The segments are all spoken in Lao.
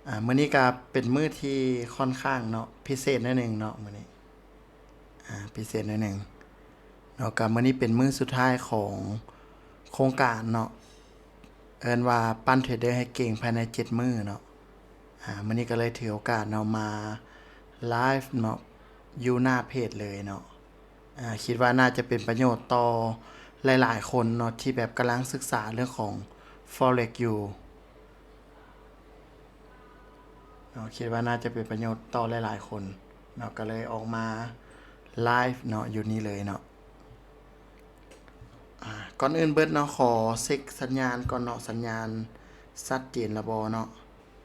ອ່າ ມື້ນີ້ກໍເປັນມື້ທີ່ຂ້ອນຂ້າງເນາະ ພິເສດໜ້ອຍໜຶ່ງເນາະ ມື້ນີ້ ອ່າ ພິເສດໜ້ອຍໜຶ່ງເນາະ. ກໍມື້ນີ້ເປັນມື້ສຸດທ້າຍຂອງໂຄງການເນາະ ເອີ້ນວ່າປັ້ນເທຣດເດີໃຫ້ເກັ່ງພາຍໃນເຈັດມື້ເນາະ. ອ່າ ມື້ນີ້ກໍເລີຍຖືໂອກາດເນາະ ມາໄລຟ໌ເນາະ ຢູ່ໜ້າເພຈເລີຍເນາະ. ອ່າ ຄິດວ່າໜ້າຈະເປັນປະໂຫຍດຕໍ່ຫຼາຍໆຄົນເນາະ ທີ່ແບບກຳລັງສຶກສາເລື່ອງຂອງ Forex ຢູ່ເນາະ. ຄິດວ່າໜ້າຈະເປັນປະໂຫຍດຕໍ່ຫຼາຍໆຄົນເນາະ ກໍເລີຍອອກມາໄລຟ໌ເນາະ ຢູ່ນີ້ເລີຍເນາະ. ອ່າ ກ່ອນອື່ນເບິດເນາະ ຂໍເຊັກສັນຍານກ່ອນເນາະ ສັນຍານຊັດເຈນລະບໍ່ເນາະ.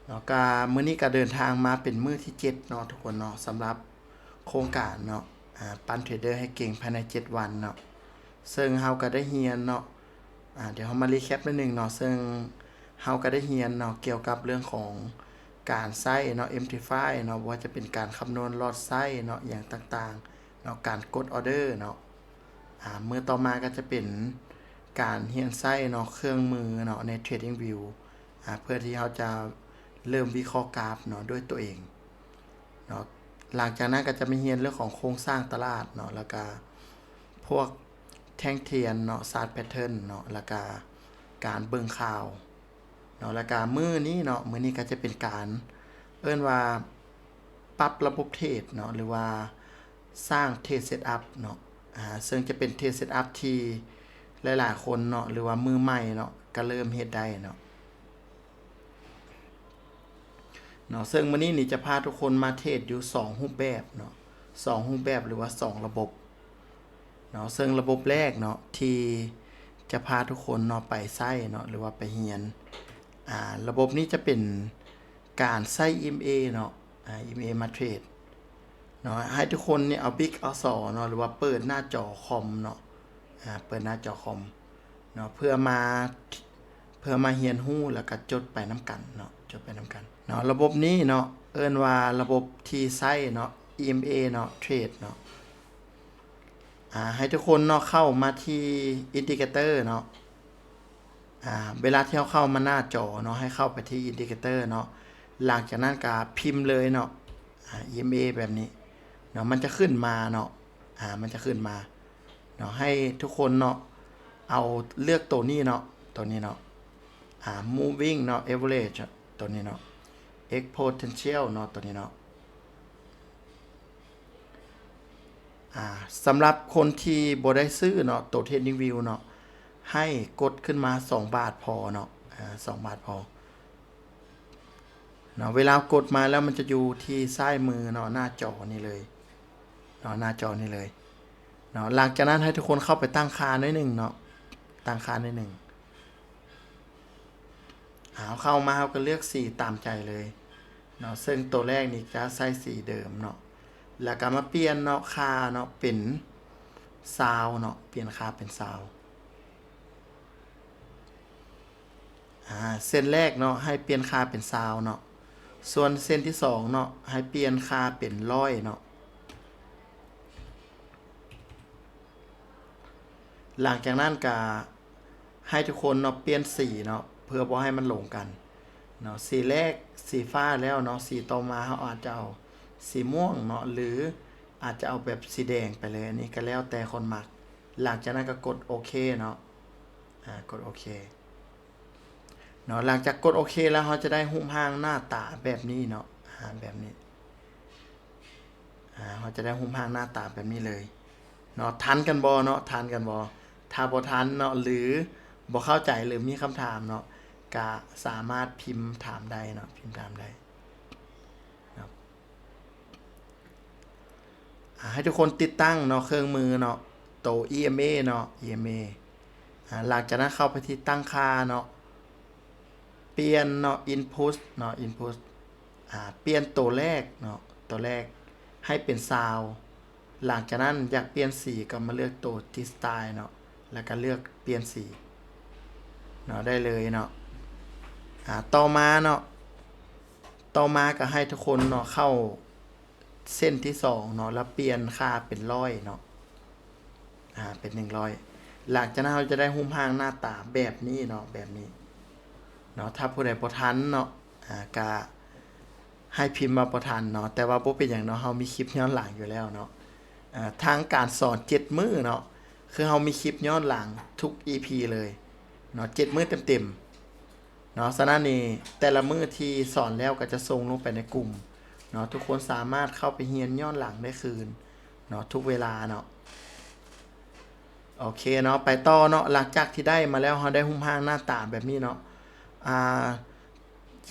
ເນາະ ກະມື້ນີ້ກະເດີນທາງມາເປັນມື້ທີເຈັດເນາະ ທຸກຄົນເນາະ ສຳລັບໂຄງການເນາະ ອ່າ ປັ້ນເທຣດເດີໃຫ້ເກັ່ງພາຍໃນເຈັດວັນເນາະ. ເຊິ່ງເຮົາກະໄດ້ຮຽນເນາະ ອ່າ ດຽວເຮົາມາຣີແຄບໜ້ອຍໜຶ່ງເນາະ. ເຊິ່ງເຮົາກະໄດ້ຮຽນເນາະ ກ່ຽວກັບເລື່ອງຂອງ ການໃຊ້ເນາະ MT five ເນາະ ບໍ່ວ່າຈະເປັນການຄຳນວນລອດໄຊເນາະ ອີ່ຫຍັງຕ່າງໆເນາະ ການກົດອໍເດີເນາະ. ອ່າ ມື້ຕໍ່ມາກໍຈະເປັນການຮຽນໃຊ້ເນາະ ເຄື່ອງມືເນາະ ໃນ TradingView ອ່າ ເພື່ອທີ່ເຮົາຈະເລີ່ມວິເຄາະກາຟເນາະ ດ້ວຍຕົວເອງເນາະ. ຫຼັງຈາກນັ້ນກໍຈະມາຮຽນເລື່ອງຂອງໂຄງສ້າງຕະຫຼາດເນາະ ແລ້ວກະພວກແທ່ງທຽນເນາະ ຊາດແພັດເທີນເນາະ ແລ້ວກະການເບິ່ງຂ່າວເນາະ. ແລ້ວກະມື້ນີ້ເນາະ ມື້ນີ້ກໍຈະເປັນການເອີ້ນວ່າ ປັບລະບົບເທຣດເນາະ ຫຼືວ່າສ້າງເທຣດເຊັດອັບເນາະ ອ່າ ເຊິ່ງຈະເປັນເທຣດເຊັດອັບທີ່ຫຼາຍໆຄົນເນາະ ຫຼືວ່າມືໃໝ່ເນາະ ກະເລີ່ມເຮັດໄດ້ເນາະ ເນາະ. ເຊິ່ງມື້ນີ້ນີ້ຈະພາທຸກຄົນມາເທຣດຢູ່ສອງຮູບແບບເນາະ ສອງຮູບແບ ຫຼືວ່າສອງລະບົບເນາະ. ເຊິ່ງລະບົບແລກເນາະ ທີ່ຈະພາທຸກຄົນເນາະ ໄປໃຊ້ເນາະ ຫຼືວ່າໄປຮຽນ ອ່າ ລະບົບນີ້ຈະເປັນການໃຊ້ EMA ເນາະ ອ່າ EMA ມາເທຣດເນາະ. ໃຫ້ທຸກຄົນນີ້ເອົາບິກເອົາສໍເນາະ ຫຼືວ່າເປີດໜ້າຈໍຄອມເນາະ ອ່າ ເປີດໜ້າຈໍຄອມເນາະ ເພື່ອມາ ເພື່ອມາຮຽນຮູ້ ແລ້ວກະຈົດໄປນຳກັນເນາະ ຈົດໄປນຳກັນເນາະ. ລະບົບນີ້ເນາະ ເອີ້ນວ່າລະບົບທີ່ໃຊ້ເນາະ EMA ເນາະ ເທຣດເນາະ. ອ່າ ໃຫ້ທຸກຄົນເນາະ ເຂົ້າມາທີ່ Indicator ເນາະ. ອ່າ ເວລາທີ່ເຮົາເຂົ້າມາໜ້າຈໍເນາະ ໃຫ້ເຂົ້າໄປທີ່ Indicator ເນາະ. ຫຼັງຈາກນັ້ນກະພິມເລີຍເນາະ ອ່າ EMA ແບບນີ້ເນາະ ມັນຈະຂຶ້ນມາເນາະ ອ່າ ມັນຈະຂຶ້ນມາເນາະ. ໃຫ້ທຸກຄົນເນາະ ເອົາເລືອກໂຕນີ້ເນາະ ໂຕນີ້ເນາະ ອ່າ Moving ເນາະ Average ໂຕນີ້ເນາະ Exponential ເນາະ ໂຕນີ້ເນາະ. ອ່າ ສຳລັບຄົນທີ່ບໍ່ໄດ້ຊື້ເນາະ ໂຕ TradingView ເນາະ ໃຫ້ກົດຂຶ້ນມາສອງບາດພໍເນາະ ອ່າ ສອງບາດພໍເນາະ. ເວລາກົດມາແລ້ວມັນຈະຢູ່ທີ່ຊ້າຍມືເນາະ ໜ້າຈໍນີ້ເລີຍເນາະ ໜ້າຈໍນີ້ເລີຍເນາະ. ຫຼັງຈາກນັ້ນໃຫ້ທຸກຄົນເຂົ້າໄປຕັ້ງຄ່າໜ້ອຍໜຶ່ງເນາະ ຕັ້ງຄ່າໜ້ອຍໜຶ່ງ. ເຮົາເຂົ້າມາ ເຮົາກໍເລືອກສີຕາມໃຈເລີຍເນາະ ເຊິ່ງໂຕແລກນີ້ຈະໃຊ້ສີເດີມເນາະ ແລ້ວກໍມາປ່ຽນເນາະ ຄ່າເນາະ ເປັນຊາວເນາະ ປ່ຽນຄ່າເປັນຊາວ. ອ່າ ເສັ້ນແລກເນາະ ໃຫ້ປ່ຽນຄ່າເປັນຊາວເນາະ ສ່ວນເສັ້ນທີສອງເນາະ ໃຫ້ປ່ຽນຄ່າເປັນຮ້ອຍເນາະ. ຫຼັງຈາກນັ້ນກະໃຫ້ທຸກຄົນເນາະ ປ່ຽນສີເນາະ ເພື່ອບໍ່ໃຫ້ມັນລົງກັນເນາະ. ສີແລກສີຟ້າແລ້ວເນາະ ສີຕໍ່ມາເຮົາອາດຈະເອົາສີມ່ວງເນາະ ຫຼືອາດຈະເອົາແບບສີແດງໄປເລີຍ ອັນນີ້ກໍແລ້ວແຕ່ຄົນມັກ. ຫຼັງຈາກນັ້ນກໍກົດໂອເຄເນາະ ອ່າ ກົດໂອເຄ ເນາະ. ຫຼັງຈາກກົດໂອເຄແລ້ວ ເຮົາຈະໄດ້ຮູບຮ່າງໜ້າຕາແບບນີ້ເນາະ ອ່າ ແບບນີ້ ອ່າ ເຮົາຈະໄດ້ຮູບຮ່າງໜ້າຕາແບບນີ້ເລີຍເນາະ. ທັນກັນບໍ່ເນາະ ທັນກັນບໍ່? ຖ້າບໍ່ທັນເນາະ ຫຼືບໍ່ເຂົ້າໃຈ ຫຼືມີຄຳຖາມເນາະ ກະສາມາດພິມຖາມໄດ້ເນາະ ພິມຖາມໄດ້ເນາະ. ອ່າ ໃຫ້ທຸກຄົນຕິດຕັ້ງເນາະ ເຄື່ອງມືເນາະ ໂຕ EMA ເນາະ EMA. ອ່າ ຫຼັງຈາກນັ້ນເຂົ້າໄປທີ່ຕັ້ງຄ່າເນາະ ປ່ຽນເນາະ Input ເນາະ Input. ອ່າ ປ່ຽນໂຕແລກເນາະ ໂຕແລກໃຫ້ເປັນຊາວ. ຫຼັງຈາກນັ້ນຢາກປ່ຽນສີກໍມາເລືອກໂຕທີ່ Style ເນາະ ແລ້ວກໍເລືອກປ່ຽນສີເນາະ ໄດ້ເລີຍເນາະ. ອ່າ ຕໍ່ມາເນາະ ຕໍ່ມາກໍໃຫ້ທຸກຄົນເນາະ ເຂົ້າເສັ້ນທີສອງເນາະ ແລ້ວປ່ຽນຄ່າເປັນຮ້ອຍເນາະ ອ່າ ເປັນໜຶ່ງຮ້ອຍ. ຫຼັງຈາກນັ້ນເຮົາຈະໄດ້ຮູບຮ່າງໜ້າຕາແບບນີ້ເນາະ ແບບນີ້ເນາະ. ຖ້າຜູ້ໃດບໍ່ທັນເນາະ ອ່າ ກະ ໃຫ້ພິມມາບໍ່ທັນເນາະ, ແຕ່ວ່າບໍ່ເປັນຫຍັງເນາະ, ເຮົາມີຄລິບຍ້ອນຫຼັງຢູ່ແລ້ວເນາະ. ເອີ ທາງການສອນເຈັດມື້ເນາະ, ຄືເຮົາມີຄລິບຍ້ອນຫຼັງທຸກອີພີເລີຍເນາະ, ເຈັດມື້ເຕັມໆເນາະ. ສະນັ້ນນີ້ ແຕ່ລະມື້ທີ່ສອນແລ້ວກໍຈະສົ່ງລົງໄປໃນກຸ່ມເນາະ, ທຸກຄົນສາມາດເຂົ້າໄປຮຽນຍ້ອນຫຼັງໄດ້ຄືນເນາະ, ທຸກເວລາເນາະ. ໂອເຄເນາະ, ໄປຕໍ່ເນາະ. ຫຼັງຈາກທີ່ໄດ້ມາແລ້ວ, ເຮົາໄດ້ຮູບຮ່າງໜ້າຕາແບບນີ້ເນາະ. ອ່າ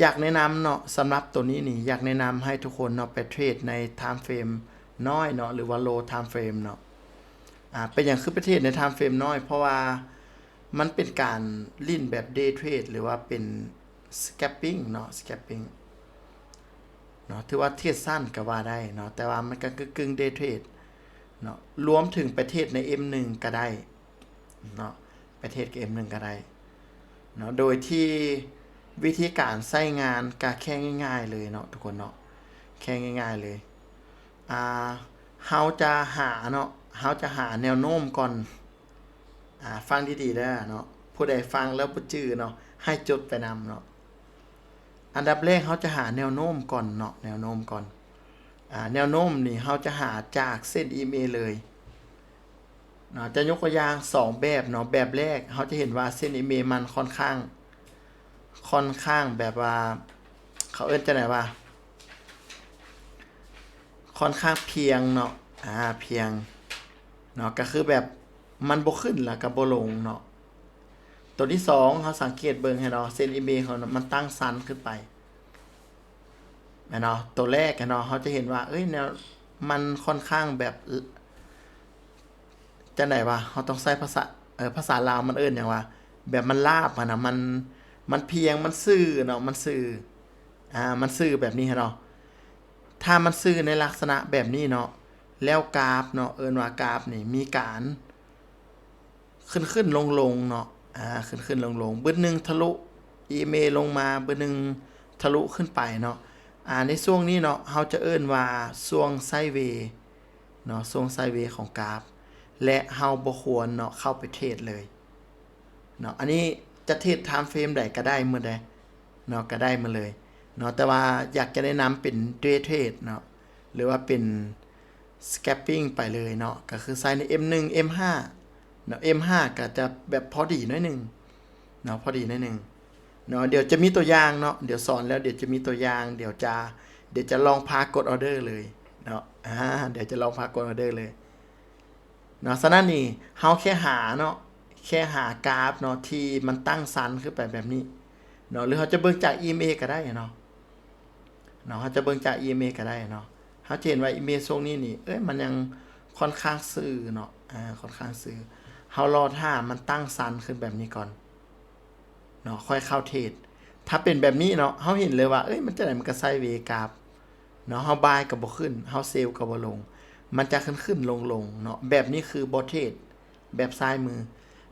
ຢາກແນະນຳເນາະ, ສຳລັບໂຕນີ້ນີ້ ຢາກແນະນຳໃຫ້ທຸກຄົນເນາະ ໄປເທຣດໃນທາມເຟຣມນ້ອຍເນາະ ຫຼືວ່າ low time frame ເນາະ. ອ່າ ເປັນຫຍັງຄືໄປເທຣດໃນທາມເຟຣມນ້ອຍ? ເພາະວ່າມັນເປັນການຫຼິ້ນແບບ day trade ຫຼືວ່າເປັນ scalping ເນາະ, scalping ເນາະ, ຖືວ່າເທຣດສັ້ນກໍວ່າໄດ້ເນາະ, ແຕ່ວ່າມັນກໍກຶ່ງໆ day trade ເນາະ, ລວມເຖິງໄປເທຣດໃນ M ໜຶ່ງກໍໄດ້ເນາະ, ໄປເທຣດກັບ M ໜຶ່ງກໍໄດ້ເນາະ. ໂດຍທີ່ວິທີການໃຊ້ງານກໍແຄ່ງ່າຍໆເລີຍເນາະ ທຸກຄົນເນາະ, ແຄ່ງ່າຍໆເລີຍ. ອ່າ ເຮົາຈະຫາເນາະ, ເຮົາຈະຫາແນວໂນ້ມກ່ອນ. ອ່າ ຟັງດີໆເດີເນາະ, ຜູ້ໃດຟັງແລ້ວບໍ່ຈື່ເນາະ ໃຫ້ຈົດໄປນຳເນາະ. ອັນດັບແລກເຮົາຈະຫາແນວໂນ້ມກ່ອນເນາະ, ແນວໂນ້ມກ່ອນ. ອ່າ ແນວໂນ້ມນີ້ເຮົາຈະຫາຈາກເສັ້ນ EMA ເລີຍເນາະ. ຈະຍົກຕົວຢ່າງສອງແບບເນາະ. ແບບແລກເຮົາຈະເຫັນວ່າເສັ້ນ EMA ມັນຄ່ອນຂ້າງ ຄ່ອນຂ້າງແບບວ່າ ເຂົາເອີ້ນຈັ່ງໃດວະ? ຄ່ອນຂ້າງພຽງເນາະ, ອາ ພຽງເນາະ, ກໍຄືແບບມັນບໍ່ຂຶ້ນແລ້ວກໍບໍ່ລົງເນາະ. ຕົວທີສອງ ເຮົາສັງເກດເບິ່ງໃຫ້ເນາະ, ເສັ້ນ EMA ເຂົາມັນຕັ້ງຊັນຂຶ້ນໄປແມ່ນເນາະ. ຕົວແລກເນາະ, ເຮົາຈະເຫັນວ່າ ເອີຍ ແນວ ມັນຄ່ອນຂ້າງແບບ ຈັ່ງໃດວະ? ເຮົາຕ້ອງໃຊ້ພາສາ ເອີ ພາສາລາວມັນເອີ້ນຫຍັງວະ? ແບບມັນລາບຫັ້ນນະ, ມັນ ມັນພຽງ, ມັນຊື່ເນາະ, ມັນຊື່ ອາ ມັນຊື່ແບບນີ້ເນາະ. ຖ້າມັນຊື່ໃນລັກສະນະແບບນີ້ເນາະ, ແລ້ວກາຟເນາະ, ເອີ້ນວ່າກາຟນີ້ມີການຂຶ້ນໆລົງໆເນາະ, ອາ ຂຶ້ນໆລົງໆ, ບຶດໜຶ່ງທະລຸ EMA ລົງມາ, ບຶດໜຶ່ງທະລຸຂຶ້ນໄປເນາະ. ອາ ໃນຊ່ວງນີ້ເນາະ, ເຮົາຈະເອີ້ນວ່າຊ່ວງໄຊເວ ເນາະ, ຊ່ວງໄຊເວຂອງກາຟ ແລະ ເຮົາບໍ່ຄວນເນາະ ເຂົ້າໄປເທຣດເລີຍເນາະ. ອັນນີ້ຈະເທຣດ time frame ໃດກໍໄດ້ໝົດເດ້ເນາະ, ກໍໄດ້ໝົດເລີຍເນາະ, ແຕ່ວ່າຢາກຈະແນະນຳເປັນ day trade ເນາະ ຫຼືວ່າເປັນ scalping ໄປເລີຍເນາະ, ກໍຄືໃຊ້ໃນ M ໜຶ່ງ M ຫ້າເນາະ. M ຫ້າກໍຈະແບບພໍດີໜ້ອຍໜຶ່ງເນາະ, ພໍດີໜ້ອຍໜຶ່ງເນາະ. ດຽວຈະມີຕົວຢ່າງເນາະ, ດຽວສອນແລ້ວດຽວຈະມີຕົວຢ່າງ, ດຽວຈະ ດຽວຈະລອງພາກົດ order ເລີຍເນາະ, ອາ ດຽວຈະລອງພາກົດ order ເລີຍເນາະ. ສະນັ້ນນີ້ ເຮົາແຄ່ຫາເນາະ, ແຄ່ຫາກາຟເນາະ ທີ່ມັນຕັ້ງຊັນຂຶ້ນໄປແບບນີ້ເນາະ, ຫຼືເຮົາຈະເບິ່ງຈາກ EMA ກໍໄດ້ເນາະ, ເນາະ, ເຮົາຈະເບິ່ງຈາກ EMA ກໍໄດ້ເນາະ. ເຮົາຈະເຫັນວ່າ EMA ຊ່ວງນີ້ນີ້ ເອີຍ ມັນຍັງຄ່ອນຂ້າງຊື່ເນາະ, ອາ ຄ່ອນຂ້າງຊື່. ເຮົາລໍຖ້າມັນຕັ້ງຊັນຂຶ້ນແບບນີ້ກ່ອນເນາະ, ຄ່ອຍເຂົ້າເທຣດ. ຖ້າເປັນແບບນີ້ເນາະ, ເຮົາເຫັນເລີຍວ່າ ເອີຍ ມັນຈັ່ງໃດ ມັນກໍໄຊເວກາຟເນາະ, ເຮົາບາຍກໍບໍ່ຂຶ້ນ, ເຮົາເຊລກໍບໍ່ລົງ, ມັນຈະຂຶ້ນໆລົງໆເນາະ. ແບບນີ້ຄືບໍ່ເທຣດ, ແບບຊ້າຍມື.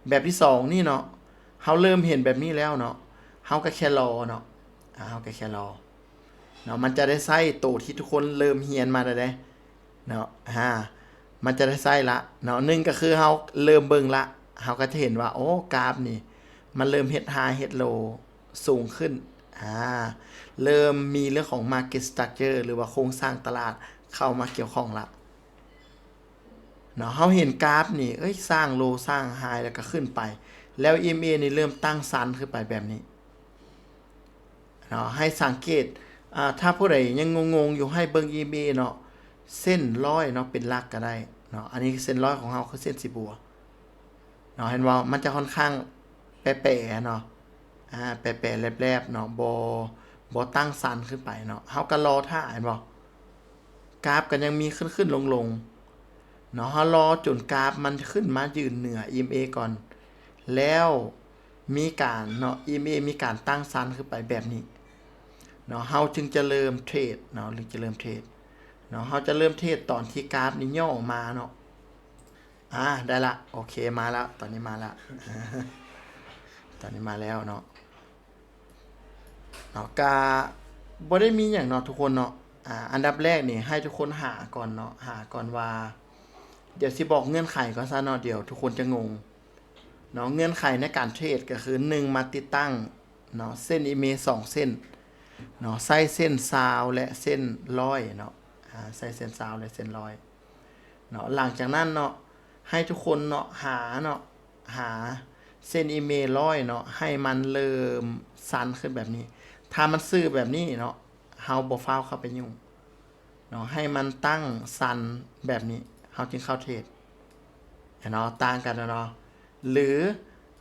ແບບທີສອງນີ້ເນາະ, ເຮົາເລີ່ມເຫັນແບບນີ້ແລ້ວເນາະ, ເຮົາກໍແຄ່ລໍເນາະ, ອາ ເຮົາກໍແຄ່ລໍ ເນາະ. ມັນຈະໄດ້ໃຊ້ໂຕທີ່ທຸກຄົນເລີ່ມຮຽນມາແລ້ວເດ້ເນາະ, ອາ ມັນຈະໄດ້ໃຊ້ລະເນາະ. ໜຶ່ງກໍຄືເຮົາເລີ່ມເບິ່ງລະ, ເຮົາກໍຈະເຫັນວ່າ ໂອ້ ກາຟນີ້ມັນເລີ່ມເຮັດໄຮເຮັດໂລສູງຂຶ້ນ, ອາ ເລີ່ມມີເລື່ອງຂອງ market structure ຫຼືວ່າໂຄງສ້າງຕະຫຼາດເຂົ້າມາກ່ຽວຂ້ອງລະເນາະ. ເຮົາເຫັນກາຟນີ້ ເອີຍ ສ້າງໂລສ້າງໄຮແລ້ວກໍຂຶ້ນໄປ, ແລ້ວ EMA ນີ້ເລີ່ມຕັ້ງຊັນຂຶ້ນໄປແບບນີ້ ເນາະ. ໃຫ້ສັງເກດ ອາ ຖ້າຜູ້ໃດຍັງງົງໆຢູ່ ໃຫ້ເບິ່ງ EMA ເນາະ, ເສັ້ນຮ້ອຍເນາະ ເປັນຫຼັກກໍໄດ້ເນາະ. ອັນນີ້ເສັ້ນຮ້ອຍຂອງເຮົາຄືເສັ້ນສີບົວເນາະ, ເຫັນບໍ່? ມັນຈະຄ່ອນຂ້າງແປໆເນາະ, ອາ ແປໆແລບໆເນາະ, ບໍ່ ບໍ່ຕັ້ງຊັນຂຶ້ນໄປເນາະ. ເຮົາກໍລໍຖ້າ ເຫັນບໍ່? ກາຟກໍຍັງມີຂຶ້ນໆລົງໆເນາະ, ເຮົາລໍຈົນກາຟມັນຂຶ້ນມາຢືນເໜືອ EMA ກ່ອນ ແລ້ວ ມີການເນາະ EMA ມີການຕັ້ງຊັນຂຶ້ນໄປແບບນີ້ເນາະ, ເຮົາຈຶ່ງຈະເລີ່ມເທຣດເນາະ, ຫຼືຈະເລີ່ມເທຣດເນາະ. ເຮົາຈະເລີ່ມເທຣດຕອນທີ່ກາຟນີ້ຫຍໍ້ມາເນາະ. ອາ ໄດ້ລະ, ໂອເຄ ມາແລ້ວ, ຕອນນີ້ມາແລ້ວ, ຕອນນີ້ມາແລ້ວເນາະ. ເນາະ ກະບໍ່ໄດ້ມີຫຍັງເນາະ ທຸກຄົນເນາະ. ອາ ອັນດັບແລກນີ້ ໃຫ້ທຸກຄົນຫາກ່ອນເນາະ, ຫາກ່ອນວ່າ ດຽວຊິບອກເງື່ອນໄຂກ່ອນຊະເນາະ, ດຽວທຸກຄົນຈະງົງ ເນາະ. ເງື່ອນໄຂໃນການເທຣດກໍຄື ໜຶ່ງ ມາຕິດຕັ້ງເນາະ ເສັ້ນ EMA ສອງເສັ້ນ ເນາະ ໃຊ້ເສັ້ນຊາວ ແລະ ເສັ້ນຮ້ອຍເນາະ ອາ ໃຊ້ເສັ້ນຊາວ ແລະ ເສັ້ນຮ້ອຍເນາະ. ຫຼັງຈາກນັ້ນເນາະ ໃຫ້ທຸກຄົນເນາະ ຫາເນາະ ຫາເສັ້ນອີເມຮ້ອຍເນາະ ໃຫ້ມັນເລີ່ມສັ່ນຂຶ້ນແບບນີ້. ຖ້າມັນຊື່ແບບນີ້ເນາະ ເຮົາບໍ່ຟ້າວເຂົ້າໄປຫຍຸ້ງເນາະ ໃຫ້ມັນຕັ້ງສັ່ນແບບນີ້ ເຮົາຈຶ່ງເຂົ້າເທຣດເນາະ ຕ່າງກັນເນາະ ຫຼື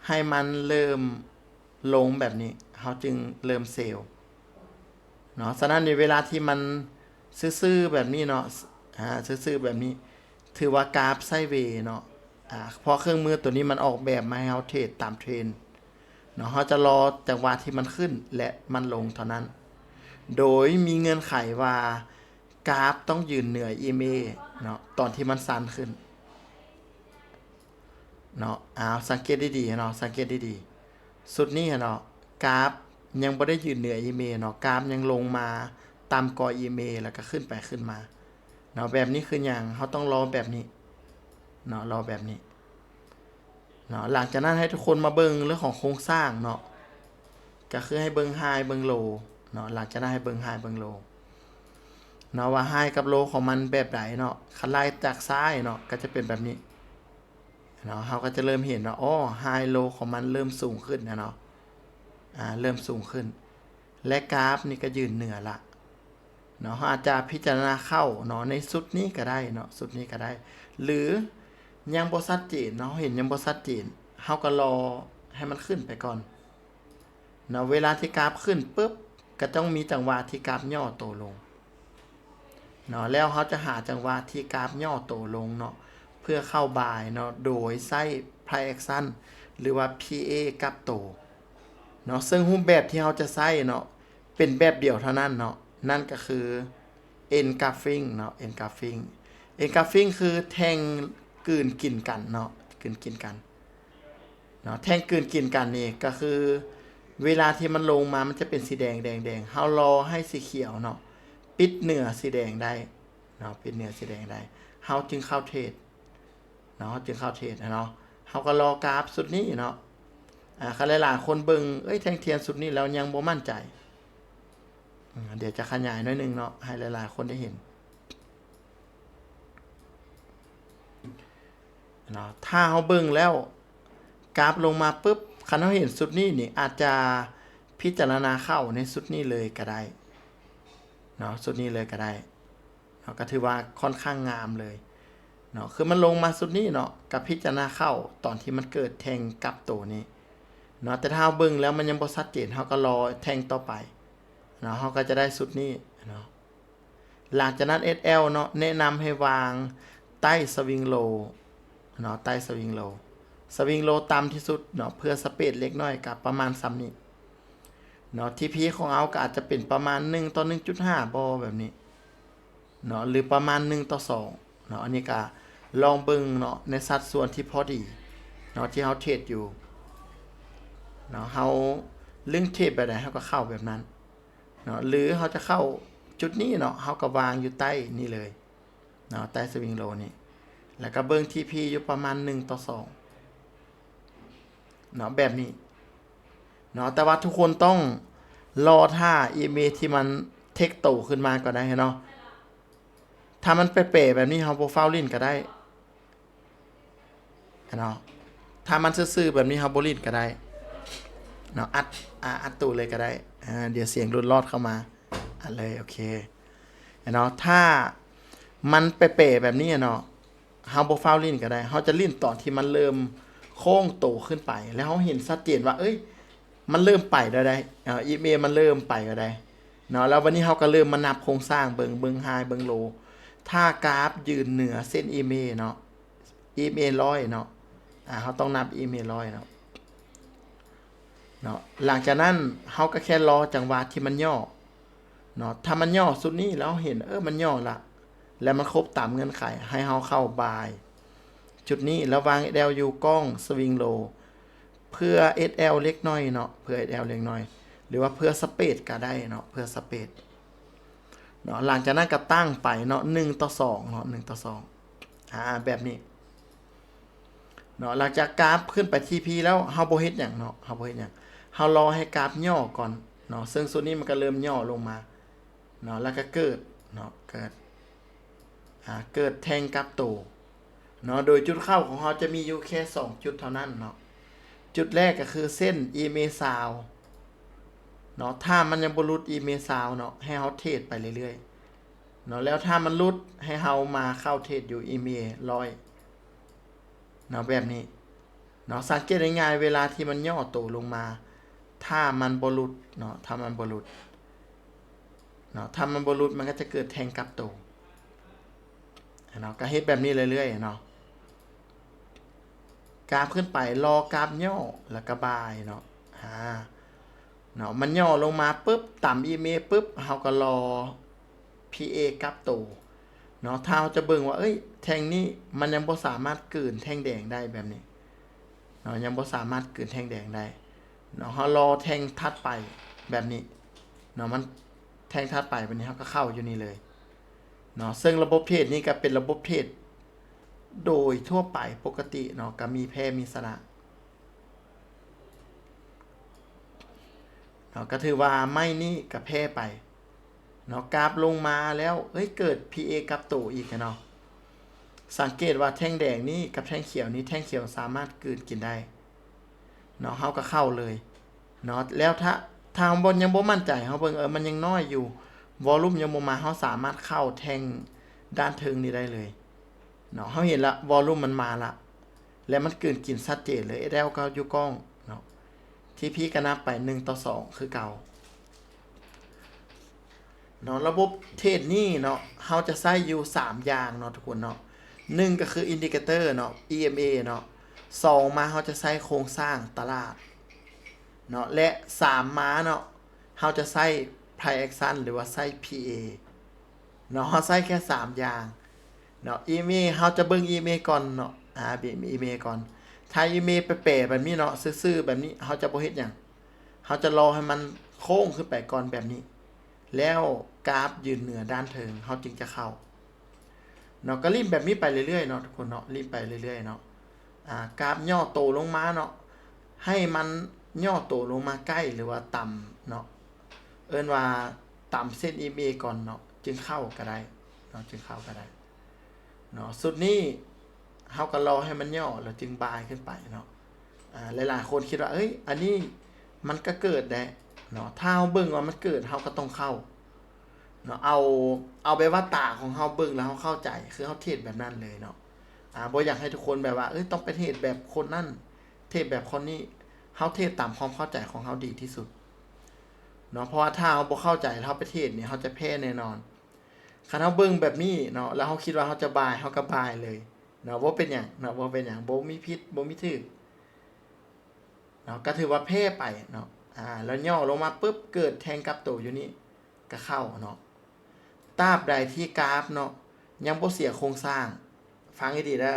ໃຫ້ມັນເລີ່ມລົງແບບນີ້ ເຮົາຈຶ່ງເລີ່ມເຊລເນາະ. ສະນັ້ນ ໃນເວລາທີ່ມັນຊື່ໆແບບນີ້ເນາະ ອາ ຊື່ໆແບບນີ້ ຖືວ່າກາຟໄຊເວເນາະ ອາ ເພາະເຄື່ອງມືໂຕນີ້ມັນອອກແບບມາໃຫ້ເຮົາເທຣດຕາມເທຣນເນາະ. ເຮົາຈະລໍຈັງຫວະທີ່ມັນຂຶ້ນ ແລະ ມັນລົງເທົ່ານັ້ນ ໂດຍມີເງື່ອນໄຂວ່າກາຟຕ້ອງຢືນເໜືອອີເມເນາະ ຕອນທີ່ມັນສັ່ນຂຶ້ນເນາະ. ອ້າວ ສັງເກດດີໆເນາະ ສັງເກດດີໆ ຊຸດນີ້ເນາະ ກາຟຍັງບໍ່ໄດ້ຢືນເໜືອອີເມເນາະ ກາຟຍັງລົງມາຕ່ຳກວ່າອີເມ ແລ້ວກໍຂຶ້ນໄປຂຶ້ນມາເນາະ. ແບບນີ້ຄືຫຍັງ? ເຮົາຕ້ອງລໍແບບນີ້ເນາະ ລໍແບບນີ້ເນາະ. ຫຼັງຈາກນັ້ນໃຫ້ທຸກຄົນມາເບິ່ງເລື່ອງຂອງໂຄງສ້າງເນາະ ກໍຄືໃຫ້ເບິ່ງໄຮ ເບິ່ງໂລເນາະ. ຫຼັງຈາກນັ້ນໃຫ້ເບິ່ງໄຮ ເບິ່ງໂລເນາະ ວ່າໄຮກັບໂລຂອງມັນແບບໃດເນາະ. ຄັນໄລ່ຈາກຊ້າຍເນາະ ກໍຈະເປັນແບບນີ້ເນາະ ເຮົາກໍຈະເລີ່ມເຫັນວ່າ ອໍ ໄຮໂລຂອງມັນເລີ່ມສູງຂຶ້ນນະເນາະ ອາ ເລີ່ມສູງຂຶ້ນ ແລະ ກາຟນີ້ກໍຢືນເໜືອລະເນາະ. ເຮົາອາດຈະພິຈາລະນາເຂົ້າເນາະ ໃນຊຸດນີ້ກໍໄດ້ເນາະ ຊຸດນີ້ກໍໄດ້ ຫຼື ຍັງບໍ່ຊັດເຈນເນາະ ເຮົາເຫັນຍັງບໍ່ຊັດເຈນ ເຮົາກໍລໍໃຫ້ມັນຂຶ້ນໄປກ່ອນເນາະ. ເວລາທີ່ກາຟຂຶ້ນປຶບ ກໍຕ້ອງມີຈັງຫວະທີ່ກາຟຫຍໍ້ໂຕລົງເນາະ ແລ້ວເຮົາຈະຫາຈັງຫວະທີ່ກາຟຫຍໍ້ໂຕລົງເນາະ ເພື່ອເຂົ້າບາຍເນາະ ໂດຍໃຊ້ price action ຫຼືວ່າ ພີເອ ກັບໂຕເນາະ. ເຊິ່ງຮູບແບບທີ່ເຮົາຈະໃຊ້ເນາະ ເປັນແບບດຽວເທົ່ານັ້ນເນາະ ນັ້ນກໍຄື engulfing ເນາະ engulfing engulfing ຄືແທ່ງກືນກິນກັນເນາະ ກືນກິນກັນເນາະ. ແທ່ງກືນກິນກັນນີ້ກໍຄື ເວລາທີ່ມັນລົງມາ ມັນຈະເປັນສີແດງ ແດງໆ ເຮົາລໍໃຫ້ສີຂຽວເນາະ ປິດເໜືອສີແດງໄດ້ເນາະ ປິດເໜືອສີແດງໄດ້ ເຮົາຈຶ່ງເຂົ້າເທຣດ ເນາະ ເຮົາຈຶ່ງເຂົ້າເທຣດນະເນາະ. ເຮົາກໍລໍກາຟຊຸດນີ້ເນາະ ອາ ຄັນຫຼາຍໆຄົນເບິ່ງ ເອີຍ ແທ່ງທຽນຊຸດນີ້ແລ້ວຍັງບໍ່ໝັ້ນໃຈ ອາ ດຽວຈະຂະຫຍາຍໜ້ອຍໜຶ່ງເນາະ ໃຫ້ຫຼາຍໆຄົນໄດ້ເຫັນເນາະ. ຖ້າເຮົາເບິ່ງແລ້ວກາຟລົງມາປຶບ ຄັນເຮົາເຫັນຊຸດນີ້ນີ້ ອາດຈະພິຈາລະນາເຂົ້າໃນຊຸດນີ້ເລີຍກໍໄດ້ເນາະ ຊຸດນີ້ເລີຍກໍໄດ້. ເນາະ ກໍຖືວ່າຂ້ອນຂ້າງງາມເລີຍເນາະ ຄືມັນລົງມາຊຸດນີ້ເນາະ ກໍພິຈາລະນາເຂົ້າຕອນທີ່ມັນເກີດແທ່ງກັບໂຕນີ້ເນາະ. ແຕ່ຖ້າເຮົາເບິ່ງແລ້ວມັນຍັງບໍ່ຊັດເຈນ ເຮົາກໍລໍແທ່ງຕໍ່ໄປເນາະ ເຮົາກໍຈະໄດ້ຊຸດນີ້ເນາະ. ຫຼັງຈາກນັ້ນ ເອສແອລ ເນາະ ແນະນຳໃຫ້ວາງໃຕ້ swing low ເນາະ ໃຕ້ swing low swing low ຕ່ຳທີ່ສຸດເນາະ ເພື່ອສະເປດເລັກນ້ອຍ ກໍປະມານສ່ຳນີ້ເນາະ. ທີ ພີ ຂອງເຮົາກໍອາດຈະເປັນປະມານໜຶ່ງຕໍ່ໜຶ່ງຈຸດຫ້າບໍ ແບບນີ້ ເນາະ ຫຼືປະມານໜຶ່ງຕໍ່ສອງເນາະ. ອັນນີ້ກະລອງເບິ່ງເນາະ ໃນສັດສ່ວນທີ່ພໍດີເນາະ ທີ່ເຮົາເທຣດຢູ່ເນາະ. ເຮົາລຶ້ງເທຣດແບບໃດ ເຮົາກໍເຂົ້າແບບນັ້ນເນາະ ຫຼືເຮົາຈະເຂົ້າຈຸດນີ້ເນາະ ເຮົາກໍວາງຢູ່ໃຕ້ນີ້ເລີຍເນາະ ໃຕ້ swing low ນີ້ ແລ້ວກໍເບິ່ງ ທີ ພີ ຢູ່ປະມານໜຶ່ງຕໍ່ສອງ ເນາະ ແບບນີ້ເນາະ. ແຕ່ວ່າທຸກຄົນຕ້ອງລໍຖ້າ อีเอ็มเอ ທີ່ມັນ take ໂຕຂຶ້ນມາກໍໄດ້ເນາະ. ຖ້າມັນແປໆແບບນີ້ ເຮົາບໍ່ຟ້າວຫຼິ້ນກໍໄດ້ເນາະ. ຖ້າມັນຊື່ໆແບບນີ້ ເຮົາບໍ່ຫຼິ້ນກໍໄດ້ເນາະ. ອັດ ອາ ອັດໂຕເລີຍກໍໄດ້ ອາ ດຽວສຽງຫຼຸດລອດເຂົ້າມາ ອັດເລີຍ ໂອເຄເນາະ. ຖ້າມັນແປໆແບບນີ້ເນາະ ເຮົາບໍ່ຟ້າວຫຼິ້ນກໍໄດ້ ເຮົາຈະຫຼິ້ນຕອນທີ່ມັນເລີ່ມໂຄ້ງໂຕຂຶ້ນໄປ ແລ້ວເຮົາເຫັນຊັດເຈນວ່າ ເອີຍ ມັນເລີ່ມໄປແລ້ວໃດ໋ ເອີ ອີເອັມເອ ມັນເລີ່ມໄປແລ້ວໃດ໋ເນາະ. ແລ້ວບັດນີ້ເຮົາກໍເລີ່ມມານັບໂຄງສ້າງເບິ່ງ ເບິ່ງໄຮ ເບິ່ງໂລ ຖ້າກາຟຢືນເໜືອເສັ້ນ อีเอ็มเอ ເນາະ อีเอ็มเอ ຮ້ອຍເນາະ ອາ ເຮົາຕ້ອງນັບ อีเอ็มเอ ຮ້ອຍເນາະ ເນາະ. ຫຼັງຈາກນັ້ນເຮົາກໍແຄ່ລໍຈັງຫວະທີ່ມັນຫຍໍ້ ເນາະ. ຖ້າມັນຫຍໍ້ຊຸດນີ້ແລ້ວເຮົາເຫັນ ເອີ ມັນຫຍໍ້ລະ ແລ້ວມັນຄົບຕາມເງື່ອນໄຂ ໃຫ້ເຮົາເຂົ້າບາຍຈຸດນີ້ ລະຫວ່າງ ເອັສແອລ ຢູ່ກ້ອງ swing low ເພື່ອ ເອັສແອລ ເລັກນ້ອຍເນາະ ເພື່ອ ເອັສແອລ ເລັກນ້ອຍ ຫຼືວ່າເພື່ອ spread ກໍໄດ້ເນາະ ເພື່ອ spread ເນາະ. ຫຼັງຈາກນັ້ນກໍຕັ້ງໄປເນາະ ໜຶ່ງຕໍ່ສອງເນາະ ໜຶ່ງຕໍ່ສອງ ອາ ແບບນີ້ ເນາະ. ຫຼັງຈາກກາຟຂຶ້ນໄປ ທີ ພີ ແລ້ວ ເຮົາບໍ່ເຮັດຫຍັງເນາະ ເຮົາບໍ່ເຮັດຫຍັງ ເຮົາລໍໃຫ້ກາຟຫຍໍ້ກ່ອນ ເນາະ ເຊິ່ງຊຸດນີ້ມັນກໍເລີ່ມຫຍໍ້ລົງມາເນາະ ແລ້ວກໍເກີດເນາະ ເກີດ ອ່າ ເກີດແທ່ງກັບໂຕເນາະ. ໂດຍຈຸດເຂົ້າຂອງເຮົາຈະມີຢູ່ແຄ່ສອງຈຸດເທົ່ານັ້ນເນາະ. ຈຸດແລກກໍຄືເສັ້ນ EMA ຊາວເນາະ ຖ້າມັນຍັງບໍ່ຫຼຸດ EMA ຊາວເນາະ ໃຫ້ເຮົາເທຣດໄປເລື້ອຍໆເນາະ ແລ້ວຖ້າມັນຫຼຸດ ໃຫ້ເຮົາມາເຂົ້າເທຣດຢູ່ EMA ຮ້ອຍເນາະ ແບບນີ້ເນາະ. ສັງເກດງ່າຍໆ ເວລາທີ່ມັນຫຍໍ້ໂຕລົງມາ ຖ້າມັນບໍ່ຫຼຸດເນາະ ຖ້າມັນບໍ່ຫຼຸດເນາະ ຖ້າມັນບໍ່ຫຼຸດ ມັນກໍຈະເກີດແທ່ງກັບໂຕເນາະ. ກໍເຮັດແບບນີ້ເລື້ອຍໆເນາະ ກາບຂຶ້ນໄປ ລໍກາບຫຍໍ້ ແລ້ວກໍບາຍເນາະ ອາ ເນາະ ມັນຫຍໍ້ລົງມາປຶບ ຕຳ EMA ປຶບ ເຮົາກໍລໍ PA ກັບໂຕເນາະ. ຖ້າເຮົາຈະເບິ່ງວ່າ ເອີຍ ແທ່ງນີ້ມັນຍັງບໍ່ສາມາດກືນແທ່ງແດງໄດ້ແບບນີ້ເນາະ ຍັງບໍ່ສາມາດກືນແທ່ງແດງໄດ້ເນາະ ເຮົາລໍແທ່ງຖັດໄປແບບນີ້ເນາະ ມັນ ແທ່ງຖັດໄປແບບນີ້ ເຮົາກໍເຂົ້າຢູ່ນີ້ເລີຍເນາະ. ເຊິ່ງລະບົບເທຣດນີ້ກໍເປັນລະບົບເທຣດໂດຍທົ່ວໄປປົກກະຕິເນາະ ກໍມີແພ້ມີຊະນະ ເນາະ ກໍຖືວ່າໄມ້ນີ້ກໍແພ້ໄປເນາະ. ກາບລົງມາແລ້ວ ເອີຍ ເກີດ PA ກັບໂຕອີກເນາະ. ສັງເກດວ່າແທ່ງແດງນີ້ກັບແທ່ງຂຽວນີ້ ແທ່ງຂຽວສາມາດກືນກິນໄດ້ເນາະ ເຮົາກໍເຂົ້າເລີຍເນາະ. ແລ້ວຖ້າ ຖ້າເຮົາບໍ່ ຍັງບໍ່ໝັ້ນໃຈ ເຮົາເບິ່ງ ເອີ ມັນຍັງນ້ອຍຢູ່ ວໍລຸ່ມຍັງບໍ່ມາ ເຮົາສາມາດເຂົ້າແທ່ງດ້ານເທິງນີ້ໄດ້ເລີຍເນາະ. ເຮົາເຫັນລະ ວໍລຸ່ມມັນມາລະ ແລະ ມັນກືນກິນຊັດເຈນເລີຍ SL ກໍຢູ່ກ້ອງເນາະ TP ກໍນັບໄປໜຶ່ງຕໍ່ສອງຄືເກົ່າເນາະ. ລະບົບເທຣດນີ້ເນາະ ເຮົາຈະໃຊ້ຢູ່ສາມຢ່າງເນາະທຸກຄົນເນາະ. ໜຶ່ງກໍຄື indicator ເນາະ EMA ເນາະ. ສອງມາ ເຮົາຈະໃຊ້ໂຄງສ້າງຕະຫຼາດເນາະ ແລະ ສາມມາເນາະ ເຮົາຈະໃຊ້ price action ຫຼືວ່າໃຊ້ PA ເນາະ. ເຮົາໃຊ້ແຄ່ສາມຢ່າງເນາະ. EMA ເຮົາຈະເບິ່ງ EMA ກ່ອນເນາະ ອາ ເບິ່ງ EMA ກ່ອນ. ຖ້າ EMA ແປໆແບບນີ້ເນາະ ຊື່ໆແບບນີ້ ເຮົາຈະບໍ່ເຮັດຫຍັງ ເຮົາຈະລໍໃຫ້ມັນໂຄ້ງຂຶ້ນໄປກ່ອນແບບນີ້ ແລ້ວກາບຢືນເໜືອດ້ານເທິງ ເຮົາຈຶ່ງຈະເຂົ້າເນາະ. ກໍຫຼິ້ນແບບນີ້ໄປເລື້ອຍໆເນາະທຸກຄົນເນາະ ຫຼິ້ນໄປເລື້ອຍໆເນາະ. ອາ ກາບຫຍໍ້ໂຕລົງມາເນາະ ໃຫ້ມັນຫຍໍ້ໂຕລົງມາໃກ້ ຫຼືວ່າຕຳເນາະ ເອີ້ນວ່າຕຳເສັ້ນ EMA ກ່ອນເນາະ ຈຶ່ງເຂົ້າກໍໄດ້ເນາະ ຈຶ່ງເຂົ້າກໍໄດ້ເນາະ. ຊຸດນີ້ເຮົາກໍລໍໃຫ້ມັນຫຍໍ້ ແລ້ວຈຶ່ງບາຍຂຶ້ນໄປເນາະ. ອາ ຫຼາຍໆຄົນຄິດວ່າ ເອີຍ ອັນນີ້ມັນກໍເກີດແດ່ເນາະ ຖ້າເຮົາເບິ່ງວ່າມັນເກີດ ເຮົາກໍຕ້ອງເຂົ້າເນາະ. ເອົາ ເອົາແບບວ່າຕາຂອງເຮົາເບິ່ງແລ້ວເຮົາເຂົ້າໃຈ ຄືເຮົາເທຣດແບບນັ້ນເລີຍເນາະ. ອາ ບໍ່ຢາກໃຫ້ທຸກຄົນແບບວ່າ ເອີຍ ຕ້ອງໄປເທຣດແບບຄົນນັ້ນ ເທຣດແບບຄົນນີ້ ເຮົາເທຣດຕາມຄວາມເຂົ້າໃຈຂອງເຮົາດີທີ່ສຸດເນາະ. ເພາະວ່າຖ້າເຮົາບໍ່ເຂົ້າໃຈ ເຮົາໄປເທຣດນີ້ ເຮົາຈະແພ້ແນ່ນອນ. ຄັນເຮົາເບິ່ງແບບນີ້ເນາະ ແລ້ວເຮົາຄິດວ່າເຮົາຈະບາຍ ເຮົາກໍບາຍເລີຍເນາະ ບໍ່ເປັນຫຍັງເນາະ ບໍ່ເປັນຫຍັງ ບໍ່ມີຜິດ ບໍ່ມີຖືກເນາະ ກໍຖືວ່າແພ້ໄປເນາະ. ອາ ແລ້ວຫຍໍ້ລົງມາປຶບ ເກີດແທ່ງກັບໂຕຢູ່ນີ້ ກໍເຂົ້າເນາະ. ຕາບໃດທີ່ກາບເນາະ ຍັງບໍ່ເສຍໂຄງສ້າງ ຟັງໃຫ້ດີເດີ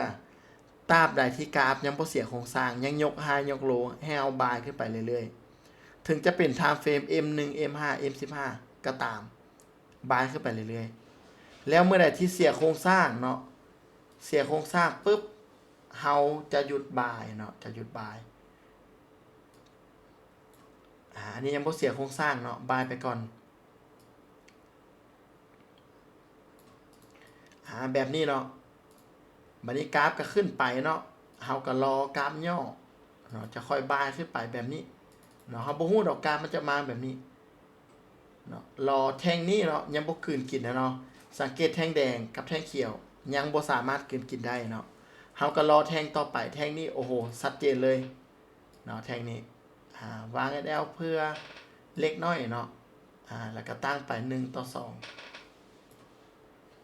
ຕາບໃດທີ່ກາບຍັງບໍ່ເສຍໂຄງສ້າງ ຍັງຍົກໄຮຍົກໂລ ໃຫ້ເຮົາບາຍຂຶ້ນໄປເລື້ອຍໆ ເຖິງຈະເປັນ time frame M ໜຶ່ງ M ຫ້າ M ສິບຫ້າ ກໍຕາມ ບາຍຂຶ້ນໄປເລື້ອຍໆ. ແລ້ວເມື່ອໃດທີ່ເສຍໂຄງສ້າງເນາະ ເສຍໂຄງສ້າງປຶບ ເຮົາຈະຢຸດບາຍເນາະ ຈະຢຸດບາຍ. ອາ ອັນນີ້ຍັງບໍ່ເສຍໂຄງສ້າງເນາະ ບາຍໄປກ່ອນ. ອາ ແບບນີ້ເນາະ ບາດນີ້ກາບກໍຂຶ້ນໄປເນາະ ເຮົາກໍລໍກາບຫຍໍ້ເນາະ ຈະຄ່ອຍບາຍຂຶ້ນໄປແບບນີ້ເນາະ. ເຮົາບໍ່ຮູ້ດອກກາບມັນຈະມາແບບນີ້ເນາະ. ລໍແທ່ງນີ້ເນາະ ຍັງບໍ່ກືນກິນນະເນາະ. ສັງເກດແທ່ງແດງກັບແທ່ງຂຽວ ຍັງບໍ່ສາມາດກືນກິນໄດ້ເນາະ. ເຮົາກໍລໍແທ່ງຕໍ່ໄປ ແທ່ງນີ້ ໂອ້ໂຫ ຊັດເຈນເລີຍ ເນາະ ແທ່ງນີ້ ອາ ວາງ SL ເພື່ອເລັກນ້ອຍເນາະ ອາ ແລ້ວກໍຕັ້ງໄປໜຶ່ງຕໍ່ສອງ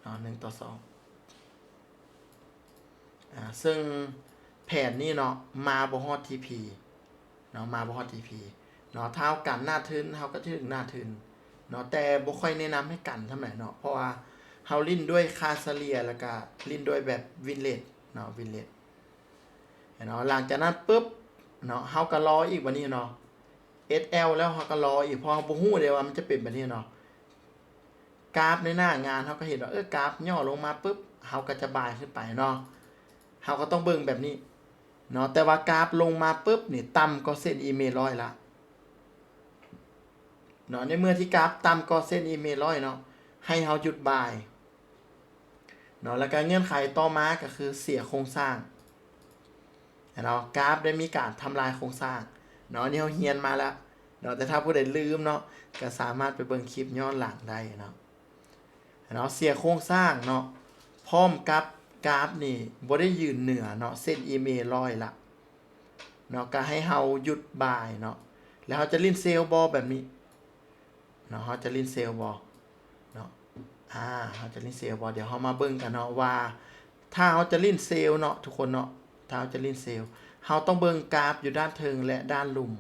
ເນາະ ໜຶ່ງຕໍ່ສອງ. ອາ ເຊິ່ງແຜນນີ້ເນາະ ມາບໍ່ຮອດ TP ເນາະ ມາບໍ່ຮອດ TP ເນາະ. ຖ້າເຮົາກັນໜ້າທຶນ ເຮົາກໍຈະຖືກໜ້າທຶນເນາະ ແຕ່ບໍ່ຄ່ອຍແນະນຳໃຫ້ກັນເທົ່າໃດເນາະ ເພາະວ່າເຮົາຫຼິ້ນດ້ວຍຄ່າສະເລ່ຍ ແລ້ວກໍຫຼິ້ນດ້ວຍແບບ win rate ເນາະ win rate ເຫັນບໍ່? ຫຼັງຈາກນັ້ນປຶບເນາະ ເຮົາກໍລໍອີກບາດນີ້ເນາະ SL ແລ້ວເຮົາກໍລໍອີກ ເພາະເຮົາບໍ່ຮູ້ເດ້ວ່າມັນຈະເປັນແບບນີ້ເນາະ. ກາບໃນໜ້າງານເຮົາກໍເຫັນວ່າ ເອີ ກາບຫຍໍ້ລົງມາປຶບ ເຮົາກໍຈະບາຍຂຶ້ນໄປເນາະ ເຮົາກໍຕ້ອງເບິ່ງແບບນີ້ເນາະ. ແຕ່ວ່າກາບລົງມາປຶບນີ້ ຕ່ຳກວ່າເສັ້ນ EMA ຮ້ອຍລະ ເນາະ ໃນເມື່ອທີ່ກາຟຕ່ຳກວ່າເສັ້ນ EMA ຮ້ອຍເນາະ ໃຫ້ເຮົາຢຸດບາຍເນາະ. ແລ້ວກໍເງື່ອນໄຂຕໍ່ມາກໍຄືເສຍໂຄງສ້າງເນາະ, ກາຟໄດ້ມີການທຳລາຍໂຄງສ້າງເນາະ. ອັນນີ້ເຮົາຮຽນມາແລ້ວເນາະ, ແຕ່ຖ້າຜູ້ໃດລືມເນາະ ກໍສາມາດໄປເບິ່ງຄລິບຍ້ອນຫຼັງໄດ້ເນາະ. ເນາະ ເສຍໂຄງສ້າງເນາະ ພ້ອມກັບກາຟນີ້ບໍ່ໄດ້ຢືນເໜືອເນາະ ເສັ້ນ EMA ຮ້ອຍລະເນາະ, ກໍໃຫ້ເຮົາຢຸດບາຍເນາະ. ແລ້ວເຮົາຈະຫຼິ້ນເຊວບໍ່ ແບບນີ້ເນາະ, ເຮົາຈະຫຼິ້ນເຊວບໍ່ເນາະ. ອາ ເຮົາຈະຫຼິ້ນເຊວບໍ່? ດຽວເຮົາມາເບິ່ງກັນເນາະວ່າ ຖ້າເຮົາຈະຫຼິ້ນເຊວເນາະ ທຸກຄົນເນາະ, ຖ້າເຮົາຈະຫຼິ້ນເຊວ ເຮົາຕ້ອງເບິ່ງກາຟຢູ່ດ້ານເທິງ ແລະ ດ້ານລຸ່ມ.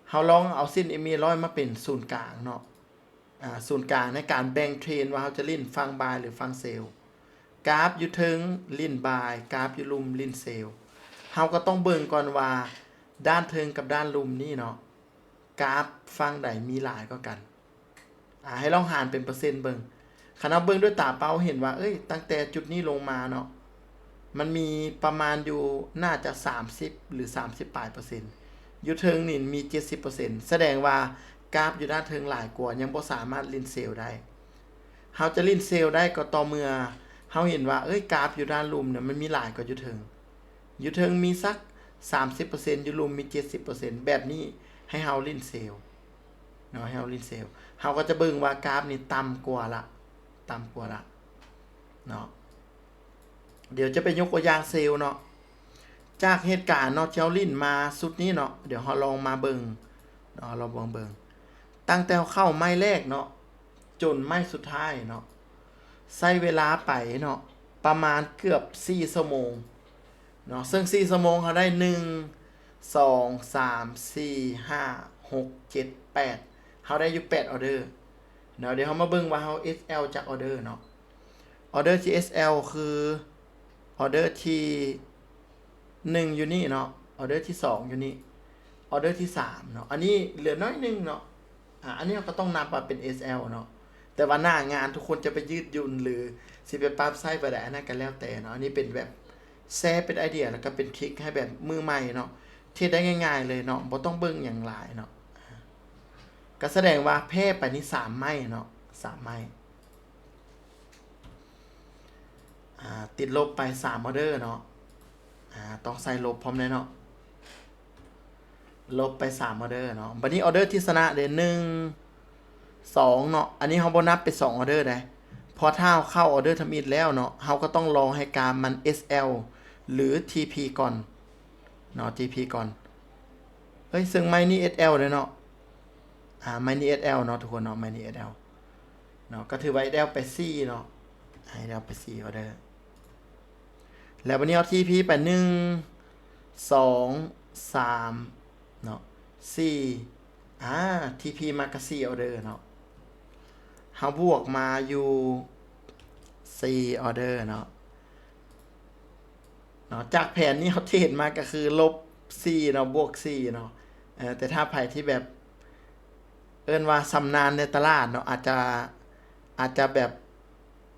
ເຮົາລອງເອົາເສັ້ນ EMA ຮ້ອຍມາເປັນສູນກາງເນາະ, ອາ ສູນກາງໃນການແບ່ງເທຣນວ່າເຮົາຈະຫຼິ້ນຝັ່ງບາຍ ຫຼື ຝັ່ງເຊວ. ກາຟຢູ່ເທິງຫຼິ້ນບາຍ, ກາຟຢູ່ລຸ່ມຫຼິ້ນເຊວ. ເຮົາກໍຕ້ອງເບິ່ງກ່ອນວ່າດ້ານເທິງກັບດ້ານລຸ່ມນີ້ເນາະ ກາຟຝັ່ງໃດມີຫຼາຍກວ່າກັນ. ອາ ໃຫ້ລອງຫານເປັນເປີເຊັນເບິ່ງ. ຄັນເຮົາເບິ່ງດ້ວຍຕາເປົ່າເຫັນວ່າ ເອີຍ ຕັ້ງແຕ່ຈຸດນີ້ລົງມາເນາະ ມັນມີປະມານຢູ່ ໜ້າຈະສາມສິບ ຫຼື ສາມສິບປາຍເປີເຊັນ, ຢູ່ເທິງນີ້ມີເຈັດສິບເປີເຊັນ, ສະແດງວ່າກາຟຢູ່ດ້ານເທິງຫຼາຍກວ່າ ຍັງບໍ່ສາມາດຫຼິ້ນເຊວໄດ້. ເຮົາຈະຫຼິ້ນເຊວໄດ້ກໍຕໍ່ເມື່ອເຮົາເຫັນວ່າ ເອີຍ ກາຟຢູ່ດ້ານລຸ່ມນະ ມັນມີຫຼາຍກວ່າຢູ່ເທິງ, ຢູ່ເທິງມີສັກສາມສິບເປີເຊັນ ຢູ່ລຸ່ມມີເຈັດສິບເປີເຊັນ ແບບນີ້ໃຫ້ເຮົາຫຼິ້ນເຊວເນາະ, ໃຫ້ເຮົາຫຼິ້ນເຊວ. ເຮົາກໍຈະເບິ່ງວ່າກາຟນີ້ຕ່ຳກວ່າລະ, ຕ່ຳກວ່າລະເນາະ. ດຽວຈະໄປຍົກຕົວຢ່າງເຊວເນາະ, ຈາກເຫດການເນາະ ທີ່ເຮົາຫຼິ້ນມາຊຸດນີ້ເນາະ, ດຽວເຮົາລອງມາເບິ່ງເນາະ, ລອງເບິ່ງ ເບິ່ງ ຕັ້ງແຕ່ເຮົາເຂົ້າໄມ້ແລກເນາະ ຈົນໄມ້ສຸດທ້າຍເນາະ ໃຊ້ເວລາໄປເນາະ ປະມານເກືອບສີ່ຊົ່ວໂມງເນາະ. ເຊິ່ງສີ່ຊົ່ວໂມງເຮົາໄດ້ ໜຶ່ງ ສອງ ສາມ ສີ່ ຫ້າ ຫົກ ເຈັດ ແປດ ເຮົາໄດ້ຢູ່ແປດອໍເດີເນາະ. ດຽວເຮົາມາເບິ່ງວ່າເຮົາ SL ຈັກອໍເດີເນາະ. ອໍເດີທີ່ SL ຄືອໍເດີທີ່ໜຶ່ງຢູ່ນີ້ເນາະ, ອໍເດີທີ່ສອງຢູ່ນີ້, ອໍເດີທີ່ສາມເນາະ. ອັນນີ້ເຫຼືອໜ້ອຍໜຶ່ງເນາະ. ອາ ອັນນີ້ເຮົາກໍຕ້ອງນັບວ່າເປັນ SL ເນາະ, ແຕ່ວ່າໜ້າງານທຸກຄົນຈະໄປຢືດຫຍຸ້ນ ຫຼື ຊິໄປປັບໃຊ້ແບບໃດ ອັນນັ້ນກໍແລ້ວແຕ່ເນາະ. ອັນນີ້ເປັນແບບແຊເປັນໄອເດຍ ແລ້ວກໍເປັນທຣິກໃຫ້ແບບມືໃໝ່ເນາະ, ເຮັດໄດ້ງ່າຍໆເລີຍເນາະ, ບໍ່ຕ້ອງເບິ່ງຫຍັງຫຼາຍເນາະ. ກໍສະແດງວ່າແພ້ໄປນີ້ສາມໄມ້ເນາະ, ສາມໄມ້. ອາ ຕິດລົບໄປສາມອໍເດີເນາະ, ອາ ຕ້ອງໃສ່ລົບພ້ອມແດ່ເນາະ, ລົບໄປສາມອໍເດີເນາະ. ບັດນີ້ອໍເດີທີ່ຊະນະເດ ໜຶ່ງ ສອງເນາະ, ອັນນີ້ເຮົາບໍ່ນັບເປັນສອງອໍເດີໃດ, ເພາະຖ້າເຮົາເຂົ້າອໍເດີທຳອິດແລ້ວເນາະ, ເຮົາກໍຕ້ອງລໍໃຫ້ກາຟມັນ SL ຫຼື TP ກ່ອນເນາະ, TP ກ່ອນ. ເອີຍ ເຊິ່ງໄມ້ນີ້ SL ເດ້ເນາະ, ອາ ໄມ້ນີ້ SL ເນາະ ທຸກຄົນເນາະ, ໄມ້ນີ້ SL ເນາະ, ກໍຖືວ່າ SL ໄປສີ່ເນາະ, SL ໄປສີ່ອໍເດີ. ແລ້ວບັດນີ້ເຮົາ TP ໄປ ໜຶ່ງ ສອງ ສາມ ເນາະ ສີ່ ອາ TP ມາກະສີ່ອໍເດີເນາະ, ເຮົາບວກມາຢູ່ສີ່ອໍເດີເນາະ. ເນາະ ຈາກແຜນນີ້ເຮົາເທຣດມາກໍຄືລົບສີ່ເນາະ ບວກສີ່ເນາະ. ເອີ ແຕ່ຖ້າໃຜທີ່ແບບ ເອີ້ນວ່າຊຳນານໃນຕະຫຼາດເນາະ ອາດຈະ ອາດຈະແບບ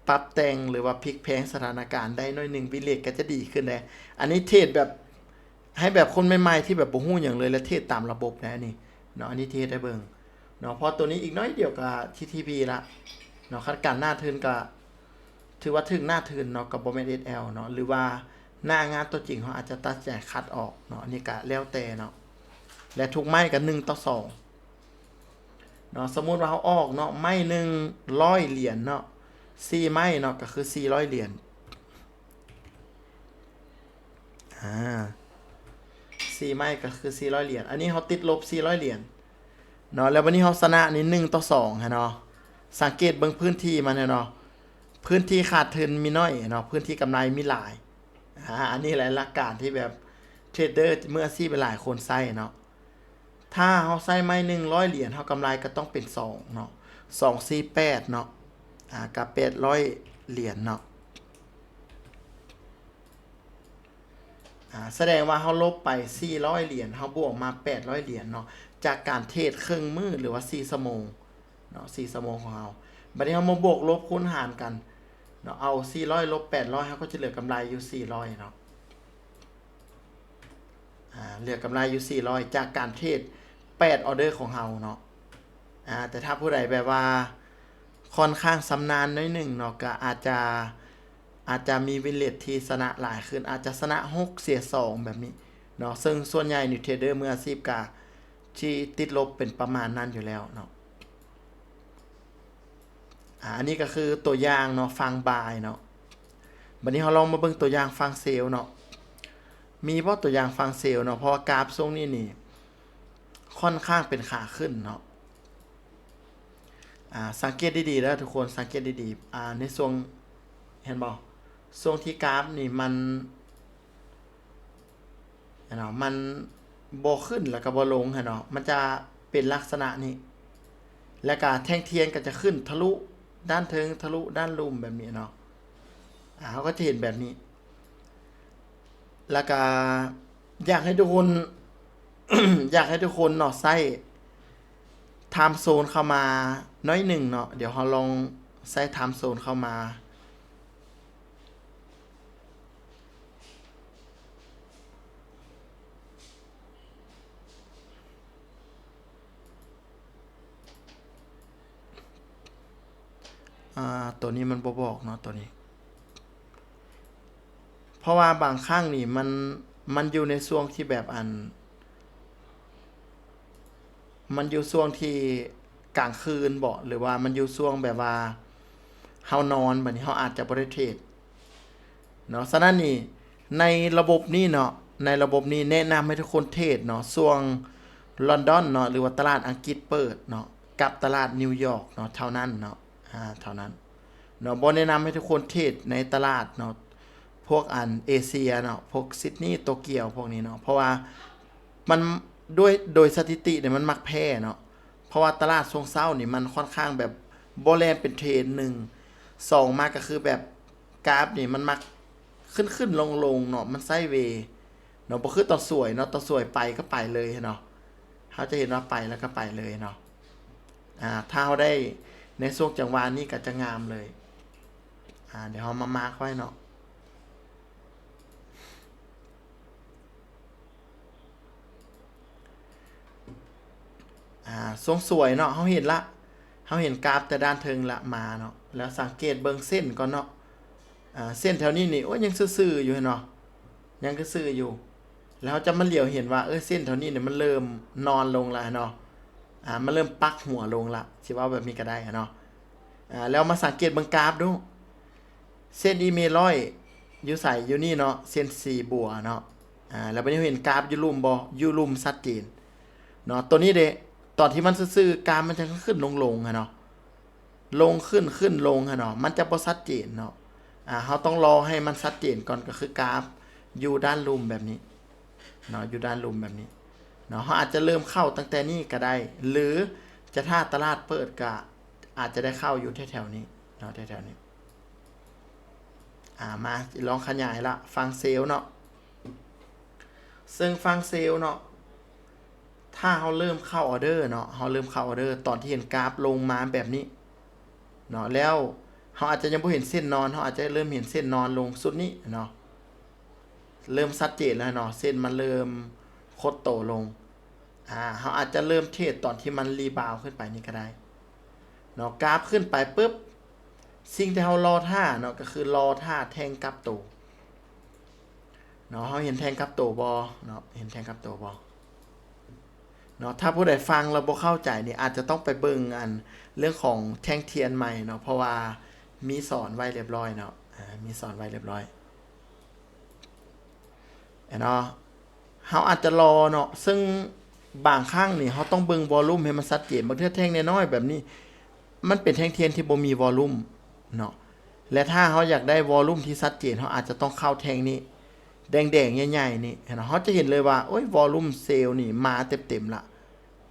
ປັບແຕ່ງ ຫຼືວ່າພິກແພງສະຖານະການໄດ້ໜ້ອຍໜຶ່ງ ວິນເຣດກໍຈະດີຂຶ້ນເດ້. ອັນນີ້ເທຣດແບບ ໃຫ້ແບບຄົນໃໝ່ໆທີ່ແບບບໍ່ຮູ້ຫຍັງເລີຍ ແລະ ເທຣດຕາມລະບົບໄດ້ນີ້ເນາະ, ອັນນີ້ທີ່ເຮັດໃຫ້ເບິ່ງເນາະ. ເພາະໂຕນີ້ອີກໜ້ອຍດຽວກໍ TP ລະເນາະ, ຄັນການໜ້າທຶນກໍ ຖືວ່າຖືກໜ້າທຶນເນາະ, ກໍບໍ່ແມ່ນ SL ເນາະ, ຫຼືວ່າໜ້າງານຕົວຈິງເຮົາອາດຈະຕັດສິນໃຈຄັດອອກເນາະ, ອັນນີ້ກະແລ້ວແຕ່ເນາະ. ແລະ ທຸກໄມ້ກະໜຶ່ງຕໍ່ສອງເນາະ. ສົມມຸດວ່າເຮົາອອກເນາະ, ໄມ້ໜຶ່ງຮ້ອຍຫຼຽນເນາະ, ສີ່ໄມ້ເນາະ ກະຄືສີ່ຮ້ອຍຫຼຽນ. ອາ ສີ່ໄມ້ກະຄືສີ່ຮ້ອຍຫຼຽນ, ອັນນີ້ເຮົາຕິດລົບສີ່ຮ້ອຍຫຼຽນເນາະ. ແລ້ວບັດນີ້ເຮົາຊະນະນີ້ໜຶ່ງຕໍ່ສອງຫັ້ນເນາະ, ສັງເກດເບິ່ງພື້ນທີ່ມັນຫັ້ນເນາະ, ພື້ນທີ່ຂາດທຶນມີໜ້ອຍເນາະ, ພື້ນທີ່ກຳໄລມີຫຼາຍ. ອາ ອັນນີ້ແຫຼະຫຼັກການທີ່ແບບເທຣດເດີມືອາຊີບຫຼາຍຄົນໃຊ້ເນາະ. ຖ້າເຮົາໃຊ້ໄມ້ໜຶ່ງຮ້ອຍຫຼຽນ ເຮົາກຳໄລກໍຕ້ອງເປັນສອງເນາະ, ສອງສີ່ແປດເນາະ, ອາ ກະແປດຮ້ອຍຫຼຽນເນາະ. ອາ ສະແດງວ່າເຮົາລົບໄປສີ່ຮ້ອຍຫຼຽນ ເຮົາບວກມາແປດຮ້ອຍຫຼຽນເນາະ, ຈາກການເທຣດເຄິ່ງມື້ ຫຼືວ່າສີ່ຊົ່ວໂມງເນາະ, ສີ່ຊົ່ວໂມງຂອງເຮົາ. ບັດນີ້ເຮົາມາບວກລົບຄູນຫານກັນເນາະ, ເອົາສີ່ຮ້ອຍລົບແປດຮ້ອຍ ເຮົາກໍຈະເຫຼືອກຳໄລຢູ່ສີ່ຮ້ອຍເນາະ. ອາ ເຫຼືອກຳໄລຢູ່ສີ່ຮ້ອຍ ຈາກການເທຣດແປດອໍເດີຂອງເຮົາເນາະ. ອາ ແຕ່ຖ້າຜູ້ໃດແບບວ່າຄ່ອນຂ້າງຊຳນານໜ້ອຍໜຶ່ງເນາະ ກໍອາດຈະ ອາດຈະມີວິນເລດທີ່ຊະນະຫຼາຍຂຶ້ນ ອາດຈະຊະນະຫົກເສຍສອງແບບນີ້ເນາະ ເຊິ່ງສ່ວນໃຫຍ່ນີ້ເທຣດເດີມືອາຊີບກໍທີ່ຕິດລົບເປັນປະມານນັ້ນຢູ່ແລ້ວເນາະ. ອາ ອັນນີ້ກໍຄືຕົວຢ່າງເນາະ ຝັ່ງບາຍເນາະ. ບັດນີ້ເຮົາລອງມາເບິ່ງຕົວຢ່າງຝັ່ງເຊວເນາະ ມີບໍ່ຕົວຢ່າງຝັ່ງເຊວເນາະ ເພາະວ່າກາບຊ່ວງນີ້ນີ້ຄ່ອນຂ້າງເປັນຂາຂຶ້ນເນາະ. ອາ ສັງເກດດີໆເດີທຸກຄົນ ສັງເກດດີໆ ອາ ໃນຊ່ວງ ເຫັນບໍ່ ຊ່ວງທີ່ກາບນີ້ມັນ ເນາະ ມັນບໍ່ຂຶ້ນ ແລ້ວກໍບໍ່ລົງຫັ້ນເນາະ ມັນຈະເປັນລັກສະນະນີ້ ແລ້ວກໍແທ່ງທຽນກໍຈະຂຶ້ນທະລຸດ້ານເທິງ ທະລຸດ້ານລຸ່ມແບບນີ້ເນາະ. ອາ ເຮົາກໍຈະເຫັນແບບນີ້ ແລ້ວກໍຢາກໃຫ້ທຸກຄົນ ຢາກໃຫ້ທຸກຄົນເນາະ ໃຊ້ທາມໂຊນເຂົ້າມາໜ້ອຍໜຶ່ງເນາະ. ດຽວເຮົາລອງໃຊ້ທາມໂຊນເຂົ້າມາ. ອາ ຕົວນີ້ມັນບໍ່ບອກເນາະ ຕົວນີ້ ເພາະວ່າບາງຄັ້ງນີ້ມັນ ມັນຢູ່ໃນຊ່ວງທີ່ແບບ ອັນ ມັນຢູ່ຊ່ວງທີ່ກາງຄືນບໍ ຫຼືວ່າມັນຢູ່ຊ່ວງແບບວ່າເຮົານອນ ບັດນີ້ເຮົາອາດຈະບໍ່ໄດ້ເທຣດເນາະ. ສະນັ້ນນີ້ ໃນລະບົບນີ້ເນາະ ໃນລະບົບນີ້ແນະນຳໃຫ້ທຸກຄົນເທຣດເນາະ ຊ່ວງລອນດອນເນາະ ຫຼືວ່າຕະຫຼາດອັງກິດເປີດເນາະ ກັບຕະຫຼາດນິວຢອກເນາະ ເທົ່ານັ້ນເນາະ ອາ ເທົ່ານັ້ນເນາະ. ບໍ່ແນະນຳໃຫ້ທຸກຄົນເທຣດໃນຕະຫຼາດເນາະ ພວກອັນເອເຊຍເນາະ ພວກຊິດນີ ໂຕກຽວ ພວກນີ້ເນາະ ເພາະວ່າມັນ ໂດຍ ໂດຍສະຖິຕິນີ້ມັນມັກແພ້ເນາະ. ເພາະວ່າຕະຫຼາດຊ່ວງເຊົ້ານີ້ມັນຄ່ອນຂ້າງແບບບໍ່ແລ່ນເປັນເທຣນ ໜຶ່ງ ສອງ ມາກໍຄືແບບກາຟນີ້ມັນມັກຂຶ້ນໆລົງໆເນາະ ມັນໄຊເວເນາະ ບໍ່ຄືຕອນສວຍເນາະ ຕອນສວຍໄປກໍໄປເລີຍເນາະ. ເຮົາຈະເຫັນວ່າໄປແລ້ວກໍໄປເລີຍເນາະ. ອາ ຖ້າເຮົາໄດ້ໃນຊ່ວງຈັງຫວະນີ້ກໍຈະງາມເລີຍ. ອາ ດຽວເຮົາມາມາກໄວ້ເນາະ. ອາ ຊ່ວງສວຍເນາະ ເຮົາເຫັນລະ ເຮົາເຫັນກາບແຕ່ດ້ານເທິງລະມາເນາະ ແລ້ວສັງເກດເບິ່ງເສັ້ນກ່ອນເນາະ. ອາ ເສັ້ນແຖວນີ້ນີ້ ໂອ້ຍ ຍັງຊື່ໆຢູ່ເຫັນບໍ່ ຍັງຊື່ໆຢູ່. ແລ້ວເຮົາຈະມາຫຼຽວເຫັນວ່າ ເອີ ເສັ້ນແຖວນີ້ນີ້ມັນເລີ່ມນອນລົງລະເນາະ. ອາ ມັນເລີ່ມປັກຫົວລົງລະ ຊິເວົ້າແບບນີ້ກໍໄດ້ເນາະ. ອາ ແລ້ວມາສັງເກດເບິ່ງກາບດູ ເສັ້ນອີເມຮ້ອຍຢູ່ໃສ? ຢູ່ນີ້ເນາະ ເສັ້ນສີບົວເນາະ. ອາ ແລ້ວບັດນີ້ເຫັນກາບຢູ່ລຸ່ມບໍ່? ຢູ່ລຸ່ມຊັດເຈນເນາະ. ຕົວນີ້ເດ ຕອນທີ່ມັນຊື່ໆ ກາບມັນຈະຂຶ້ນໆລົງໆຫັ້ນເນາະ ລົງຂຶ້ນຂຶ້ນລົງຫັ້ນເນາະ ມັນຈະບໍ່ຊັດເຈນເນາະ. ອາ ເຮົາຕ້ອງລໍໃຫ້ມັນຊັດເຈນກ່ອນ ກໍຄືກາບຢູ່ດ້ານລຸ່ມແບບນີ້ເນາະ ຢູ່ດ້ານລຸ່ມແບບນີ້ເນາະ. ເຮົາອາດຈະເລີ່ມເຂົ້າຕັ້ງແຕ່ນີ້ກໍໄດ້ ຫຼືຈະຖ້າຕະຫຼາດເປີດກໍອາດຈະໄດ້ເຂົ້າຢູ່ແຖວໆນີ້ເນາະ ແຖວໆນີ້. ອາ ມາລອງຂະຫຍາຍລະ ຝັ່ງເຊວເນາະ. ເຊິ່ງຝັ່ງເຊວເນາະ ຖ້າເຮົາເລີ່ມເຂົ້າອໍເດີເນາະ ເຮົາເລີ່ມເຂົ້າອໍເດີຕອນທີ່ເຫັນກາບລົງມາແບບນີ້ເນາະ ແລ້ວເຮົາອາດຈະຍັງບໍ່ເຫັນເສັ້ນນອນ ເຮົາອາດຈະເລີ່ມເຫັນເສັ້ນນອນລົງຊຸດນີ້ເນາະ ເລີ່ມຊັດເຈນແລ້ວເນາະ ເສັ້ນມັນເລີ່ມຄົດໂຕລົງ. ອາ ເຮົາອາດຈະເລີ່ມເທຣດຕອນທີ່ມັນຣີບາວຂຶ້ນໄປນີ້ກໍໄດ້ເນາະ. ກາບຂຶ້ນໄປປຶບ ສິ່ງທີ່ເຮົາລໍຖ້າເນາະ ກໍຄືລໍຖ້າແທ່ງກັບໂຕເນາະ. ເຮົາເຫັນແທ່ງກັບໂຕບໍ່ເນາະ ເຫັນແທ່ງກັບໂຕບໍ່ເນາະ. ຖ້າຜູ້ໃດຟັງແລ້ວບໍ່ເຂົ້າໃຈນີ້ ອາດຈະຕ້ອງໄປເບິ່ງອັນເລື່ອງຂອງແທ່ງທຽນໃໝ່ເນາະ ເພາະວ່າມີສອນໄວ້ລຽບລ້ອຍເນາະ ອາ ມີສອນໄວ້ລຽບລ້ອຍ. ແມ່ນເນາະ ເຮົາອາດຈະລໍເນາະ ເຊິ່ງບາງຄັ້ງນີ້ເຮົາຕ້ອງເບິ່ງວໍລຸ່ມໃຫ້ມັນຊັດເຈນ. ບາງເທື່ອແທ່ງນ້ອຍໆແບບນີ້ ມັນເປັນແທ່ງທຽນທີ່ບໍ່ມີວໍລຸ່ມເນາະ ແລະ ຖ້າເຮົາຢາກໄດ້ວໍລຸ່ມທີ່ຊັດເຈນ ເຮົາອາດຈະຕ້ອງເຂົ້າແທ່ງນີ້ ແດງໆໃຫຍ່ໆນີ້ ເຫັນເນາະ. ເຮົາຈະເຫັນເລີຍວ່າ ໂອ້ຍ ວໍລຸ່ມເຊວນີ້ມາເຕັມໆລະ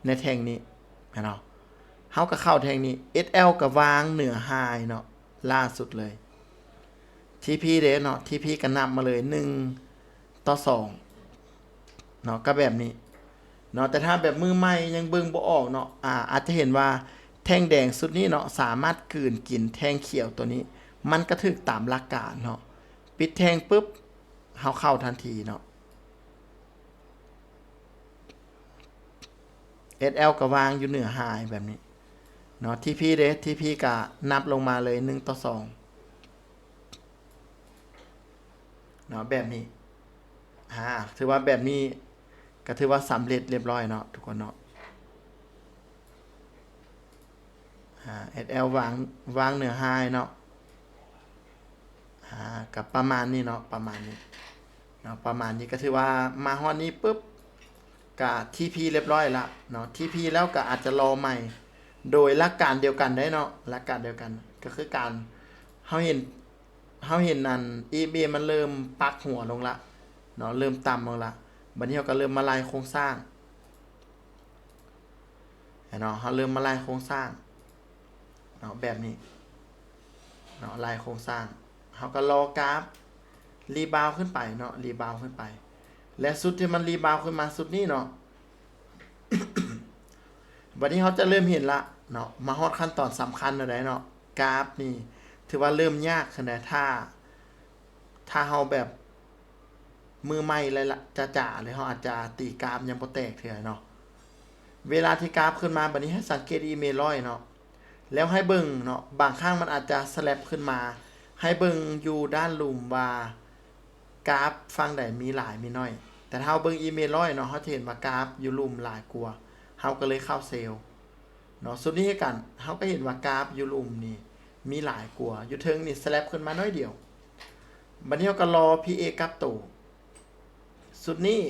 ໃນແທ່ງນີ້ ເຫັນເນາະ. ເຮົາກໍເຂົ້າແທ່ງນີ້ ເອສແອລ ກໍວາງເໜືອໄຮເນາະ ລ່າສຸດເລີຍ. ທີພີເດ້ເນາະ ທີພີກໍນັບມາເລີຍ ໜຶ່ງຕໍ່ສອງເນາະ ກໍແບບນີ້ເນາະ. ແຕ່ຖ້າແບບມືໃໝ່ຍັງເບິ່ງບໍ່ອອກເນາະ ອາ ອາດຈະເຫັນວ່າແທ່ງແດງຊຸດນີ້ເນາະ ສາມາດກືນກິນແທ່ງຂຽວຕົວນີ້ ມັນກໍຖືກຕາມຫຼັກການເນາະ. ປິດແທ່ງປຶບ ເຮົາເຂົ້າທັນທີເນາະ. ເອສແອລ ກໍວາງຢູ່ເໜືອໄຮແບບນີ້ ເນາະ ທີພີເດ້ ທີພີກະນັບລົງມາເລີຍ ໜຶ່ງຕໍ່ສອງເນາະ ແບບນີ້ ອາ ຖືວ່າແບບນີ້ກະຖືວ່າສຳເລັດລຽບຮ້ອຍເນາະ ທຸກຄົນເນາະ. ອາ ເອສແອລ ວາງ ວາງເໜືອໄຮເນາະ ອາ ກະປະມານນີ້ເນາະ ປະມານນີ້ເນາະ ປະມານນີ້ ກະຖືວ່າມາຮອດນີ້ປຶບ ກະທີພີລຽບຮ້ອຍລະເນາະ ທີພີແລ້ວກະອາດຈະລໍໃໝ່ ໂດຍຫຼັກການດຽວກັນໄດ້ເນາະ ຫຼັກການດຽວກັນ ກະຄືການ ເຮົາເຫັນ ເຮົາເຫັນອັນ ອີເອັມເອ ມັນເລີ່ມປັກຫົວລົງລະເນາະ ເລີ່ມຕ່ຳລົງລະ ບາດນີ້ເຮົາກະເລີ່ມມາໄລ່ໂຄງສ້າງ ເນາະ ເຮົາເລີ່ມມາໄລ່ໂຄງສ້າງເນາະ ແບບນີ້ເນາະ ໄລ່ໂຄງສ້າງ ເຮົາກະລໍກາບຣີບາວຂຶ້ນໄປເນາະ ຣີບາວຂຶ້ນໄປ ແລະ ຊຸດທີ່ມັນຣີບາວຂຶ້ນມາຊຸດນີ້ເນາະ ບາດນີ້ເຮົາຈະເລີ່ມເຫັນລະເນາະ ມາຮອດຂັ້ນຕອນສຳຄັນແລ້ວເນາະ ກາບນີ້ຖືວ່າເລີ່ມຍາກຂຶ້ນແລ້ວ ຖ້າ ຖ້າເຮົາແບບມືໃໝ່ແລະຈະໆ ເລີຍ ເຮົາອາດຈະຕີກາບຍັງບໍ່ແຕກເທື່ອເນາະ. ເວລາທີ່ກາບຂຶ້ນມາບາດນີ້ ໃຫ້ສັງເກດອີເມລຮ້ອຍເນາະ ແລ້ວໃຫ້ເບິ່ງເນາະ ບາງຄັ້ງມັນອາດຈະສະແລັບຂຶ້ນມາ ໃຫ້ເບິ່ງຢູ່ດ້ານລຸ່ມວ່າກາບຝັ່ງໃດມີຫຼາຍມີໜ້ອຍ ແຕ່ຖ້າເຮົາເບິ່ງອີເມລຮ້ອຍເນາະ ເຮົາຈະເຫັນວ່າກາບຢູ່ລຸ່ມຫຼາຍກວ່າ ເຮົາກໍເລີຍເຂົ້າເຊວເນາະ. ຊຸດນີ້ຄືກັນ ເຮົາກໍເຫັນວ່າກາບຢູ່ລຸ່ມນີ້ມີຫຼາຍກວ່າ ຢູ່ເທິງນີ້ສະແລັບຂຶ້ນມາໜ້ອຍດຽວ. ບາດນີ້ເຮົາກໍລໍພີເອກັບໂຕ ຊຸດນີ້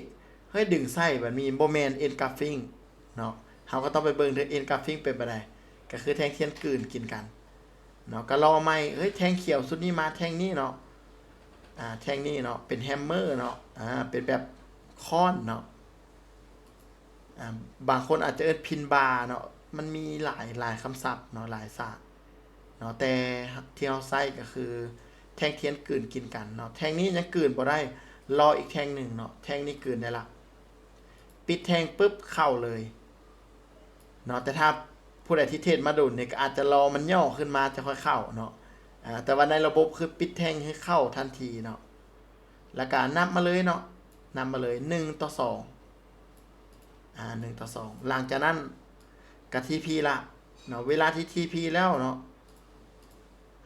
ເຮີ້ຍ ດຶງໃສ່ບາດນີ້ບໍ່ແມ່ນເອັນກາຟິ້ງເນາະ ເຮົາກໍຕ້ອງໄປເບິ່ງເດີ ເອັນກາຟິ້ງເປັນແບບໃດ ກໍຄືແທ່ງທຽນກືນກິນກັນເນາະ ກໍລໍໃໝ່ ເຮີ້ຍ ແທ່ງຂຽວຊຸດນີ້ມາແທ່ງນີ້ເນາະ ອາ ແທ່ງນີ້ເນາະ ເປັນແຮມເມີເນາະ ອາ ເປັນແບບຄ້ອນເນາະ ອາ ບາງຄົນອາດຈະເອີ້ນພິນບາເນາະ ມັນມີຫຼາຍ ຫຼາຍຄຳສັບເນາະ ຫຼາຍສາກເນາະ ແຕ່ທີ່ເຮົາໃຊ້ກໍຄືແທ່ງທຽນກືນກິນກັນເນາະ ແທ່ງນີ້ຍັງກືນບໍ່ໄດ້ ລໍອີກແທ່ງໜຶ່ງເນາະ ແທ່ງນີ້ກືນໄດ້ລະ ປິດແທ່ງປຶບເຂົ້າເລີຍເນາະ ແຕ່ຖ້າຜູ້ໃດທີ່ເທຣດມາດົນນີ້ກໍອາດຈະລໍມັນຫຍໍ້ຂຶ້ນມາຈັ່ງຄ່ອຍເຂົ້າເນາະ ອາ ແຕ່ວ່າໃນລະບົບຄືປິດແທ່ງໃຫ້ເຂົ້າທັນທີເນາະ ແລ້ວກໍນັບມາເລີຍເນາະ ນັບມາເລີຍ ໜຶ່ງຕໍ່ສອງ ອາ ໜຶ່ງຕໍ່ສອງ ຫຼັງຈາກນັ້ນກໍທີພີລະເນາະ ເວລາທີ່ທີພີແລ້ວເນາະ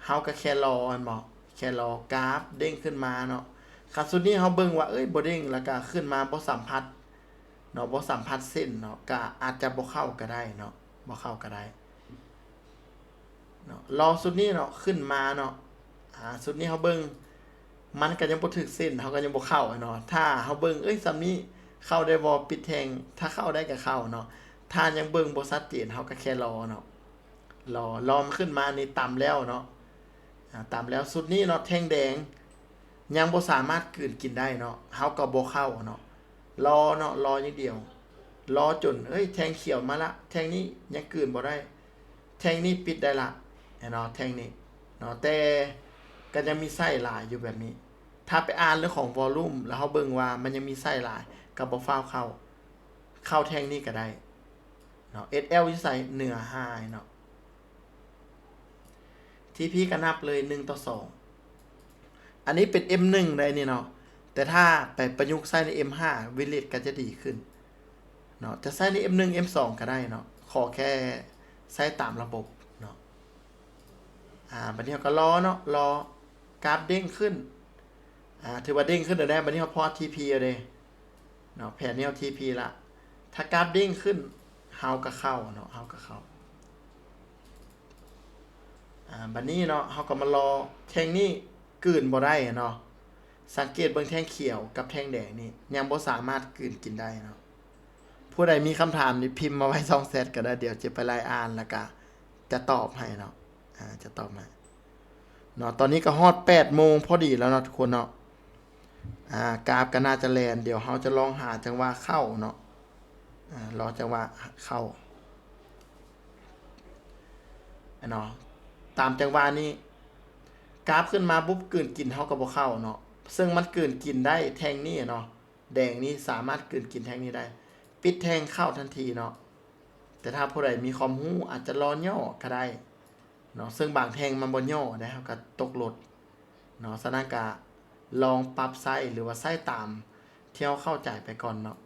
ເຮົາກໍແຄ່ລໍແມ່ນບໍ່ ແຄ່ລໍກາບເດ້ງຂຶ້ນມາເນາະ ຄັນຊຸດນີ້ເຮົາເບິ່ງວ່າ ເອີຍ ບໍ່ເດ້ງ ແລ້ວກໍຂຶ້ນມາບໍ່ສຳຜັດເນາະ ບໍ່ສຳຜັດເສັ້ນເນາະ ກໍອາດຈະບໍ່ເຂົ້າກໍໄດ້ເນາະ ບໍ່ເຂົ້າກໍໄດ້ເນາະ ລໍຊຸດນີ້ເນາະ ຂຶ້ນມາເນາະ ອາ ຊຸດນີ້ເຮົາເບິ່ງ ມັນກໍຍັງບໍ່ຖືກເສັ້ນ ເຮົາກໍຍັງບໍ່ເຂົ້າເນາະ ຖ້າເຮົາເບິ່ງ ເອີຍ ສ່ຳນີ້ເຂົ້າໄດ້ບໍ່ ປິດແທ່ງ ຖ້າເຂົ້າໄດ້ກໍເຂົ້າເນາະ ຖ້າຍັງເບິ່ງບໍ່ຊັດເຈນ ເຮົາກໍແຄ່ລໍເນາະ ລໍ ລໍມັນຂຶ້ນມານີ້ ຕຳແລ້ວເນາະ ອາ ຕຳແລ້ວ ຊຸດນີ້ເນາະ ແທ່ງແດງ ຍັງບໍ່ສາມາດກືນກິນໄດ້ເນາະ ເຮົາກໍບໍ່ເຂົ້າເນາະ ລໍເນາະ ລໍຢ່າງດຽວ ລໍຈົນ ເອີຍ ແທ່ງຂຽວມາລະ ແທ່ງນີ້ຍັງກືນບໍ່ໄດ້ ແທ່ງນີ້ປິດໄດ້ລະ ເຫັນເນາະ ແທ່ງນີ້ເນາະ ແຕ່ກໍຍັງມີໄສ້ຫຼາຍຢູ່ແບບນີ້ ຖ້າໄປອ່ານເລື່ອງຂອງວໍລຸ່ມ ແລ້ວເຮົາເບິ່ງວ່າມັນຍັງມີໄສ້ຫຼາຍ ກໍບໍ່ຟ້າວເຂົ້າ ເຂົ້າແທ່ງນີ້ກໍໄດ້ເນາະ ເອສແອລ ຢູ່ໃສ ເໜືອໄຮເນາະ ທີພີກໍນັບເລີຍ ໜຶ່ງຕໍ່ສອງ ອັນນີ້ເປັນເອັມໜຶ່ງໄດ໋ນີ້ເນາະ ແຕ່ຖ້າໄປປະຍຸກໃຊ້ໃນເອັມຫ້າ ວິນເຣດກໍຈະດີຂຶ້ນເນາະ ຈະໃຊ້ໃນເອັມໜຶ່ງ ເອັມສອງກໍໄດ້ເນາະ ຂໍແຄ່ໃຊ້ຕາມລະບົບເນາະ ອາ ບາດນີ້ເຮົາກໍລໍເນາະ ລໍກາບເດ້ງຂຶ້ນ ອາ ຖືວ່າເດ້ງຂຶ້ນແລ້ວ ບາດນີ້ເຮົາພໍທີພີເອົາເດ້ ເນາະ ແຜນນີ້ເຮົາທີພີລະ ຖ້າກາບເດ້ງຂຶ້ນ ເຮົາກໍເຂົ້າເນາະ ເຮົາກໍເຂົ້າ ອາ ບາດນີ້ເນາະ ເຮົາກໍມາລໍ ແທ່ງນີ້ກືນບໍ່ໄດ້ເນາະ ສັງເກດເບິ່ງແທ່ງຂຽວກັບແທ່ງແດງນີ້ ຍັງບໍ່ສາມາດກືນກິນໄດ້ເນາະ ຜູ້ໃດມີຄຳຖາມນີ້ພິມມາໄວ້ຊ່ອງແຊັດກໍໄດ້ ດຽວຈະໄປໄລ່ອ່ານ ແລ້ວກະຈະຕອບໃຫ້ເນາະ ອາ ຈະຕອບໃຫ້ເນາະ ຕອນນີ້ກໍຮອດແປດໂມງພໍດີແລ້ວເນາະ ທຸກຄົນເນາະ ອາ ກາບກໍໜ້າຈະແລ່ນ ດຽວເຮົາຈະລອງຫາຈັງຫວະເຂົ້າເນາະ ອາ ລໍຈັງຫວະເຂົ້າເນາະ ຕາມຈັງຫວະນີ້ ກາບຂຶ້ນມາປຸບ ກືນກິນເຮົາກໍບໍ່ເຂົ້າເນາະ ເຊິ່ງມັນກືນກິນໄດ້ແທ່ງນີ້ເນາະ ແດງນີ້ສາມາດກືນກິນແທ່ງນີ້ໄດ້ ປິດແທ່ງເຂົ້າທັນທີເນາະ ແຕ່ຖ້າຜູ້ໃດມີຄວາມຮູ້ອາດຈະລໍຫຍໍ້ກໍໄດ້ເນາະ ເຊິ່ງບາງແທ່ງມັນບໍ່ຫຍໍ້ໄດ໋ ເຮົາກໍຕົກລົດເນາະ ສະນັ້ນກໍລອງປັບໃຊ້ ຫຼືວ່າໃຊ້ຕາມທີ່ເຮົາເຂົ້າໃຈໄປກ່ອນເນາະ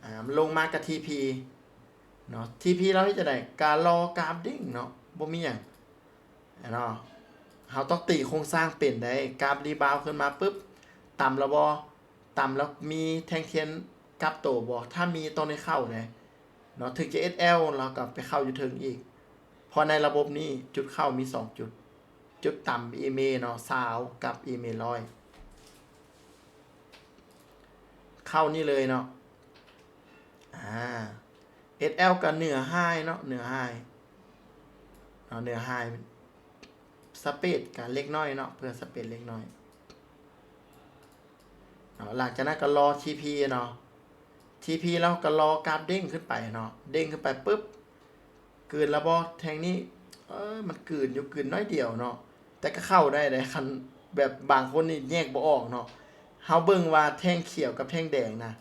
ອາ ລົງມາກະທີພີ ເນາະ ທີພີ ລາວເຮັດຈັ່ງໃດ? ກະລໍກາບເດ້ງເນາະ ບໍ່ມີຫຍັງເນາະ. ເຮົາຕ້ອງຕີໂຄງສ້າງເປັນໄດ໋ ກາບຣີບາວຂຶ້ນມາປຶບ ຕ່ຳແລ້ວບໍ່? ຕ່ຳແລ້ວມີແທ່ງທຽນກັບໂຕບໍ່? ຖ້າມີຕ້ອງໄດ້ເຂົ້າເດ້ເນາະ ເຖິງຈະເອັສແອລ ແລ້ວກໍໄປເຂົ້າຢູ່ເທິງອີກ ເພາະໃນລະບົບນີ້ຈຸດເຂົ້າມີສອງຈຸດ ຈຸດຕ່ຳ ອີເອມເອ ເນາະ ຊາວ ກັບ ອີເອມເອ ຮ້ອຍ ເຂົ້ານີ້ເລີຍເນາະ. ອາ ເອັສແອລ ກໍເໜືອໄຮເນາະ ເໜືອໄຮເນາະ ເໜືອໄຮ ສະເປດກໍເລັກນ້ອຍເນາະ ເພື່ອສະເປດເລັກນ້ອຍເນາະ. ຫຼັງຈາກນັ້ນກໍລໍທີພີເນາະ ທີພີ ແລ້ວກໍລໍກາບເດ້ງຂຶ້ນໄປເນາະ ເດ້ງຂຶ້ນໄປປຶບ ກືນແລ້ວບໍ່ແທ່ງນີ້? ເອີ ມັນກືນຢູ່ ກືນໜ້ອຍດຽວເນາະ ແຕ່ກໍເຂົ້າໄດ້ເດ້ ຄັນແບບບາງຄົນນີ້ແຍກບໍ່ອອກເນາະ. ເຮົາເບິ່ງວ່າແທ່ງຂຽວກັບແທ່ງແດງນະ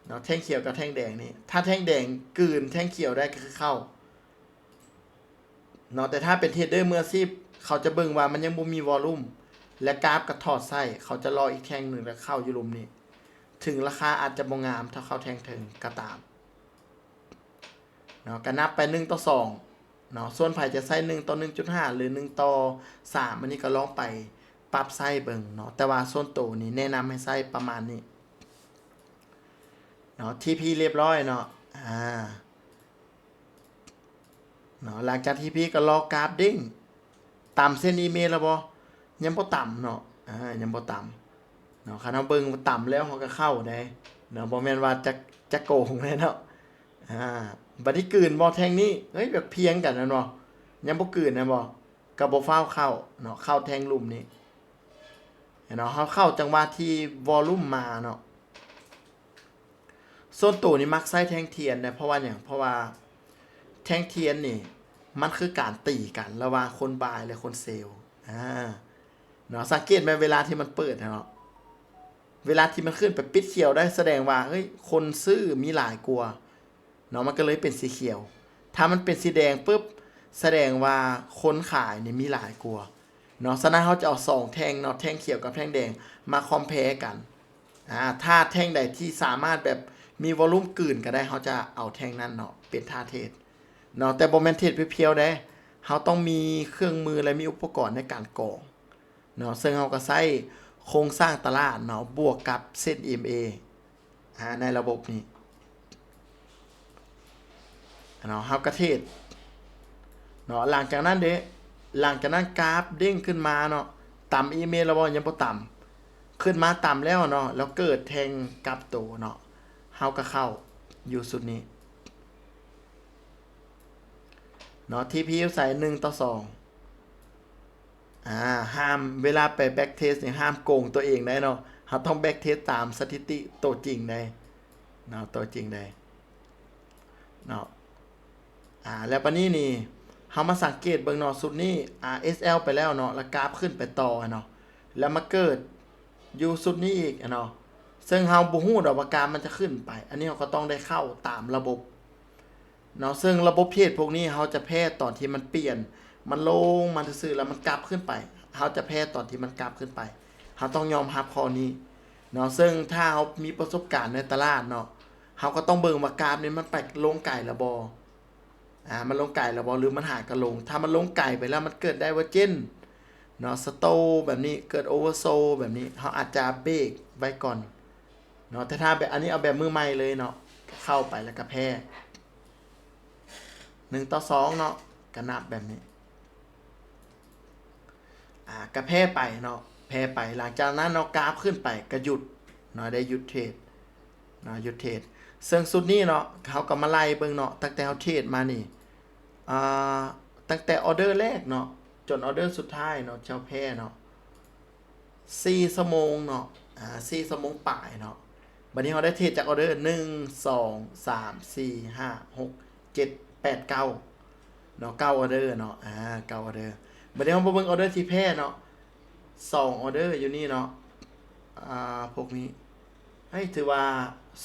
ເນາະ ແທ່ງຂຽວກັບແທ່ງແດງນີ້ ຖ້າແທ່ງແດງກືນແທ່ງຂຽວໄດ້ກໍຄືເຂົ້າເນາະ ແຕ່ຖ້າເປັນເທຣດເດີມືອາຊີບ ເຂົາຈະເບິ່ງວ່າມັນຍັງບໍ່ມີວໍລຸ່ມ ແລະ ກາບກໍຖອດໃສ່ ເຂົາຈະລໍອີກແທ່ງໜຶ່ງ ແລ້ວເຂົ້າຢູ່ລຸ່ມນີ້ ເຖິງລາຄາອາດຈະບໍ່ງາມເທົ່າເຂົ້າແທ່ງເທິງກໍຕາມ ເນາະ ກໍນັບໄປໜຶ່ງຕໍ່ສອງເນາະ ສ່ວນໃຜຈະໃຊ້ໜຶ່ງຕໍ່ໜຶ່ງຈຸດຫ້າ ຫຼື ໜຶ່ງຕໍ່ສາມ ອັນນີ້ກໍລອງໄປປັບໃຊ້ເບິ່ງເນາະ ແຕ່ວ່າສ່ວນໂຕນີ້ແນະນຳໃຫ້ໃຊ້ປະມານນີ້ເນາະ. ທີພີ ລຽບຮ້ອຍເນາະ ອາ ເນາະ ຫຼັງຈາກທີພີ ກໍລໍກາບເດ້ງ ຕ່ຳເສັ້ນອີເມລແລ້ວບໍ່? ຍັງບໍ່ຕ່ຳເນາະ ອາ ຍັງບໍ່ຕ່ຳເນາະ. ຄັນເຮົາເບິ່ງວ່າຕ່ຳແລ້ວ ເຮົາກໍເຂົ້າໄດ້ເນາະ ບໍ່ແມ່ນວ່າຈະ ຈະໂກງເດ້ເນາະ. ອາ ບັດນີ້ກືນບໍ່ແທ່ງນີ້? ເອີຍ ແບບພຽງກັນແມ່ນບໍ່? ຍັງບໍ່ກືນແມ່ນບໍ່? ກໍບໍ່ຟ້າວເຂົ້າເນາະ ເຂົ້າແທ່ງລຸ່ມນີ້ເນາະ ເຮົາເຂົ້າຈັງຫວະທີ່ວໍລຸ່ມມາເນາະ. ສ່ວນໂຕນີ້ມັກໃຊ້ແທ່ງທຽນນະ ເພາະວ່າຫຍັງ? ເພາະວ່າແທ່ງທຽນນີ້ມັນຄືການຕີກັນລະຫວ່າງຄົນບາຍ ແລະ ຄົນເຊລ ອາ ເນາະ. ສັງເກດແມ່ນເວລາທີ່ມັນເປີດເນາະ ເວລາທີ່ມັນຂຶ້ນໄປປິດຂຽວໄດ້ ສະແດງວ່າ ເຮີ້ຍ ຄົນຊື້ມີຫຼາຍກວ່າເນາະ ມັນກໍເລີຍເປັນສີຂຽວ. ຖ້າມັນເປັນສີແດງປຶບ ສະແດງວ່າຄົນຂາຍນີ້ມີຫຼາຍກວ່າເນາະ. ສະນັ້ນເຮົາຈະເອົາສອງແທ່ງເນາະ ແທ່ງຂຽວກັບແທ່ງແດງມາຄອມແພກັນ ອາ ຖ້າແທ່ງໃດທີ່ສາມາດແບບມີວໍລຸ່ມກືນກັນໄດ້ ເຮົາຈະເອົາແທ່ງນັ້ນເນາະເປັນທ່າເທດເນາະ. ແຕ່ບໍ່ແມ່ນເທດພຽວໆເດ້ ເຮົາຕ້ອງມີເຄື່ອງມື ແລະ ມີອຸປະກອນໃນການກອງເນາະ ເຊິ່ງເຮົາກໍໃຊ້ໂຄງສ້າງຕະຫຼາດເນາະ ບວກກັບເສັ້ນ ອີເອັມເອ ອາ ໃນລະບົບນີ້ເນາະ ເຮົາກະເທດເນາະ. ຫຼັງຈາກນັ້ນເດ້ ຫຼັງຈາກນັ້ນກາບເດ້ງຂຶ້ນມາເນາະ ຕ່ຳອີເມລແລ້ວບໍ່? ຍັງບໍ່ຕ່ຳ ຂຶ້ນມາຕ່ຳແລ້ວເນາະ ແລ້ວເກີດແທ່ງກັບໂຕເນາະ ເຮົາກະເຂົ້າຢູ່ຊຸດນີ້ເນາະ. ທີພີ ຢູ່ໃສ? ໜຶ່ງຕໍ່ສອງ ອາ ຫ້າມ ເວລາໄປແບັກເທສນີ້ ຫ້າມໂກງຕົວເອງໄດ້ເນາະ ເຮົາຕ້ອງແບັກເທສຕາມສະຖິຕິໂຕຈິງໄດ້ເນາະ ໂຕຈິງໄດ້ເນາະ. ອາ ແລ້ວບາດນີ້ນີ້ ເຮົາມາສັງເກດເບິ່ງເນາະ ຊຸດນີ້ ອາ ເອສແອລ ໄປແລ້ວເນາະ ແລ້ວກາບຂຶ້ນໄປຕໍ່ເນາະ ແລ້ວມາເກີດຢູ່ຊຸດນີ້ອີກເນາະ ເຊິ່ງເຮົາບໍ່ຮູ້ດອກວ່າກາບມັນຈະຂຶ້ນໄປ ອັນນີ້ເຮົາກໍຕ້ອງໄດ້ເຂົ້າຕາມລະບົບ ເນາະ ເຊິ່ງລະບົບເທຣດພວກນີ້ເຮົາຈະແພ້ຕອນທີ່ມັນປ່ຽນ ມັນລົງມາຊື່ໆ ແລ້ວມັນກັບຂຶ້ນໄປ ເຮົາຈະແພ້ຕອນທີ່ມັນກັບຂຶ້ນໄປ ເຮົາຕ້ອງຍອມຮັບຂໍ້ນີ້ເນາະ. ເຊິ່ງຖ້າເຮົາມີປະສົບການໃນຕະຫຼາດເນາະ ເຮົາກໍຕ້ອງເບິ່ງວ່າກາບນີ້ມັນໄປລົງໄກແລ້ວບໍ່ ອາ ມັນລົງໄກແລ້ວບໍ່ ຫຼືມັນຫາກະລົງ ຖ້າມັນລົງໄກໄປແລ້ວ ມັນເກີດ divergence ເນາະ stall ແບບນີ້ ເກີດ oversold ແບບນີ້ ເຮົາອາດຈະເບຣກໄວ້ກ່ອນ ເນາະ ແຕ່ຖ້າແບບ ອັນນີ້ເອົາແບບມືໃໝ່ເລີຍເນາະ ເຂົ້າໄປແລ້ວກະແພ້ ໜຶ່ງຕໍ່ສອງເນາະ ກະນັບແບບນີ້ ອາ ກະແພ້ໄປເນາະ ແພ້ໄປ ຫຼັງຈາກນັ້ນເນາະ ກາບຂຶ້ນໄປກະຢຸດເນາະ ໄດ້ຢຸດເທຣດເນາະ ຢຸດເທຣດ. ເຊິ່ງຊຸດນີ້ເນາະ ເຮົາກະມາໄລ່ເບິ່ງເນາະ ຕັ້ງແຕ່ເຮົາເທຣດມານີ້ ອາ ຕັ້ງແຕ່ອໍເດີແລກເນາະ ຈົນອໍເດີສຸດທ້າຍເນາະ ເຈົ້າແພ້ເນາະ ສີ່ຊົ່ວໂມງເນາະ ອາ ສີ່ຊົ່ວໂມງປາຍເນາະ. ບາດນີ້ເຮົາໄດ້ເທຣດຈັກອໍເດີ? ໜຶ່ງ ສອງ ສາມ ສີ່ ຫ້າ ຫົກ ເຈັດ ແປດ ເກົ້າເນາະ ເກົ້າອໍເດີເນາະ ອາ ເກົ້າອໍເດີ. ບາດນີ້ເຮົາມາເບິ່ງອໍເດີທີ່ແພ້ເນາະ ສອງອໍເດີຢູ່ນີ້ເນາະ ອາ ພວກນີ້ ເຮີ້ຍ ຖືວ່າ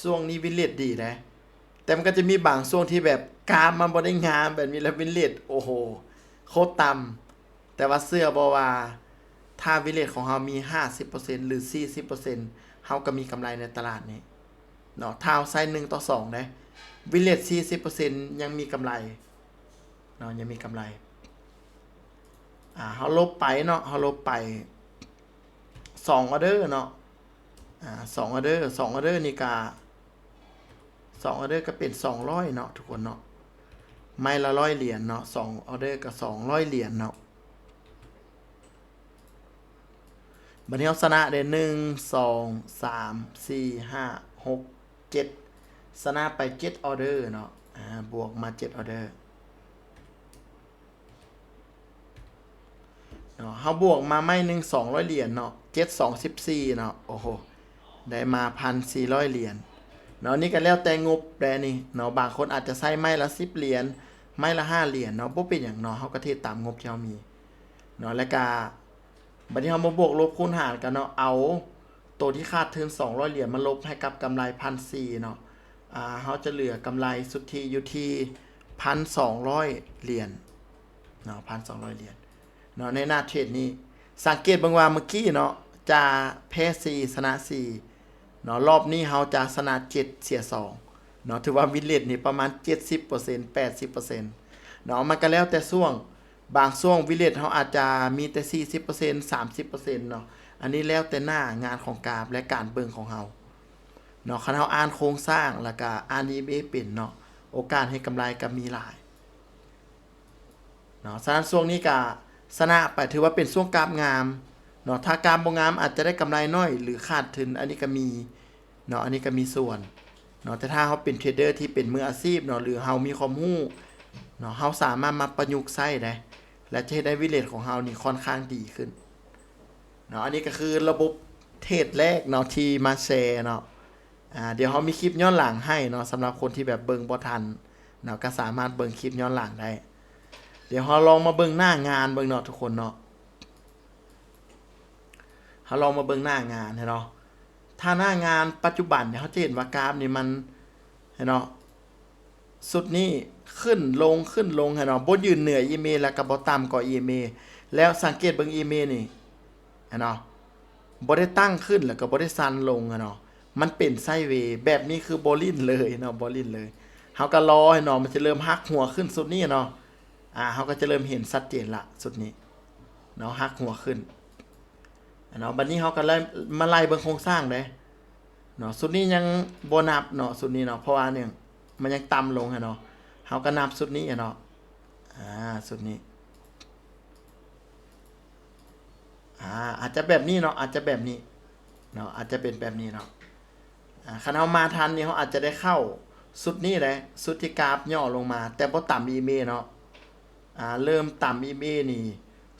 ຊ່ວງນີ້ວິນເຣດດີເດ້ ແຕ່ມັນກໍຈະມີບາງຊ່ວງທີ່ແບບກາບມັນບໍ່ໄດ້ງາມແບບນີ້ ແລ້ວວິນເຣດ ໂອ້ໂຫ ໂຄດຕ່ຳ. ແຕ່ວ່າເຊື່ອບໍ່ວ່າ ຖ້າວິນເຣດຂອງເຮົາມີຫ້າສິບເປີເຊັນ ຫຼື ສີ່ສິບເປີເຊັນ ເຮົາກໍມີກຳໄລໃນຕະຫຼາດນີ້ ເນາະ ຖ້າເຮົາໃຊ້ໜຶ່ງຕໍ່ສອງເດ້ Village ສີ່ສິບເປີເຊັນ ຍັງມີກຳໄລເນາະ ຍັງມີກຳໄລ. ອາ ເຮົາລົບໄປເນາະ ເຮົາລົບໄປສອງອໍເດີເນາະ ອາ ສອງອໍເດີ ສອງອໍເດີນີ້ກະ ສອງອໍເດີກະເປັນສອງຮ້ອຍເນາະທຸກຄົນເນາະ ໄມ້ລະຮ້ອຍຫຼຽນເນາະ ສອງອໍເດີກະສອງຮ້ອຍຫຼຽນເນາະ. ບາດນີ້ເຮົາຊະນະເດ້ ໜຶ່ງ ສອງ ສາມ ສີ່ ຫ້າ ຫົກ ເຈັດ ຊະນະໄປເຈັດອໍເດີເນາະ ອາ ບວກມາເຈັດອໍເດີເນາະ ເຮົາບວກມາໄມ້ໜຶ່ງ ສອງຮ້ອຍຫຼຽນເນາະ ເຈັດສອງສິບສີ່ເນາະ ໂອ້ໂຫ ໄດ້ມາພັນສີ່ຮ້ອຍຫຼຽນເນາະ. ນີ້ກະແລ້ວແຕ່ງົບແດ່ນີ້ເນາະ ບາງຄົນອາດຈະໃຊ້ໄມ້ລະສິບຫຼຽນ ໄມ້ລະຫ້າຫຼຽນເນາະ ບໍ່ເປັນຫຍັງເນາະ ເຮົາກະເທຣດຕາມງົບທີ່ເຮົາມີເນາະ ແລະກະ ບາດນີ້ເຮົາມາບວກລົບຄູນຫານກັນເນາະ ເອົາໂຕທີ່ຂາດທຶນສອງຮ້ອຍຫຼຽນມາລົບໃຫ້ກັບກຳໄລພັນສີ່ເນາະ ອາ ເຮົາຈະເຫຼືອກຳໄລສຸດທິຢູ່ທີ່ພັນສອງຮ້ອຍຫຼຽນເນາະ ພັນສອງຮ້ອຍຫຼຽນເນາະ ໃນໜ້າເທຣດນີ້. ສັງເກດເບິ່ງວ່າເມື່ອກີ້ເນາະ ຈະແພ້ສີ່ ຊະນະສີ່ເນາະ ລອບນີ້ເຮົາຈະຊະນະເຈັດ ເສຍສອງເນາະ ຖືວ່າ Win Rate ນີ້ປະມານເຈັດສິບເປີເຊັນ ແປດສິບເປີເຊັນເນາະ ມັນກະແລ້ວແຕ່ຊ່ວງ ບາງຊ່ວງ Win Rate ເຮົາອາດຈະມີແຕ່ສີ່ສິບເປີເຊັນ ສາມສິບເປີເຊັນເນາະ ອັນນີ້ແລ້ວແຕ່ໜ້າງານຂອງກາບ ແລະ ການເບິ່ງຂອງເຮົາເນາະ. ຄັນເຮົາອ່ານໂຄງສ້າງ ແລ້ວກະອ່ານ EMA ເປັນເນາະ ໂອກາດເຮັດກຳໄລກະມີຫຼາຍເນາະ. ສະນັ້ນຊ່ວງນີ້ກະຊະນະໄປ ຖືວ່າເປັນຊ່ວງກາບງາມເນາະ ຖ້າກາບບໍ່ງາມອາດຈະໄດ້ກຳໄລໜ້ອຍ ຫຼື ຂາດທຶນ ອັນນີ້ກະມີ ເນາະ ອັນນີ້ກະມີສ່ວນເນາະ ແຕ່ຖ້າເຮົາເປັນເທຣດເດີທີ່ເປັນມືອາຊີບເນາະ ຫຼື ເຮົາມີຄວາມຮູ້ເນາະ ເຮົາສາມາດມາປະຍຸກໃຊ້ໄດ້ ແລະ ຈະເຮັດໃຫ້ Win Rate ຂອງເຮົານີ້ຄ່ອນຂ້າງດີຂຶ້ນເນາະ. ອັນນີ້ກະຄືລະບົບເທຣດແລກເນາະ ທີ່ມາແຊເນາະ ອາ ດຽວເຮົາມີຄລິບຍ້ອນຫຼັງໃຫ້ເນາະ ສຳລັບຄົນທີ່ແບບເບິ່ງບໍ່ທັນເນາະ ກະສາມາດເບິ່ງຄລິບຍ້ອນຫຼັງໄດ້. ດຽວເຮົາລອງມາເບິ່ງໜ້າງານເບິ່ງເນາະທຸກຄົນເນາະ. ເຮົາລອງມາເບິ່ງໜ້າງານເນາະ ຖ້າໜ້າງານປັດຈຸບັນເຮົາຈະເຫັນວ່າກາບນີ້ມັນ ເຫັນເນາະ ຊຸດນີ້ຂຶ້ນລົງ ຂຶ້ນລົງ ເຫັນເນາະ ບໍ່ຢືນເໜືອ EMA ແລ້ວກະບໍ່ຕ່ຳກວ່າ EMA ແລ້ວສັງເກດເບິ່ງ EMA ນີ້ ເຫັນເນາະ ບໍ່ໄດ້ຕັ້ງຂຶ້ນ ແລ້ວກະບໍ່ໄດ້ສັ່ນລົງ ເຫັນເນາະ ມັນເປັນໄຊເວ ແບບນີ້ຄືບໍ່ຫຼິ້ນເລີຍເນາະ ບໍ່ຫຼິ້ນເລີຍ. ເຮົາກະລໍ ເຫັນເນາະ ມັນຈະເລີ່ມຫັກຫົວຂຶ້ນຊຸດນີ້ເນາະ ອາ ເຮົາກະຈະເລີ່ມເຫັນຊັດເຈນລະ ຊຸດນີ້ເນາະ ຫັກຫົວຂຶ້ນເນາະ. ບາດນີ້ເຮົາກະໄລ່ ມາໄລ່ເບິ່ງໂຄງສ້າງເດ້ເນາະ ຊຸດນີ້ຍັງບໍ່ນັບເນາະ ຊຸດນີ້ເນາະ ເພາະວ່າຫຍັງ ມັນຍັງຕ່ຳລົງຫັ້ນເນາະ ເຮົາກະນັບຊຸດນີ້ເນາະ ອາ ຊຸດນີ້ ອາ ອາດຈະແບບນີ້ເນາະ ອາດຈະແບບນີ້ເນາະ ອາດຈະເປັນແບບນີ້ເນາະ. ອາ ຄັນເຮົາມາທັນນີ້ ເຮົາອາດຈະໄດ້ເຂົ້າຊຸດນີ້ເດ້ ຊຸດທີ່ກາບຫຍໍ້ລົງມາ ແຕ່ບໍ່ຕຳ EMA ເນາະ ອາ ເລີ່ມຕຳ EMA ນີ້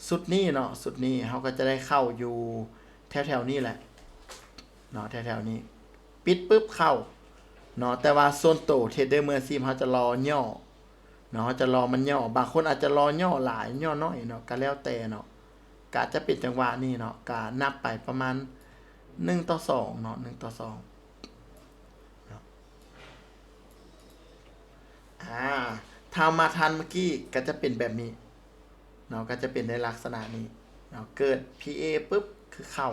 ຊຸດນີ້ເນາະ ຊຸດນີ້ເຮົາກະຈະໄດ້ເຂົ້າຢູ່ແຖວໆນີ້ແຫຼະເນາະ ແຖວໆນີ້ ປິດປຶບເຂົ້າເນາະ. ແຕ່ວ່າສ່ວນໂຕເທຣດເດີມືອາຊີບ ເຮົາຈະລໍຫຍໍ້ເນາະ ເຮົາຈະລໍມັນຫຍໍ້ ບາງຄົນອາດຈະລໍຫຍໍ້ຫຼາຍ ຫຍໍ້ໜ້ອຍເນາະ ກະແລ້ວແຕ່ເນາະ. ກະຈະເປັນຈັງຫວະນີ້ເນາະ ກະນັບໄປປະມານໜຶ່ງຕໍ່ສອງເນາະ ໜຶ່ງຕໍ່ສອງເນາະ. ອາ ຖ້າມາທັນເມື່ອກີ້ກະຈະເປັນແບບນີ້ເນາະ ກະຈະເປັນໃນລັກສະນະນີ້ເນາະ ເກີດ PA ປຶບ ຄືເຂົ້າ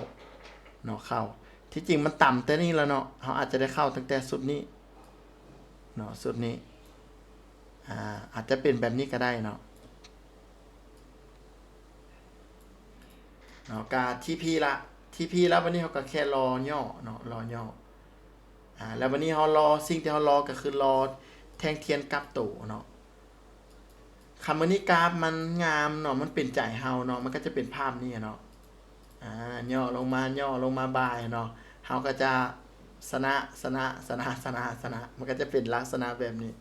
ເນາະ ເຂົ້າ ທີ່ຈິງມັນຕຳແຕ່ນີ້ລະເນາະ ເຮົາອາດຈະໄດ້ເຂົ້າຕັ້ງແຕ່ຊຸດນີ້ເນາະ ຊຸດນີ້ ອາ ອາດຈະເປັນແບບນີ້ກະໄດ້ເນາະ. ເນາະ ກະ TP ລະ TP ລະ ບາດນີ້ເຮົາກະແຄ່ລໍຫຍໍ້ເນາະ ລໍຫຍໍ້ ອາ ແລ້ວບາດນີ້ເຮົາລໍ ສິ່ງທີ່ເຮົາລໍກະຄືລໍແທ່ງທຽນກັບໂຕເນາະ. ຄັນມື້ນີ້ກາບມັນງາມເນາະ ມັນເປັນໃຈເຮົາເນາະ ມັນກະຈະເປັນພາບນີ້ເນາະ ອາ ຫຍໍ້ລົງມາ ຫຍໍ້ລົງມາບາຍເນາະ ເຮົາກະຈະຊະນະ ຊະນະ ຊະນະ ຊະນະ ຊະນະ ມັນກະຈະເປັນລັກສະນະແບບນີ້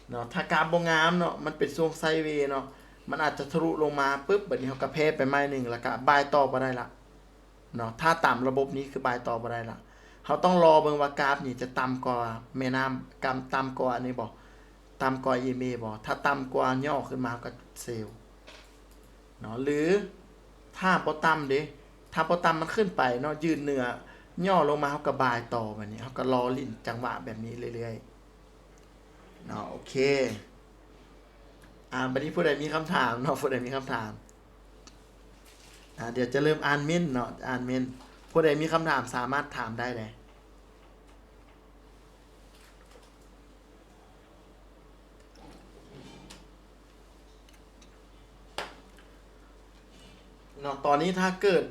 ເນາະ. ຖ້າກາບບໍ່ງາມເນາະ ມັນເປັນຊ່ວງໄຊເວເນາະ ມັນອາດຈະທະລຸລົງມາປຶບ ບາດນີ້ເຮົາກະແພ້ໄປໄມ້ໜຶ່ງ ແລ້ວກະບາຍຕໍ່ບໍ່ໄດ້ລະເນາະ. ຖ້າຕາມລະບົບນີ້ຄືບາຍຕໍ່ບໍ່ໄດ້ລະ ເຮົາຕ້ອງລໍເບິ່ງວ່າກາບນີ້ຈະຕ່ຳກວ່າແມ່ນ້ຳ ກາບຕ່ຳກວ່າອັນນີ້ບໍ່ ຕ່ຳກວ່າ EMA ບໍ່ ຖ້າຕ່ຳກວ່າຫຍໍ້ຂຶ້ນມາເຮົາກະເຊວເນາະ ຫຼື ຖ້າບໍ່ຕ່ຳເດ້ ຖ້າບໍ່ຕ່ຳມັນຂຶ້ນໄປເນາະ ຢືນເໜືອ ຫຍໍ້ລົງມາເຮົາກະບາຍຕໍ່ ບາດນີ້ເຮົາກະລໍຫຼິ້ນຈັງຫວະແບບນີ້ເລື້ອຍໆ ເນາະ ໂອເຄ ອາ ບາດນີ້ຜູ້ໃດມີຄຳຖາມເນາະ ຜູ້ໃດມີຄຳຖາມ ອາ ດຽວຈະເລີ່ມອ່ານເມັ້ນເນາະ ອ່ານເມັ້ນ ຜູ້ໃດມີຄຳຖາມສາມາດຖາມໄດ້ເລີຍ. ເນາະ ຕອນນີ້ຖ້າເກີດ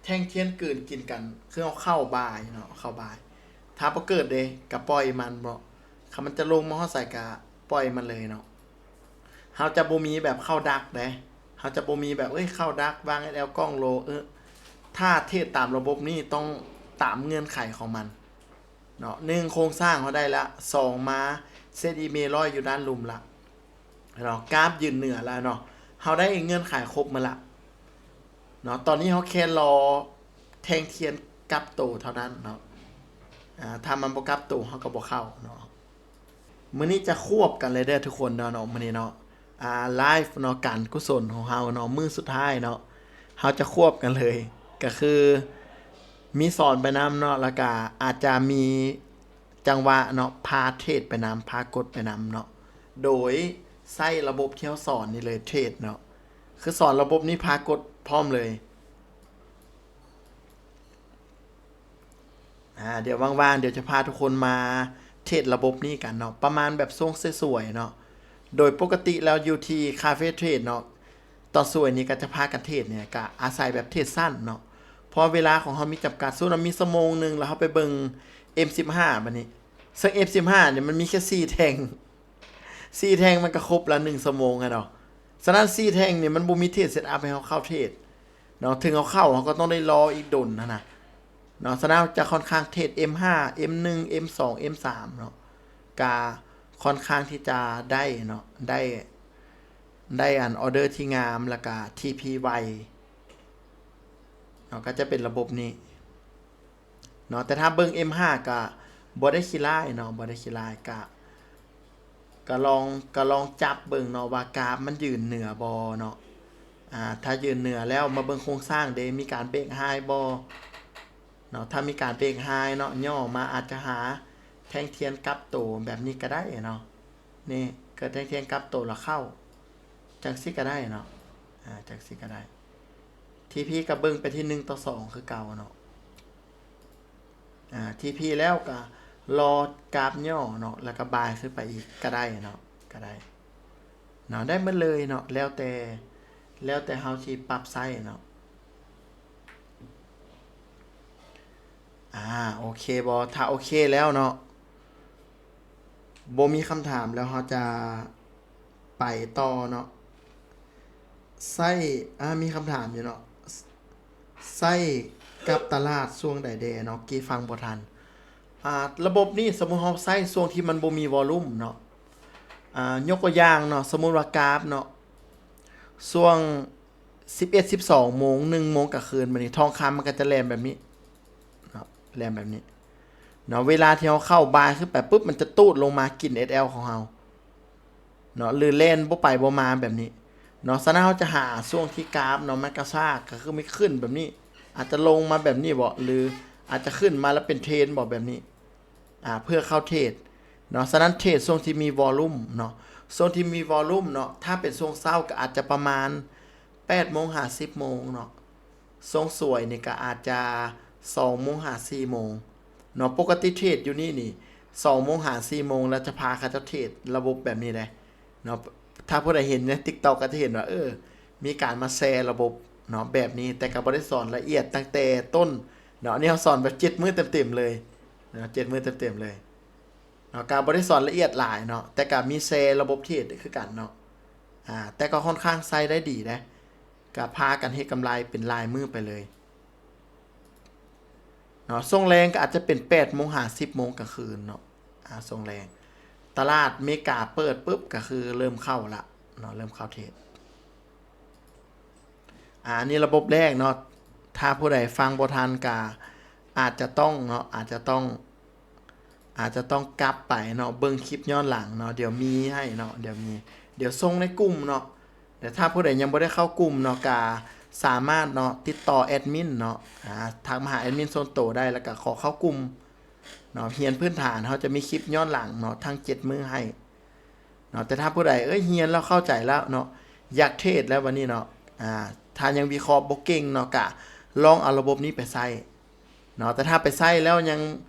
ແທ່ງທຽນກືນກິນກັນ ຄືເຮົາເຂົ້າບາຍເນາະ ເຂົ້າບາຍ ຖ້າບໍ່ເກີດເດ້ ກະປ່ອຍມັນເນາະ ຄັນມັນຈະລົງມາຮອດໃສກະປ່ອຍມັນເລີຍເນາະ. ເຮົາຈະບໍ່ມີແບບເຂົ້າດັກເດ້ ເຮົາຈະບໍ່ມີແບບ ເອີຍ ເຂົ້າດັກ ວາງ ແອສແອລ ກ່ອງໂລ ເອີ ຖ້າເທຣດຕາມລະບົບນີ້ຕ້ອງຕາມເງື່ອນໄຂຂອງມັນເນາະ ໜຶ່ງ ໂຄງສ້າງເຮົາໄດ້ລະ ສອງ ມາ ເຊັດ ອີເອ ຮ້ອຍ ຢູ່ດ້ານລຸ່ມລະ ເນາະ ກາບຢືນເໜືອແລ້ວເນາະ ເຮົາໄດ້ເງື່ອນໄຂຄົບໝົດລະເນາະ. ຕອນນີ້ເຮົາແຄ່ລໍແທ່ງທຽນກັບໂຕເທົ່ານັ້ນເນາະ ອາ ຖ້າມັນບໍ່ກັບໂຕເຮົາກໍບໍ່ເຂົ້າເນາະ. ມື້ນີ້ຈະຄວບກັນເລີຍເດີທຸກຄົນເນາະ ມື້ນີ້ເນາະ ອາ ໄລຟ໌ເນາະ ການກຸສົນຂອງເຮົາເນາະ ມື້ສຸດທ້າຍເນາະ ເຮົາຈະຄວບກັນເລີຍ ກໍຄືມີສອນໄປນຳເນາະ ແລ້ວກະອາດຈະມີ ຈັງຫວະເນາະ ພາເທຣດໄປນຳ ພາກົດໄປນຳເນາະ ໂດຍໃຊ້ລະບົບທີ່ເຮົາສອນນີ້ເລີຍເທຣດເນາະ ຄືສອນລະບົບນີ້ພາກົດພ້ອມເລີຍ. ອາ ດຽວວ່າງໆ ດຽວຈະພາທຸກຄົນມາເທຣດລະບົບນີ້ກັນເນາະ ປະມານແບບຊ່ວງສວຍໆເນາະ. ໂດຍປົກກະຕິແລ້ວຢູ່ທີ່ຄາເຟເທຣດເນາະ ຕອນສວຍນີ້ກໍຈະພາກັນເທຣດນີ້ ກະອາໄສແບບເທຣດສັ້ນເນາະ ເພາະເວລາຂອງເຮົາມີຈຳກັດ ສົມມຸດວ່າມີຊົ່ວໂມງໜຶ່ງ ແລ້ວເຮົາໄປເບິ່ງ ເອັມສິບຫ້າ ບາດນີ້ ເຊິ່ງ ເອັມສິບຫ້າ ນີ້ມັນມີແຄ່ສີ່ແທ່ງ ສີ່ແທ່ງມັນກໍຄົບລະໜຶ່ງຊົ່ວໂມງຫັ້ນເນາະ. ສະນັ້ນສີ່ແທ່ງນີ້ມັນບໍ່ມີເທຣດເຊັດອັບໃຫ້ເຮົາເຂົ້າເທຣດເນາະ ເຖິງເຮົາເຂົ້າເຮົາກໍຕ້ອງໄດ້ລໍອີກດົນຫັ້ນນະເນາະ. ສະນັ້ນຈະຄ່ອນຂ້າງເທຣດ ເອັມຫ້າ ເອັມໜຶ່ງ ເອັມສອງ ເອັມສາມເນາະ ກະຄ່ອນຂ້າງທີ່ຈະໄດ້ເນາະ ໄດ້ ໄດ້ອັນອໍເດີທີ່ງາມ ແລ້ວກະທີພີໄວເນາະ ກໍຈະເປັນລະບົບນີ້ເນາະ. ແຕ່ຖ້າເບິ່ງ ເອັມຫ້າ ກະບໍ່ໄດ້ຂີ້ຮ້າຍເນາະ ບໍ່ໄດ້ຂີ້ຮ້າຍ ກະ ກະລອງ ກະລອງຈັບເບິ່ງເນາະວ່າກາບມັນຢືນເໜືອບໍ່ເນາະ. ອາ ຖ້າຢືນເໜືອແລ້ວມາເບິ່ງໂຄງສ້າງເດ ມີການເບຣກໄຮບໍ່ເນາະ ຖ້າມີການເບຣກໄຮເນາະ ຫຍໍ້ມາອາດຈະຫາແທ່ງທຽນກັບໂຕແບບນີ້ກໍໄດ້ເນາະ. ນີ້ເກີດແທ່ງທຽນກັບໂຕແລ້ວເຂົ້າ ຈັ່ງຊີ້ກໍໄດ້ເນາະ ອາ ຈັ່ງຊີ້ກໍໄດ້. ທີພີກໍເບິ່ງໄປທີ່ໜຶ່ງຕໍ່ສອງຄືເກົ່າເນາະ ອາ ທີພີແລ້ວກໍລໍກາບຫຍໍ້ເນາະ ແລ້ວກໍບາຍຂຶ້ນໄປອີກກໍໄດ້ເນາະ ກໍໄດ້ເນາະ ໄດ້ໝົດເລີຍເນາະ ແລ້ວແຕ່ ແລ້ວແຕ່ເຮົາຊິປັບໃຊ້ເນາະ. ອາ ໂອເຄບໍ່? ຖ້າໂອເຄແລ້ວເນາະ ບໍ່ມີຄຳຖາມແລ້ວ ເຮົາຈະໄປຕໍ່ເນາະ. ໃຊ້ ອາ ມີຄຳຖາມຢູ່ເນາະ ໃຊ້ກັບຕະຫຼາດຊ່ວງໃດແດ່ເນາະ ກີ້ຟັງບໍ່ທັນ. ອາ ລະບົບນີ້ ສົມມຸດເຮົາໃຊ້ຊ່ວງທີ່ມັນບໍ່ມີວໍລຸ່ມເນາະ ອາ ຍົກຕົວຢ່າງເນາະ ສົມມຸດວ່າກາບເນາະ ຊ່ວງ ສິບເອັດ ສິບສອງໂມງ ໜຶ່ງໂມງກາງຄືນ ບາດນີ້ທອງຄຳມັນກໍຈະແລ່ນແບບນີ້ເນາະ ແລ່ນແບບນີ້ເນາະ. ເວລາທີ່ເຮົາເຂົ້າບາຍຂຶ້ນໄປປຶບ ມັນຈະຕູດລົງມາກິນ ເອສແອລ ຂອງເຮົາເນາະ ຫຼືແລ່ນບໍ່ໄປບໍ່ມາແບບນີ້ເນາະ. ສະນັ້ນເຮົາຈະຫາຊ່ວງທີ່ກາບເນາະ ມັນກະຊາກ ກໍຄືມັນຂຶ້ນແບບນີ້ ອາດຈະລົງມາແບບນີ້ບໍ ຫຼືອາດຈະຂຶ້ນມາແລ້ວເປັນເທຣນບໍ ແບບນີ້ ອາ ເພື່ອເຂົ້າເທຣດເນາະ. ສະນັ້ນເທຣດຊ່ວງທີ່ມີວໍລຸ່ມເນາະ ຊ່ວງທີ່ມີວໍລຸ່ມເນາະ ຖ້າເປັນຊ່ວງເຊົ້າກໍອາດຈະປະມານ ແປດໂມງຫາສິບໂມງເນາະ ຊ່ວງສວຍນີ້ກໍອາດຈະສອງໂມງຫາສີ່ໂມງເນາະ. ປົກກະຕິເທຣດຢູ່ນີ້ນີ້ ສອງໂມງຫາສີ່ໂມງ ແລ້ວຈະພາເຂົາເຈົ້າເທຣດລະບົບແບບນີ້ເດ້ເນາະ. ຖ້າຜູ້ໃດເຫັນໃນ TikTok ກໍຈະເຫັນວ່າ ເອີ ມີການມາແຊລະບົບເນາະ ແບບນີ້ ແຕ່ກໍບໍ່ໄດ້ສອນລະອຽດຕັ້ງແຕ່ຕົ້ນເນາະ. ອັນນີ້ເຮົາສອນແບບເຈັດມື້ເຕັມໆເລີຍເນາະ ເຈັດມື້ເຕັມໆເລີຍເນາະ. ກໍບໍ່ໄດ້ສອນລະອຽດຫຼາຍເນາະ ແຕ່ກໍມີແຊລະບົບເທຣດຄືກັນເນາະ ອາ ແຕ່ກໍຄ່ອນຂ້າງໃຊ້ໄດ້ດີເດ້ ກະພາກັນເຮັດກຳໄລເປັນລາຍມື້ໄປເລີຍເນາະ. ຊ່ວງແລງກໍອາດຈະເປັນແປດໂມງຫາສິບໂມງກາງຄືນເນາະ ອາ ຊ່ວງແລງ ຕະຫຼາດເມກາເປີດປຶບ ກະຄືເລີ່ມເຂົ້າລະເນາະ ເລີ່ມເຂົ້າເທຣດ. ອາ ອັນນີ້ລະບົບແລກເນາະ ຖ້າຜູ້ໃດຟັງບໍ່ທັນກະອາດຈະຕ້ອງເນາະ ອາດຈະຕ້ອງ ອາດຈະຕ້ອງກັບໄປເນາະ ເບິ່ງຄລິບຍ້ອນຫຼັງເນາະ ດຽວມີໃຫ້ເນາະ ດຽວມີ ດຽວສົ່ງໃນກຸ່ມເນາະ. ແຕ່ຖ້າຜູ້ໃດຍັງບໍ່ໄດ້ເຂົ້າກຸ່ມເນາະ ກະສາມາດເນາະ ຕິດຕໍ່ແອດມິນເນາະ ອາ ທັກມາຫາແອດມິນສ່ວນໂຕໄດ້ ແລ້ວກະຂໍເຂົ້າກຸ່ມເນາະ ຮຽນພື້ນຖານ ເຮົາຈະມີຄລິບຍ້ອນຫຼັງເນາະ ທັງເຈັດມື້ໃຫ້ເນາະ. ແຕ່ຖ້າຜູ້ໃດ ເອີຍ ຮຽນແລ້ວເຂົ້າໃຈແລ້ວເນາະ ຢາກເທຣດແລ້ວບັດນີ້ເນາະ ອາ ຖ້າຍັງວິເຄາະບໍ່ເກັ່ງເນາະ ກະລອງເອົາລະບົບນີ້ໄປໃຊ້ ເນາະ. ແຕ່ຖ້າໄປໃຊ້ແລ້ວຍັງ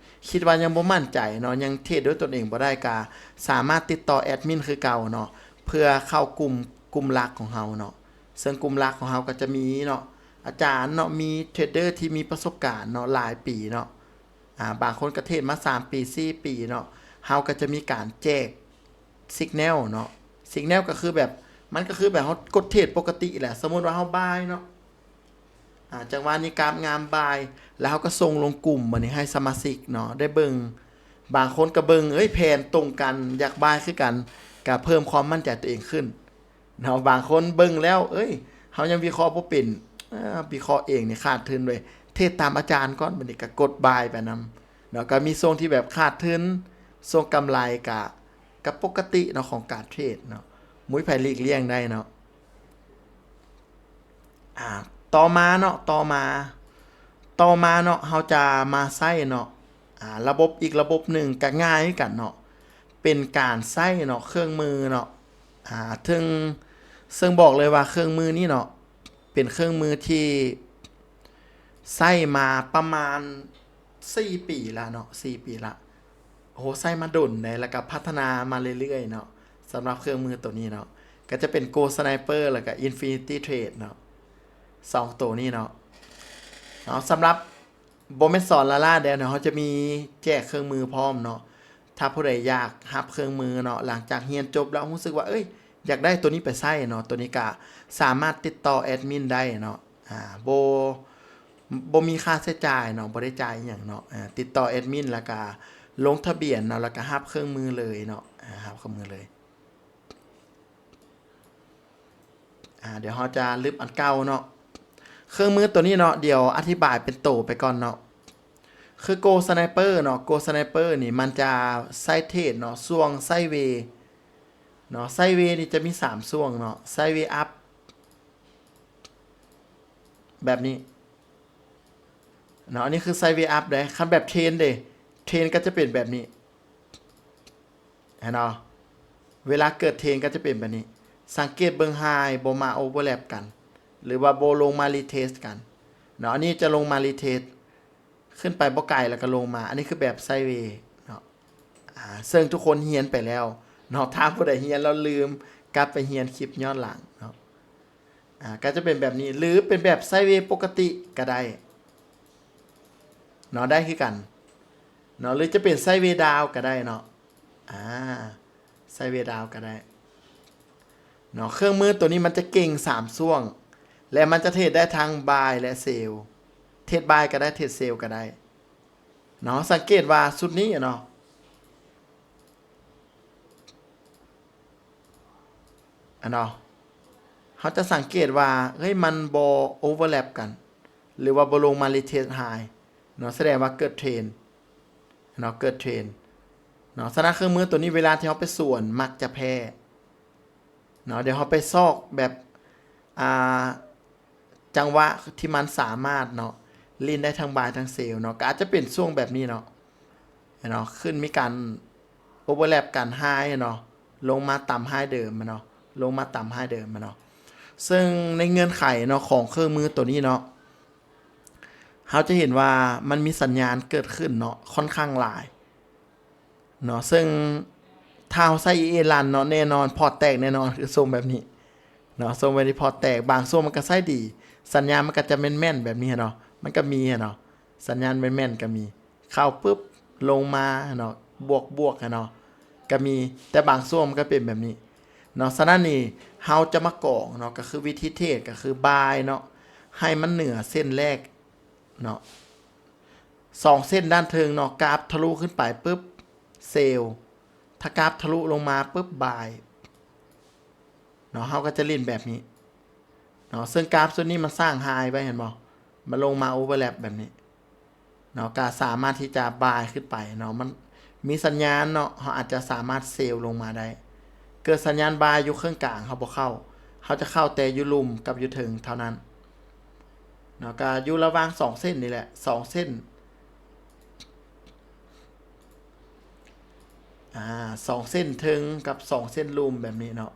ຄິດວ່າຍັງບໍ່ໝັ້ນໃຈເນາະ ຍັງເທຣດດ້ວຍຕົນເອງບໍ່ໄດ້ ກະສາມາດຕິດຕໍ່ແອດມິນຄືເກົ່າເນາະ ເພື່ອເຂົ້າກຸ່ມ ກຸ່ມຫຼັກຂອງເຮົາເນາະ. ເຊິ່ງກຸ່ມຫຼັກຂອງເຮົາກໍຈະມີເນາະ ອາຈານເນາະ ມີເທຣດເດີທີ່ມີປະສົບການເນາະ ຫຼາຍປີເນາະ ອາ ບາງຄົນກໍເທຣດມາສາມປີ ສີ່ປີເນາະ ເຮົາກໍຈະມີການແຈກ signal ເນາະ signal ກໍຄືແບບ ມັນກໍຄືແບບເຮົາກົດເທຣດປົກກະຕິແຫຼະ ສົມມຸດວ່າເຮົາບາຍເນາະ ອາ ຈັງຫວະນີ້ກາບງາມບາຍ ແລ້ວເຮົາກໍສົ່ງລົງກຸ່ມ ບັດນີ້ໃຫ້ສະມາຊິກເນາະ ໄດ້ເບິ່ງ ບາງຄົນກໍເບິ່ງ ເອີຍ ແຜນຕົງກັນ ຢາກບາຍຄືກັນ ກໍເພີ່ມຄວາມໝັ້ນໃຈຕົວເອງຂຶ້ນເນາະ ບາງຄົນເບິ່ງແລ້ວ ເອີຍ ເຮົາຍັງວິເຄາະບໍ່ເປັນ ເອີ ວິເຄາະເອງນີ້ຂາດທຶນເວີຍ ເທຣດຕາມອາຈານກ່ອນ ບັດນີ້ກໍກົດບາຍໄປນຳເນາະ ກໍມີຊ່ວງທີ່ແບບຂາດທຶນ ຊ່ວງກຳໄລ ກະ ກະປົກກະຕິເນາະ ຂອງການເທຣດເນາະ ບໍ່ມີໃຜຫຼີກລ່ຽງໄດ້ເນາະ. ອາ ຕໍ່ມາເນາະ ຕໍ່ມາ ຕໍ່ມາເນາະ ເຮົາຈະມາໃຊ້ເນາະ ອາ ລະບົບອີກລະບົບໜຶ່ງ ກະງ່າຍຄືກັນເນາະ ເປັນການໃຊ້ເນາະ ເຄື່ອງມືເນາະ ອາ ເຊິ່ງ ເຊິ່ງບອກເລີຍວ່າເຄື່ອງມືນີ້ເນາະ ເປັນເຄື່ອງມືທີ່ໃຊ້ມາປະມານສີ່ປີລະເນາະ ສີ່ປີລະ ໂອ້ ໃຊ້ມາດົນໃດ໋ ແລ້ວກໍພັດທະນາມາເລື້ອຍໆເນາະ ສຳລັບເຄື່ອງມືໂຕນີ້ເນາະ ກໍຈະເປັນ Gold Sniper ແລ້ວກໍ Infinity Trade ເນາະ ສອງໂຕນີ້ເນາະ ເນາະ ສຳລັບ ບໍ່ແມ່ນສອນລ້າໆແດ່ເນາະ ເຮົາຈະມີແຈກເຄື່ອງມືພ້ອມເນາະ ຖ້າຜູ້ໃດຢາກຮັບເຄື່ອງມືເນາະ ຫຼັງຈາກຮຽນຈົບແລ້ວຮູ້ສຶກວ່າ ເອີຍ ຢາກໄດ້ໂຕນີ້ໄປໃຊ້ເນາະ ໂຕນີ້ກະສາມາດຕິດຕໍ່ແອດມິນໄດ້ເນາະ ອາ ບໍ່ ບໍ່ມີຄ່າໃຊ້ຈ່າຍເນາະ ບໍ່ໄດ້ຈ່າຍອີ່ຫຍັງເນາະ ອາ ຕິດຕໍ່ແອດມິນ ແລ້ວກະລົງທະບຽນເນາະ ແລ້ວກະຮັບເຄື່ອງມືເລີຍເນາະ ອາ ຮັບເຄື່ອງມືເລີຍ. ອາ ດຽວເຮົາຈະລຶບອັນເກົ່າເນາະ ເຄື່ອງມືໂຕນີ້ເນາະ ດຽວອະທິບາຍເປັນໂຕໄປກ່ອນເນາະ ຄື Gold Sniper ເນາະ Gold Sniper ນີ້ມັນຈະໃຊ້ເທຣດເນາະ ຊ່ວງ Sideways ເນາະ Sideways ນີ້ຈະມີສາມຊ່ວງເນາະ Sideways Up ແບບນີ້ເນາະ ອັນນີ້ຄື Sideways Up ເດ້ ຄັນແບບ Trend ເດ້ Trend ກໍຈະເປັນແບບນີ້ ເຫັນບໍ່ ເວລາເກີດ Trend ກໍຈະເປັນແບບນີ້ ສັງເກດເບິ່ງ High ບໍ່ມາ overlap ກັນ ຫຼືວ່າບໍ່ລົງມາ retest ກັນເນາະ ອັນນີ້ຈະລົງມາ retest ຂຶ້ນໄປບໍ່ໄກ ແລ້ວກໍລົງມາ ອັນນີ້ຄືແບບ Sideways ເນາະ ອາ ເຊິ່ງທຸກຄົນຮຽນໄປແລ້ວເນາະ ຖ້າຜູ້ໃດຮຽນແລ້ວລືມ ກັບໄປຮຽນຄລິບຍ້ອນຫຼັງເນາະ ອາ ກໍຈະເປັນແບບນີ້ ຫຼືເປັນແບບ Sideways ປົກກະຕິກໍໄດ້ເນາະ ໄດ້ຄືກັນເນາະ ຫຼືຈະເປັນ Sideways Down ກໍໄດ້ເນາະ ອາ Sideways Down ກໍໄດ້ເນາະ ເຄື່ອງມືໂຕນີ້ມັນຈະເກັ່ງສາມຊ່ວງ ແລະມັນຈະເທຣດໄດ້ທັງ Buy ແລະ Sell ເທຣດ Buy ກໍໄດ້ ເທຣດ Sell ກໍໄດ້ເນາະ ສັງເກດວ່າຊຸດນີ້ເນາະ ອັນເນາະ ເຮົາຈະສັງເກດວ່າ ເຮີ້ຍ ມັນບໍ່ overlap ກັນ ຫຼືວ່າບໍ່ລົງມາ retest high ເນາະ ສະແດງວ່າເກີດ trend ເນາະ ເກີດ trend ເນາະ ສະນັ້ນເຄື່ອງມືໂຕນີ້ເວລາທີ່ເຮົາໄປສວນມັກຈະແພ້ເນາະ ດຽວເຮົາໄປຊອກແບບ ອ່າ ຈັງຫວະທີ່ມັນສາມາດເນາະ ຫຼິ້ນໄດ້ທັງ Buy ທັງ Sell ເນາະ ກໍອາດຈະເປັນຊ່ວງແບບນີ້ເນາະ ເນາະ ຂຶ້ນມີການ overlap ກັນ High ເນາະ ລົງມາຕຳ High ເດີມເນາະ ລົງມາຕຳ High ເດີມເນາະ ເຊິ່ງໃນເງື່ອນໄຂເນາະ ຂອງເຄື່ອງມືໂຕນີ້ເນາະ ເຮົາຈະເຫັນວ່າມັນມີສັນຍານເກີດຂຶ້ນເນາະ ຂ້ອນຂ້າງຫຼາຍ ເນາະ ເຊິ່ງຖ້າເຮົາໃຊ້ EA Run ເນາະ ແນ່ນອນ ພອດແຕກແນ່ນອນ ຄືຊົງແບບນີ້ເນາະ ຊົງແບບນີ້ພອດແຕກ ບາງຊ່ວງມັນກໍໃຊ້ດີ ສັນຍານມັນກໍຈະແມ່ນໆແບບນີ້ເນາະ ມັນກໍມີເນາະ ສັນຍານແມ່ນໆກໍມີ ເຂົ້າປຶບ ລົງມາເນາະ ບວກໆເນາະ ກໍມີ ແຕ່ບາງຊ່ວງມັນກໍເປັນແບບນີ້ເນາະ ສະນັ້ນນີ້ ເຮົາຈະມາກອງເນາະ ກໍຄືວິທີເທຣດ ກໍຄື Buy ເນາະ ໃຫ້ມັນເໜືອເສັ້ນແລກເນາະ ສອງເສັ້ນດ້ານເທິງເນາະ ກາບທະລຸຂຶ້ນໄປປຶບ Sell ຖ້າກາບທະລຸລົງມາປຶບ Buy ເນາະ ເຮົາກໍຈະຫຼິ້ນແບບນີ້ເນາະ ເຊິ່ງກາບຊຸດນີ້ມັນສ້າງ High ໄວ້ ເຫັນບໍ່ ມັນລົງມາ overlap ແບບນີ້ເນາະ ກໍສາມາດທີ່ຈະ Buy ຂຶ້ນໄປເນາະ ມັນມີສັນຍານເນາະ ເຮົາອາດຈະສາມາດ Sell ລົງມາໄດ້ ເກີດສັນຍານ Buy ຢູ່ເຄິ່ງກາງ ເຮົາບໍ່ເຂົ້າ ເຮົາຈະເຂົ້າແຕ່ຢູ່ລຸ່ມກັບຢູ່ເທິງເທົ່ານັ້ນ ເນາະ ກໍຢູ່ລະຫວ່າງສອງເສັ້ນນີ້ແຫຼະ ສອງເສັ້ນ ອາ ສອງເສັ້ນເທິງກັບສອງເສັ້ນລຸ່ມແບບນີ້ເນາະ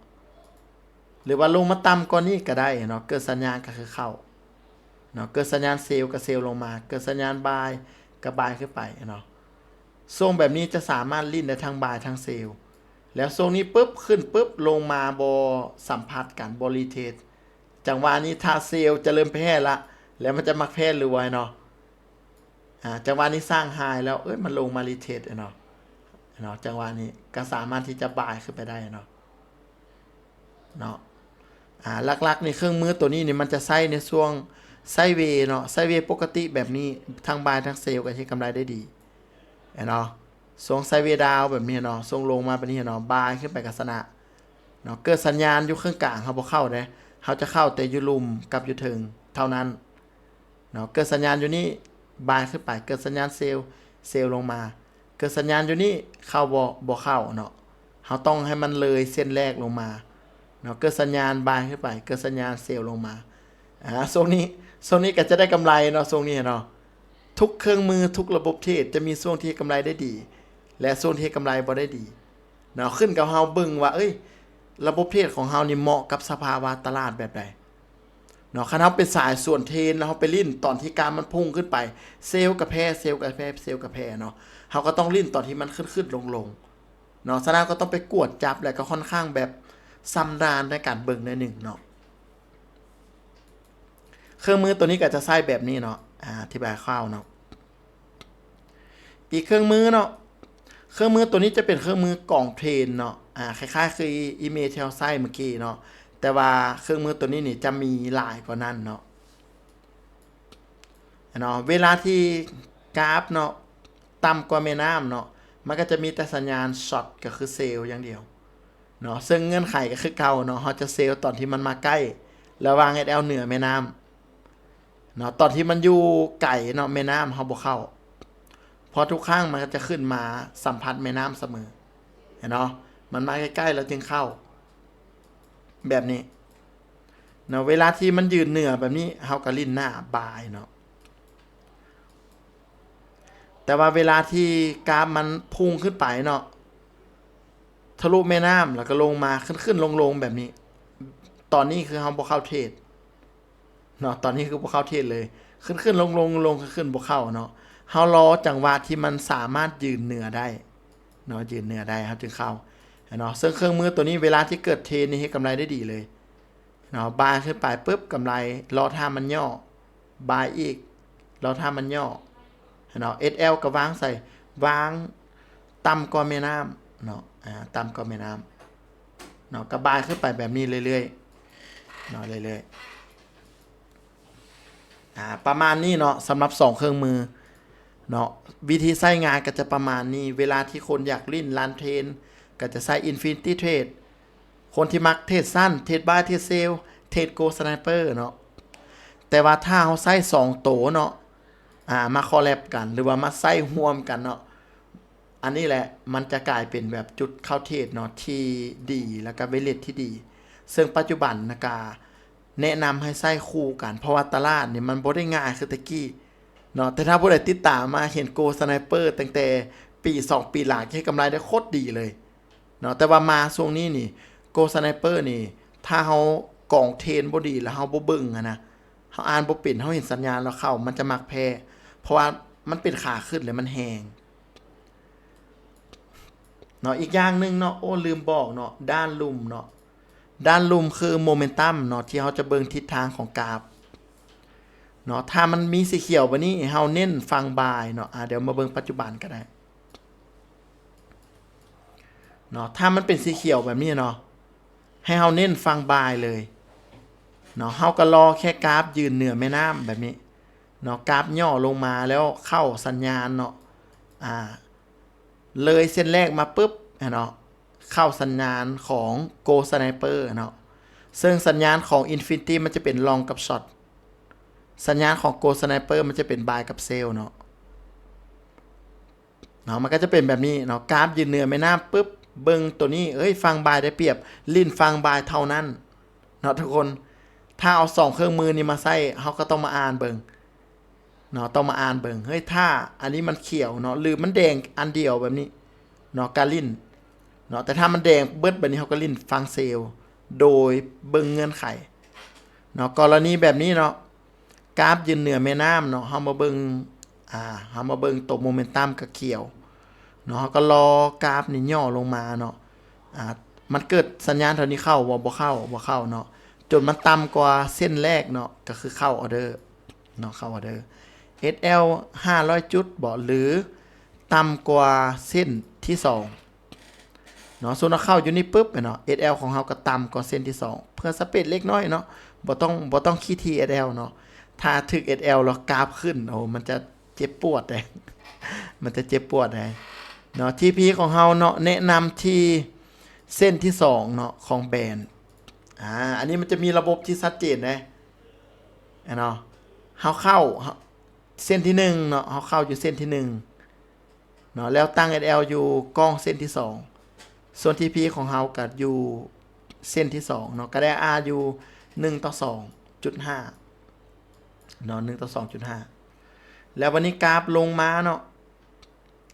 ຫຼືວ່າລົງມາຕ່ຳກວ່ານີ້ກໍໄດ້ເນາະ ເກີດສັນຍານກໍຄືເຂົ້າເນາະ ເກີດສັນຍານເຊວກໍເຊວລົງມາ ເກີດສັນຍານບາຍກໍບາຍຂຶ້ນໄປເນາະ ຊ່ວງແບບນີ້ຈະສາມາດຫຼິ້ນໄດ້ທັງບາຍທັງເຊວ ແລ້ວຊ່ວງນີ້ປຶບ ຂຶ້ນປຶບ ລົງມາບໍ່ສຳຜັດກັນ ບໍ່ຣີເທສ ຈັງຫວະນີ້ຖ້າເຊວຈະເລີ່ມແພ້ລະ ແລ້ວມັນຈະມັກແພ້ນລວຍເນາະ. ອາ ຈັງຫວະນີ້ສ້າງໄຮແລ້ວ ເອີຍ ມັນລົງມາຣີເທສເນາະ ເນາະ ຈັງຫວະນີ້ກໍສາມາດທີ່ຈະບາຍຂຶ້ນໄປໄດ້ເນາະ ເນາະ. ອາ ຫຼັກໆນີ້ເຄື່ອງມືໂຕນີ້ນີ້ມັນຈະໃຊ້ໃນຊ່ວງໄຊເວເນາະ ໄຊເວປົກກະຕິແບບນີ້ ທັງບາຍທັງເຊວກໍເຮັດກຳໄລໄດ້ດີເນາະ. ຊ່ວງໄຊເວດາວແບບນີ້ເນາະ ຊ່ວງລົງມາແບບນີ້ເນາະ ບາຍຂຶ້ນໄປກໍຊະນະເນາະ. ເກີດສັນຍານຢູ່ເຄິ່ງກາງ ເຮົາບໍ່ເຂົ້າເດ້ ເຮົາຈະເຂົ້າແຕ່ຢູ່ລຸ່ມກັບຢູ່ເທິງເທົ່ານັ້ນເນາະ. ເກີດສັນຍານຢູ່ນີ້ ບາຍຂຶ້ນໄປ ເກີດສັນຍານເຊວ ເຊວລົງມາ ເກີດສັນຍານຢູ່ນີ້ ເຂົ້າບໍ່ ບໍ່ເຂົ້າເນາະ. ເຮົາຕ້ອງໃຫ້ມັນເລີຍເສັ້ນແລກລົງມາເນາະ ເກີດສັນຍານບາຍຂຶ້ນໄປ ເກີດສັນຍານເຊວລົງມາ. ອາ ຊ່ວງນີ້ ຊ່ວງນີ້ກໍຈະໄດ້ກຳໄລເນາະ ຊ່ວງນີ້ເນາະ. ທຸກເຄື່ອງມື ທຸກລະບົບເທຣດຈະມີຊ່ວງທີ່ເຮັດກຳໄລໄດ້ດີ ແລະ ຊ່ວງທີ່ເຮັດກຳໄລບໍ່ໄດ້ດີເນາະ ຂຶ້ນກັບເຮົາເບິ່ງວ່າ ເອີຍ ລະບົບເທຣດຂອງເຮົານີ້ເໝາະກັບສະພາວະຕະຫຼາດແບບໃດເນາະ. ຄັນເຮົາເປັນສາຍສວນເທຣນ ແລ້ວເຮົາໄປຫຼິ້ນຕອນທີ່ກາບມັນພຸ່ງຂຶ້ນໄປ ເຊວກໍແພ້ ເຊວກໍແພ້ ເຊວກໍແພ້ເນາະ. ເຮົາກໍຕ້ອງຫຼິ້ນຕອນທີ່ມັນຂຶ້ນໆລົງໆເນາະ. ສະນັ້ນກໍຕ້ອງໄປກວດຈັບ ແລະ ກໍຄ່ອນຂ້າງແບບຊຳນານໃນການເບິ່ງໜ້ອຍໜຶ່ງເນາະ. ເຄື່ອງມືໂຕນີ້ກໍຈະໃຊ້ແບບນີ້ເນາະ ອາ ອະທິບາຍຄ່າວເນາະ. ອີກເຄື່ອງມືເນາະ ເຄື່ອງມືໂຕນີ້ຈະເປັນເຄື່ອງມືກອງເທຣນເນາະ ອາ ຄ້າຍໆຄືອີເມທີ່ເຮົາໃຊ້ມື້ກີ້ເນາະ ແຕ່ວ່າເຄື່ອງມືໂຕນີ້ນີ້ຈະມີຫຼາຍກວ່ານັ້ນເນາະ ເນາະ. ເວລາທີ່ກາບເນາະ ຕ່ຳກວ່າແມ່ນ້ຳເນາະ ມັນກໍຈະມີແຕ່ສັນຍານຊັອດ ກໍຄືເຊວຢ່າງດຽວເນາະ. ເຊິ່ງເງື່ອນໄຂກໍຄືເກົ່າເນາະ ເຮົາຈະເຊວຕອນທີ່ມັນມາໃກ້ ລະຫວ່າງ ເອສແອລ ເໜືອແມ່ນ້ຳເນາະ. ຕອນທີ່ມັນຢູ່ໄກເນາະ ແມ່ນ້ຳເຮົາບໍ່ເຂົ້າ ເພາະທຸກຄັ້ງມັນກໍຈະຂຶ້ນມາສຳຜັດແມ່ນ້ຳສະເໝີ ເຫັນເນາະ. ມັນມາໃກ້ໆ ເຮົາຈຶ່ງເຂົ້າ ແບບນີ້ເນາະ. ເວລາທີ່ມັນຢືນເໜືອແບບນີ້ ເຮົາກໍຫຼິ້ນໜ້າບາຍເນາະ. ແຕ່ວ່າເວລາທີ່ກາບມັນພຸ່ງຂຶ້ນໄປເນາະ ທະລຸແມ່ນ້ຳ ແລ້ວກໍລົງມາ ຂຶ້ນໆລົງໆແບບນີ້ ຕອນນີ້ຄືເຮົາບໍ່ເຂົ້າເທຣດເນາະ ຕອນນີ້ຄືບໍ່ເຂົ້າເທຣດເລີຍ ຂຶ້ນໆລົງໆ ລົງໆຂຶ້ນໆບໍ່ເຂົ້າເນາະ. ເຮົາລໍຈັງຫວະທີ່ມັນສາມາດຢືນເໜືອໄດ້ເນາະ ຢືນເໜືອໄດ້ ເຮົາຈຶ່ງເຂົ້າເນາະ. ເຊິ່ງເຄື່ອງມືໂຕນີ້ ເວລາທີ່ເກີດເທຣນນີ້ ເຮັດກຳໄລໄດ້ດີເລີຍ ເນາະ. ບາຍຂຶ້ນໄປປຶບ ກຳໄລ ລໍຖ້າມັນຫຍໍ້ ບາຍອີກ ລໍຖ້າມັນຫຍໍ້ເນາະ. ເອສແອລ ກໍວາງໃສ່ ວາງຕ່ຳກວ່າແມ່ນ້ຳເນາະ ອາ ຕ່ຳກວ່າແມ່ນ້ຳເນາະ. ກໍບາຍຂຶ້ນໄປແບບນີ້ເລື້ອຍໆເນາະ ເລື້ອຍໆ ອາ ປະມານນີ້ເນາະ ສຳລັບສອງເຄື່ອງມືເນາະ. ວິທີໃຊ້ງານກໍຈະປະມານນີ້ ເວລາທີ່ຄົນຢາກຫຼິ້ນ run trend ກໍຈະໃຊ້ Infinity Trade ຄົນທີ່ມັກເທຣດສັ້ນ ເທຣດບາຍ ເທຣດເຊວ ເທຣດ Gold Sniper ເນາະ. ແຕ່ວ່າຖ້າເຮົາໃຊ້ສອງໂຕເນາະ ອາ ມາ collab ກັນ ຫຼືວ່າມາໃຊ້ຮ່ວມກັນເນາະ ອັນນີ້ແຫຼະ ມັນຈະກາຍເປັນແບບຈຸດເຂົ້າເທຣດເນາະ ທີ່ດີ ແລ້ວກໍ leverage ທີ່ດີ. ເຊິ່ງປັດຈຸບັນນະກະແນະນຳໃຫ້ໃຊ້ຄູ່ກັນ ເພາະວ່າຕະຫຼາດນີ້ມັນບໍ່ໄດ້ງ່າຍຄືແຕ່ກີ້ເນາະ. ແຕ່ຖ້າຜູ້ໃດຕິດຕາມມາ ເຫັນ Gold Sniper ຕັ້ງແຕ່ປີສອງປີຫຼັງ ເຮັດກຳໄລໄດ້ໂຄດດີເລີຍເນາະ. ແຕ່ວ່າມາຊ່ວງນີ້ນີ້ Gold Sniper ນີ້ ຖ້າເຮົາກອງເທຣນບໍ່ດີ ແລ້ວເຮົາບໍ່ເບິ່ງຫັ້ນນະ ເຮົາອ່ານບໍ່ເປັນ ເຮົາເຫັນສັນຍານແລ້ວເຂົ້າ ມັນຈະມັກແພ້ ເພາະວ່າມັນເປັນຂາຂຶ້ນ ແລະ ມັນແຮງເນາະ. ອີກຢ່າງໜຶ່ງເນາະ ໂອ້ ລືມບອກເນາະ ດ້ານລຸ່ມເນາະ ດ້ານລຸ່ມຄື momentum ເນາະ ທີ່ເຮົາຈະເບິ່ງທິດທາງຂອງກາບເນາະ. ຖ້າມັນມີສີຂຽວແບບນີ້ ເຮົາເນັ້ນຝັ່ງບາຍເນາະ. ອາ ດຽວມາເບິ່ງປັດຈຸບັນກໍໄດ້ເນາະ. ຖ້າມັນເປັນສີຂຽວແບບນີ້ເນາະ ໃຫ້ເຮົາເນັ້ນຝັ່ງບາຍເລີຍເນາະ. ເຮົາກໍລໍແຄ່ກາບຢືນເໜືອແມ່ນ້ຳແບບນີ້ເນາະ ກາບຫຍໍ້ລົງມາແລ້ວເຂົ້າສັນຍານເນາະ ອາ ເລີຍເສັ້ນແລກມາປຶບ ເນາະ ເຂົ້າສັນຍານຂອງ Gold Sniper ເນາະ. ເຊິ່ງສັນຍານຂອງ Infinity ມັນຈະເປັນ long ກັບ short ສັນຍານຂອງ Gold Sniper ມັນຈະເປັນ buy ກັບ sell ເນາະ. ເນາະ ມັນກໍຈະເປັນແບບນີ້ເນາະ ກາບຢືນເໜືອແມ່ນ້ຳປຶບ ເບິ່ງໂຕນີ້ ເອີຍ ຝັ່ງບາຍໄດ້ປຽບ ຫຼິ້ນຝັ່ງບາຍເທົ່ານັ້ນເນາະທຸກຄົນ. ຖ້າເອົາສອງເຄື່ອງມືນີ້ມາໃຊ້ ເຮົາກໍຕ້ອງມາອ່ານເບິ່ງເນາະ ຕ້ອງມາອ່ານເບິ່ງ ເຮີ້ຍ ຖ້າອັນນີ້ມັນຂຽວເນາະ ຫຼືມັນແດງອັນດຽວແບບນີ້ເນາະ ກະຫຼິ້ນເນາະ. ແຕ່ຖ້າມັນແດງເບິດແບບນີ້ ເຮົາກໍຫຼິ້ນຝັ່ງເຊວ ໂດຍເບິ່ງເງື່ອນໄຂເນາະ. ກໍລະນີແບບນີ້ເນາະ ກາບຢືນເໜືອແມ່ນ້ຳເນາະ ເຮົາມາເບິ່ງ ອາ ເຮົາມາເບິ່ງໂຕ momentum ກະຂຽວເນາະ ເຮົາກໍລໍກາບນີ້ຫຍໍ້ລົງມາເນາະ. ອາ ມັນເກີດສັນຍານເທົ່ານີ້ເຂົ້າບໍ່? ບໍ່ເຂົ້າ ບໍ່ເຂົ້າເນາະ ຈົນມັນຕ່ຳກວ່າເສັ້ນແລກເນາະ ກະຄືເຂົ້າອໍເດີ ເນາະ ເຂົ້າອອເດີ ເອສແອລ ຫ້າຮ້ອຍຈຸດບໍ ຫຼື ຕ່ຳກວ່າເສັ້ນທີສອງເນາະ. ສົມມຸດເຮົາເຂົ້າຢູ່ນີ້ປຶບແມ່ນເນາະ ເອສແອລ ຂອງເຮົາກໍຕ່ຳກວ່າເສັ້ນທີສອງ ເພື່ອສະເປດເລັກນ້ອຍເນາະ ບໍ່ຕ້ອງ ບໍ່ຕ້ອງຂີ້ຖີ່ ເອສແອລ ເນາະ. ຖ້າຖືກ ເອສແອລ ແລ້ວກາບຂຶ້ນ ໂອ້ ມັນຈະເຈັບປວດເດ້ ມັນຈະເຈັບປວດເດ້ເນາະ. ທີພີ ຂອງເຮົາເນາະ ແນະນຳທີ່ເສັ້ນທີສອງເນາະ ຂອງແບນ ອາ ອັນນີ້ມັນຈະມີລະບົບທີ່ຊັດເຈນເດ້ ແມ່ນເນາະ. ເຮົາເຂົ້າ ເຮົາ ເສັ້ນທີໜຶ່ງເນາະ ເຮົາເຂົ້າຢູ່ເສັ້ນທີໜຶ່ງເນາະ ແລ້ວຕັ້ງ ເອສແອລ ຢູ່ກ້ອງເສັ້ນທີສອງ ສ່ວນທີພີ ຂອງເຮົາກໍຢູ່ເສັ້ນທີສອງເນາະ ກໍໄດ້ ອາ ຢູ່ໜຶ່ງຕໍ່ສອງຈຸດຫ້າເນາະ ໜຶ່ງຕໍ່ສອງຈຸດຫ້າ. ແລ້ວບັດນີ້ກາບລົງມາເນາະ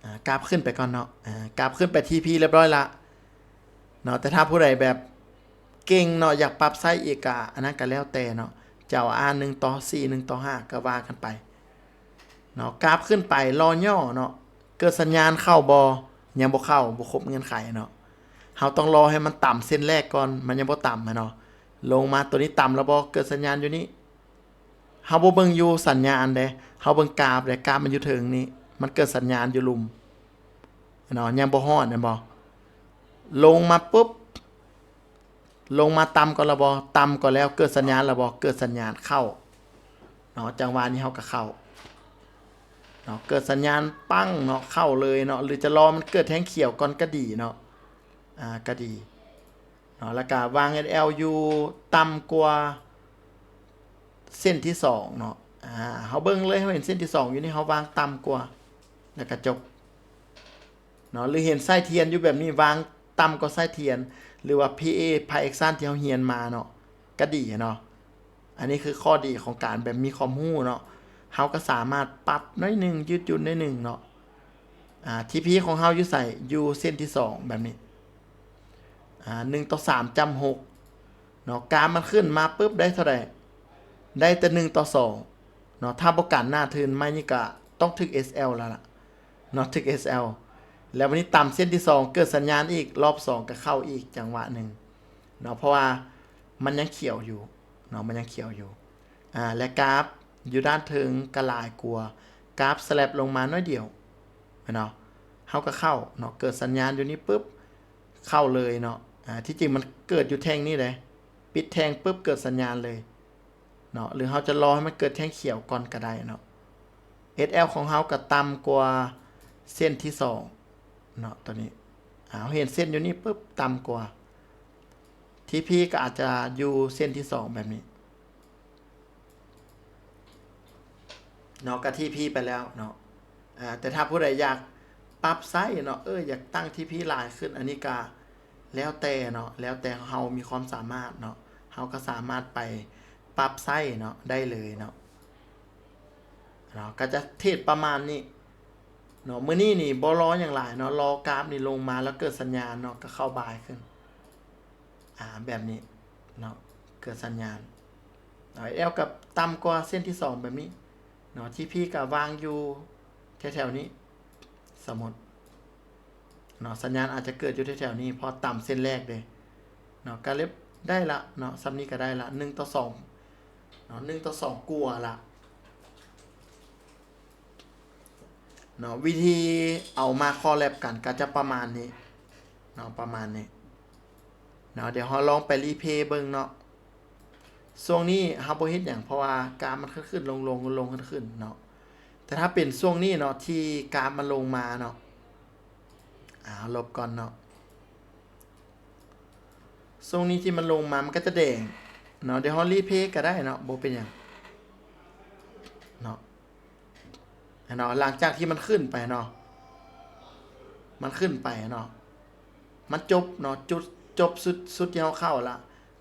ອາ ກາບຂຶ້ນໄປກ່ອນເນາະ ອາ ກາບຂຶ້ນໄປທີພີຮຽບຮ້ອຍລະເນາະ. ແຕ່ຖ້າຜູ້ໃດແບບເກັ່ງເນາະ ຢາກປັບໄຊອີກກະ ອັນນັ້ນກະແລ້ວແຕ່ເນາະ ຈະເອົາ ອາ ໜຶ່ງຕໍ່ສີ່ ໜຶ່ງຕໍ່ຫ້າ ກະວ່າກັນໄປເນາະ. ກາບຂຶ້ນໄປລໍຍໍ້ເນາະ ເກີດສັນຍານເຂົ້າບໍ່? ຍັງບໍ່ເຂົ້າ ບໍ່ຄົບເງື່ອນໄຂເນາະ. ເຮົາຕ້ອງລໍໃຫ້ມັນຕ່ຳເສັ້ນແລກກ່ອນ ມັນຍັງບໍ່ຕ່ຳຫັ້ນເນາະ. ລົງມາໂຕນີ້ຕ່ຳແລ້ວບໍ່? ເກີດສັນຍານຢູ່ນີ້ ເຮົາບໍ່ເບິ່ງຢູ່ສັນຍານເດ້ ເຮົາເບິ່ງກາບເດ້ ກາບມັນຢູ່ເທິງນີ້ ມັນເກີດສັນຍານຢູ່ລຸ່ມເນາະ ຍັງບໍ່ຮອດແມ່ນບໍ່? ລົງມາປຶບ ລົງມາຕ່ຳກ່ອນແລ້ວບໍ່? ຕ່ຳກ່ອນແລ້ວ ເກີດສັນຍານແລ້ວບໍ່? ເກີດສັນຍານເຂົ້າເນາະ ຈັງຫວະນີ້ເຮົາກໍເຂົ້າເນາະ ເກີດສັນຍານປັ້ງເນາະ ເຂົ້າເລີຍເນາະ ຫຼືຈະລໍມັນເກີດແທ່ງຂຽວກ່ອນກໍດີເນາະ ອາ ກໍດີ ເນາະ ແລ້ວກະວາງ ເອສແອລ ຢູ່ຕ່ຳກວ່າເສັ້ນທີສອງເນາະ. ອາ ເຮົາເບິ່ງເລີຍ ເຮົາເຫັນເສັ້ນທີສອງຢູ່ນີ້ ເຮົາວາງຕ່ຳກວ່າ ແລ້ວກະຈົບເນາະ. ຫຼືເຫັນໄສ້ທຽນຢູ່ແບບນີ້ ວາງຕ່ຳກວ່າໄສ້ທຽນ ຫຼືວ່າ ພີເອ ພາຍແອັກຊັນ ທີ່ເຮົາຮຽນມາເນາະ ກະດີເນາະ. ອັນນີ້ຄືຂໍ້ດີຂອງການແບບມີຄວາມຮູ້ເນາະ ເຮົາກໍສາມາດປັບໜ້ອຍໜຶ່ງ ຍືດຫຍຸ້ນໜ້ອຍໜຶ່ງເນາະ. ອາ ທີພີ ຂອງເຮົາຢູ່ໃສ? ຢູ່ເສັ້ນທີສອງແບບນີ້ ອາ ໜຶ່ງຕໍ່ສາມຈ້ຳຫົກເນາະ. ກາບມັນຂຶ້ນມາປຶບ ໄດ້ເທົ່າໃດ? ໄດ້ແຕ່ໜຶ່ງຕໍ່ສອງເນາະ. ຖ້າບໍ່ກັນໜ້າທຶນໄມ້ນີ້ກະຕ້ອງຖືກ ເອສແອລ ແລ້ວລະເນາະ ຖືກ ເອສແອລ ແລ້ວວັນນີ້ຕ່ຳເສັ້ນທີສອງ ເກີດສັນຍານອີກ ລອບສອງກະເຂົ້າອີກຈັງຫວະໜຶ່ງເນາະ ເພາະວ່າມັນຍັງຂຽວຢູ່ເນາະ ມັນຍັງຂຽວຢູ່. ອາ ແລະກາບຢູ່ດ້ານເທິງກະຫຼາຍກວ່າ ກາບສະແລັບລົງມາໜ້ອຍດຽວແມ່ນເນາະ ເຮົາກະເຂົ້າເນາະ. ເກີດສັນຍານຢູ່ນີ້ປຶບ ເຂົ້າເລີຍເນາະ. ອາ ທີ່ຈິງມັນເກີດຢູ່ແທ່ງນີ້ເດ້ ປິດແທ່ງປຶບ ເກີດສັນຍານເລີຍເນາະ ຫຼືເຮົາຈະລໍໃຫ້ມັນເກີດແທ່ງຂຽວກ່ອນກະໄດ້ເນາະ. ເອສແອລ ຂອງເຮົາກະຕ່ຳກວ່າເສັ້ນທີສອງເນາະ ໂຕນີ້ ອາ ເຮົາເຫັນເສັ້ນຢູ່ນີ້ປຶບ ຕ່ຳກວ່າ ທີພີ ກະອາດຈະຢູ່ເສັ້ນທີສອງແບບນີ້ ເນາະ ກະທີພີໄປແລ້ວເນາະ. ອາ ແຕ່ຖ້າຜູ້ໃດຢາກປັບໄຊເນາະ ເອີ ຢາກຕັ້ງທີພີຫຼາຍຂຶ້ນ ອັນນີ້ກະແລ້ວແຕ່ເນາະ ແລ້ວແຕ່ເຮົາມີຄວາມສາມາດເນາະ ເຮົາກະສາມາດໄປປັບໄຊເນາະ ໄດ້ເລີຍເນາະ ເນາະ. ກະຈະເທຣດປະມານນີ້ເນາະ ມື້ນີ້ນີ້ບໍ່ລໍຫຍັງຫຼາຍເນາະ ລໍກາບນີ້ລົງມາແລ້ວເກີດສັນຍານເນາະ ກະເຂົ້າບາຍຂຶ້ນ ອາ ແບບນີ້ເນາະ ເກີດສັນຍານ ເອສແອລ ກະຕ່ຳກວ່າເສັ້ນທີສອງແບບນີ້ເນາະ ທີພີ ກະວາງຢູ່ແຖວໆນີ້ ສົມມຸດເນາະ ສັນຍານອາດຈະເກີດຢູ່ແຖວໆນີ້ ເພາະຕ່ຳເສັ້ນແລກເດ້ເນາະ. ກະເລັບໄດ້ລະເນາະ ສ່ຳນີ້ກະໄດ້ລະ ໜຶ່ງຕໍ່ສອງເນາະ ໜຶ່ງຕໍ່ສອງກວ່າລະ ເນາະ. ວິທີເອົາມາຄໍແລັບກັນກະຈະປະມານນີ້ເນາະ ປະມານນີ້ເນາະ. ດຽວເຮົາລອງໄປຣີເພລເບິ່ງເນາະ. ຊ່ວງນີ້ເຮົາບໍ່ເຮັດຫຍັງ ເພາະວ່າກາບມັນຂຶ້ນໆລົງໆ ລົງໆຂຶ້ນໆເນາະ. ແຕ່ຖ້າເປັນຊ່ວງນີ້ເນາະ ທີ່ກາບມັນລົງມາເນາະ ອາ ເຮົາລົບກ່ອນເນາະ. ຊ່ວງນີ້ທີ່ມັນລົງມາ ມັນກະຈະແດງເນາະ. ດຽວເຮົາຣີເພລກະໄດ້ເນາະ ບໍ່ເປັນຫຍັງເນາະ. ເນາະ ຫຼັງຈາກທີ່ມັນຂຶ້ນໄປເນາະ ມັນຂຶ້ນໄປເນາະ ມັນຈົບເນາະ ຈຸດ ຈົບສຸດ ສຸດທີ່ເຮົາເຂົ້າລະ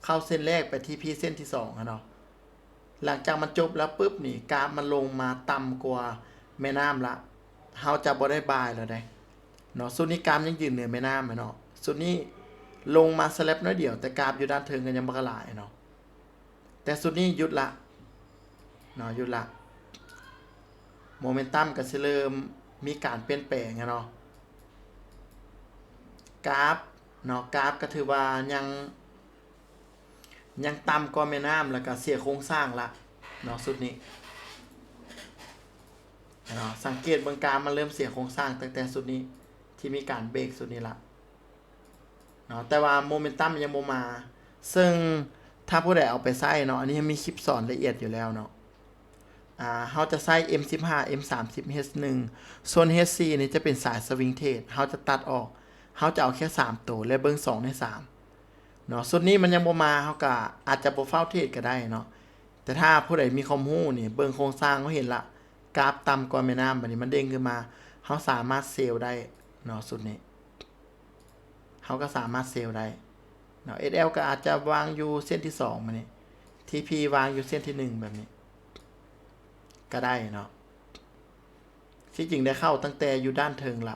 ເຂົ້າເສັ້ນແລກໄປທີພີເສັ້ນທີສອງຫັ້ນເນາະ. ຫຼັງຈາກມັນຈົບແລ້ວປຶບນີ້ ກາບມັນລົງມາຕ່ຳກວ່າແມ່ນ້ຳລະ ເຮົາຈະບໍ່ໄດ້ບາຍແລ້ວເດ້ເນາະ. ຊຸດນີ້ກາບຍັງຢືນເໜືອແມ່ນ້ຳແມ່ນເນາະ ຊຸດນີ້ລົງມາສະແລັບໜ້ອຍດຽວ ແຕ່ກາບຢູ່ດ້ານເທິງກະຍັງບັກຫຼາຍເນາະ. ແຕ່ຊຸດນີ້ຢຸດລະເນາະ ຢຸດລະ ໂມເມັນຕັມກະຊິເລີ່ມມີການປ່ຽນແປງຫັ້ນເນາະ. ກາບເນາະ ກາບກະຖືວ່າຍັງ ຍັງຕ່ຳກວ່າແມ່ນ້ຳ ແລ້ວກະເສຍໂຄງສ້າງລະເນາະ ຊຸດນີ້ ເນາະ ສັງເກດເບິ່ງກາຟ ມັນເລີ່ມເສຍໂຄງສ້າງຕັ້ງແຕ່ຊຸດນີ້ ທີ່ມີການເບຣກຊຸດນີ້ລະເນາະ ແຕ່ວ່າໂມເມັນຕັມຍັງບໍ່ມາ ເຊິ່ງຖ້າຜູ້ໃດເອົາໄປໃຊ້ເນາະ ອັນນີ້ມີຄລິບສອນລະອຽດຢູ່ແລ້ວເນາະ ອ່າ ເຮົາຈະໃຊ້ເອັມສິບຫ້າ ເອັມສາມສິບ ເຮດໜຶ່ງ ສ່ວນເຮດສີ່ນີ້ຈະເປັນສາຍສະວິງເທຣດ ເຮົາຈະຕັດອອກ ເຮົາຈະເອົາແຄ່ສາມໂຕ ແລະ ເບິ່ງສອງໃນສາມເນາະ ຊຸດນີ້ມັນຍັງບໍ່ມາ ເຮົາກະອາດຈະບໍ່ຟ້າວເທຣດກະໄດ້ເນາະ ແຕ່ຖ້າຜູ້ໃດມີຄວາມຮູ້ນີ້ ເບິ່ງໂຄງສ້າງເຮົາເຫັນລະ ກາຟຕ່ຳກວ່າແມ່ນ້ຳ ບາດນີ້ມັນເດ້ງຂຶ້ນມາ ເຮົາສາມາດເຊວໄດ້ເນາະ ຊຸດນີ້ ເຮົາກໍສາມາດເຊວໄດ້ເນາະ ເອສແອລກໍອາດຈະວາງຢູ່ເສັ້ນທີສອງ ບາດນີ້ ທີພີ ວາງຢູ່ເສັ້ນທີໜຶ່ງ ແບບນີ້ກໍໄດ້ເນາະ ທີ່ຈິງໄດ້ເຂົ້າຕັ້ງແຕ່ຢູ່ດ້ານເທິງລະ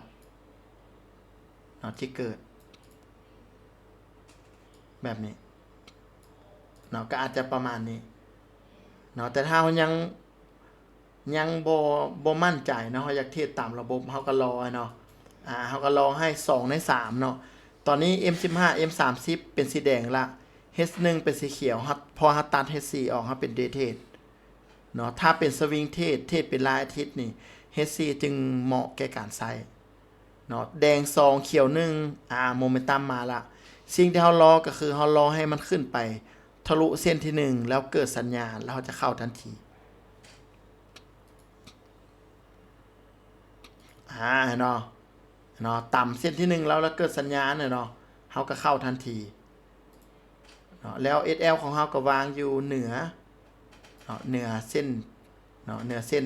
ເນາະ ທີ່ເກີດແບບນີ້ເນາະ ກໍອາດຈະປະມານນີ້ເນາະ ແຕ່ຖ້າເຮົາຍັງ ຍັງບໍ່ ບໍ່ໝັ້ນໃຈເນາະ ເຮົາຢາກເທຣດຕາມລະບົບ ເຮົາກໍລໍເນາະ ອ່າ ເຮົາກໍລໍໃຫ້ສອງໃນສາມເນາະ ຕອນນີ້ເອັມສິບຫ້າ ເອັມສາມສິບ ເປັນສີແດງລະ ເຮດໜຶ່ງ ເປັນສີຂຽວ ເຮົາ ພໍເຮົາຕັດເຮດສີ່ອອກ ເຮົາເປັນເດເທຣດເນາະ ຖ້າເປັນສະວິງເທຣດ ເທຣດເປັນລາຍອາທິດນີ້ ເຮດສີ່ຈຶ່ງເໝາະແກ່ການໃຊ້ເນາະ ແດງສອງ ຂຽວໜຶ່ງ ອ່າ ໂມເມັນຕັມມາລະ ສິ່ງທີ່ເຮົາລໍກໍຄືເຮົາລໍໃຫ້ມັນຂຶ້ນໄປທະລຸເສັ້ນທີໜຶ່ງ ແລ້ວເກີດສັນຍານ ແລ້ວເຮົາຈະເຂົ້າທັນທີ. ອ່າ ເນາະ ເນາະ ຕຳເສັ້ນທີໜຶ່ງແລ້ວ ແລ້ວເກີດສັນຍານເນາະ ເຮົາກໍເຂົ້າທັນທີເນາະ ແລ້ວເອສແອລຂອງເຮົາກໍວາງຢູ່ເໜືອເນາະ ເໜືອເສັ້ນເນາະ ເໜືອເສັ້ນ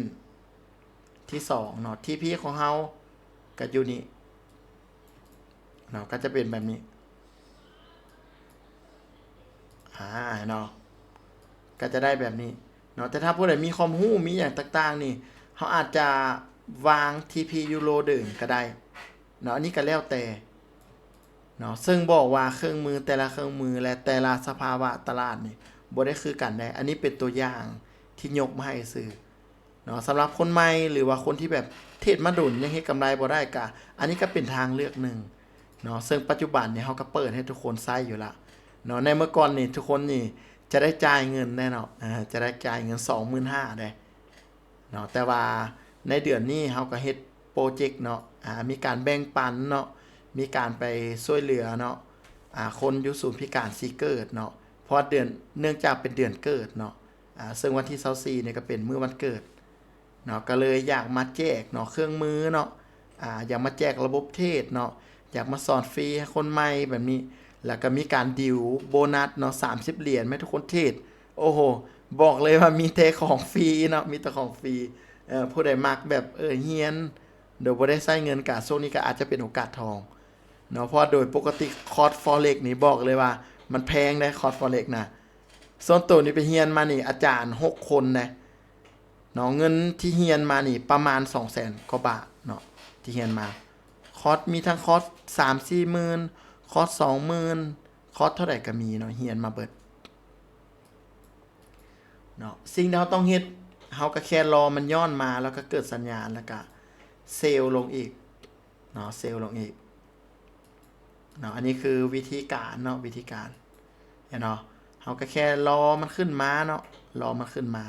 ທີສອງເນາະ ທີພີຂອງເຮົາກໍຢູ່ນີ້ ເນາະ ກໍຈະເປັນແບບນີ້ ອ່າ ເນາະ ກໍຈະໄດ້ແບບນີ້ເນາະ ແຕ່ຖ້າຜູ້ໃດມີຄວາມຮູ້ ມີຫຍັງຕ່າງໆນີ້ ເຮົາອາດຈະວາງທີພີຢູ່ໂລເດີມກໍໄດ້ເນາະ ອັນນີ້ກໍແລ້ວແຕ່ເນາະ ເຊິ່ງບອກວ່າເຄື່ອງມືແຕ່ລະເຄື່ອງມື ແລະ ແຕ່ລະສະພາວະຕະຫຼາດນີ້ ບໍ່ໄດ້ຄືກັນເດ້ ອັນນີ້ເປັນຕົວຢ່າງທີ່ຍົກມາໃຫ້ຊື່ ເນາະ ສຳລັບຄົນໃໝ່ ຫຼືວ່າຄົນທີ່ແບບເທຣດມາດົນ ຍັງເຮັດກຳໄລບໍ່ໄດ້ ກະ ອັນນີ້ກໍເປັນທາງເລືອກໜຶ່ງເນາະ ເຊິ່ງປັດຈຸບັນນີ້ເຮົາກໍເປີດໃຫ້ທຸກຄົນໃຊ້ຢູ່ລະເນາະ ໃນເມື່ອກ່ອນນີ້ທຸກຄົນນີ້ຈະໄດ້ຈ່າຍເງິນແດ່ເນາະ ເອີ ຈະໄດ້ຈ່າຍເງິນສອງໝື່ນຫ້າເດ້ເນາະ ແຕ່ວ່າໃນເດືອນນີ້ເຮົາກໍເຮັດໂປຣເຈັກເນາະ ອ່າ ມີການແບ່ງປັນເນາະ ມີການໄປຊ່ວຍເຫຼືອເນາະ ອ່າ ຄົນຢູ່ສູນພິການສີເກີດເນາະ ເພາະວ່າເດືອນ ເນື່ອງຈາກເປັນເດືອນເກີດເນາະ ອ່າ ເຊິ່ງວັນທີຊາວສີ່ນີ້ກໍເປັນມື້ວັນເກີດເນາະ ກໍເລີຍຢາກມາແຈກເນາະ ເຄື່ອງມືເນາະ ອ່າ ຢາກມາແຈກລະບົບເທຣດເນາະ ຢາກມາສອນຟຣີໃຫ້ຄົນໃໝ່ແບບນີ້ ແລ້ວກໍມີການດີລໂບນັດເນາະ ສາມສິບຫຼຽນ ໃຫ້ທຸກຄົນເທຣດ ໂອ້ໂຫ ບອກເລີຍວ່າມີແຕ່ຂອງຟຣີເນາະ ມີແຕ່ຂອງຟຣີ ເອີ ຜູ້ໃດມັກແບບ ເອີ ຮຽນໂດຍບໍ່ໄດ້ໃຊ້ເງິນ ກະຊ່ວງນີ້ກໍອາດຈະເປັນໂອກາດທອງເນາະ ເພາະວ່າໂດຍປົກກະຕິຄອດຟໍເລັກນີ້ ບອກເລີຍວ່າມັນແພງເດ້ ຄອດຟໍເລັກນະ ສ່ວນໂຕນີ້ໄປຮຽນມານີ້ ອາຈານຫົກຄົນເດ້ເນາະ ເງິນທີ່ຮຽນມານີ້ປະມານສອງແສນກວ່າບາດເນາະ ທີ່ຮຽນມາ ຄອດມີທັງຄອດສາມສີ່ໝື່ນ ຄອດສອງໝື່ນ ຄອດເທົ່າໃດກໍມີເນາະ ຮຽນມາເບິດເນາະ ສິ່ງທີ່ເຮົາຕ້ອງເຮັດ ເຮົາກໍແຄ່ລໍມັນຍ້ອນມາ ແລ້ວກໍເກີດສັນຍານ ແລ້ວກໍເຊວລົງອີກ ເນາະ ເຊວລົງອີກເນາະ ອັນນີ້ຄືວິທີການເນາະ ວິທີການ ເຫັນເນາະ ເຮົາກໍແຄ່ລໍມັນຂຶ້ນມາເນາະ ລໍມັນຂຶ້ນມາ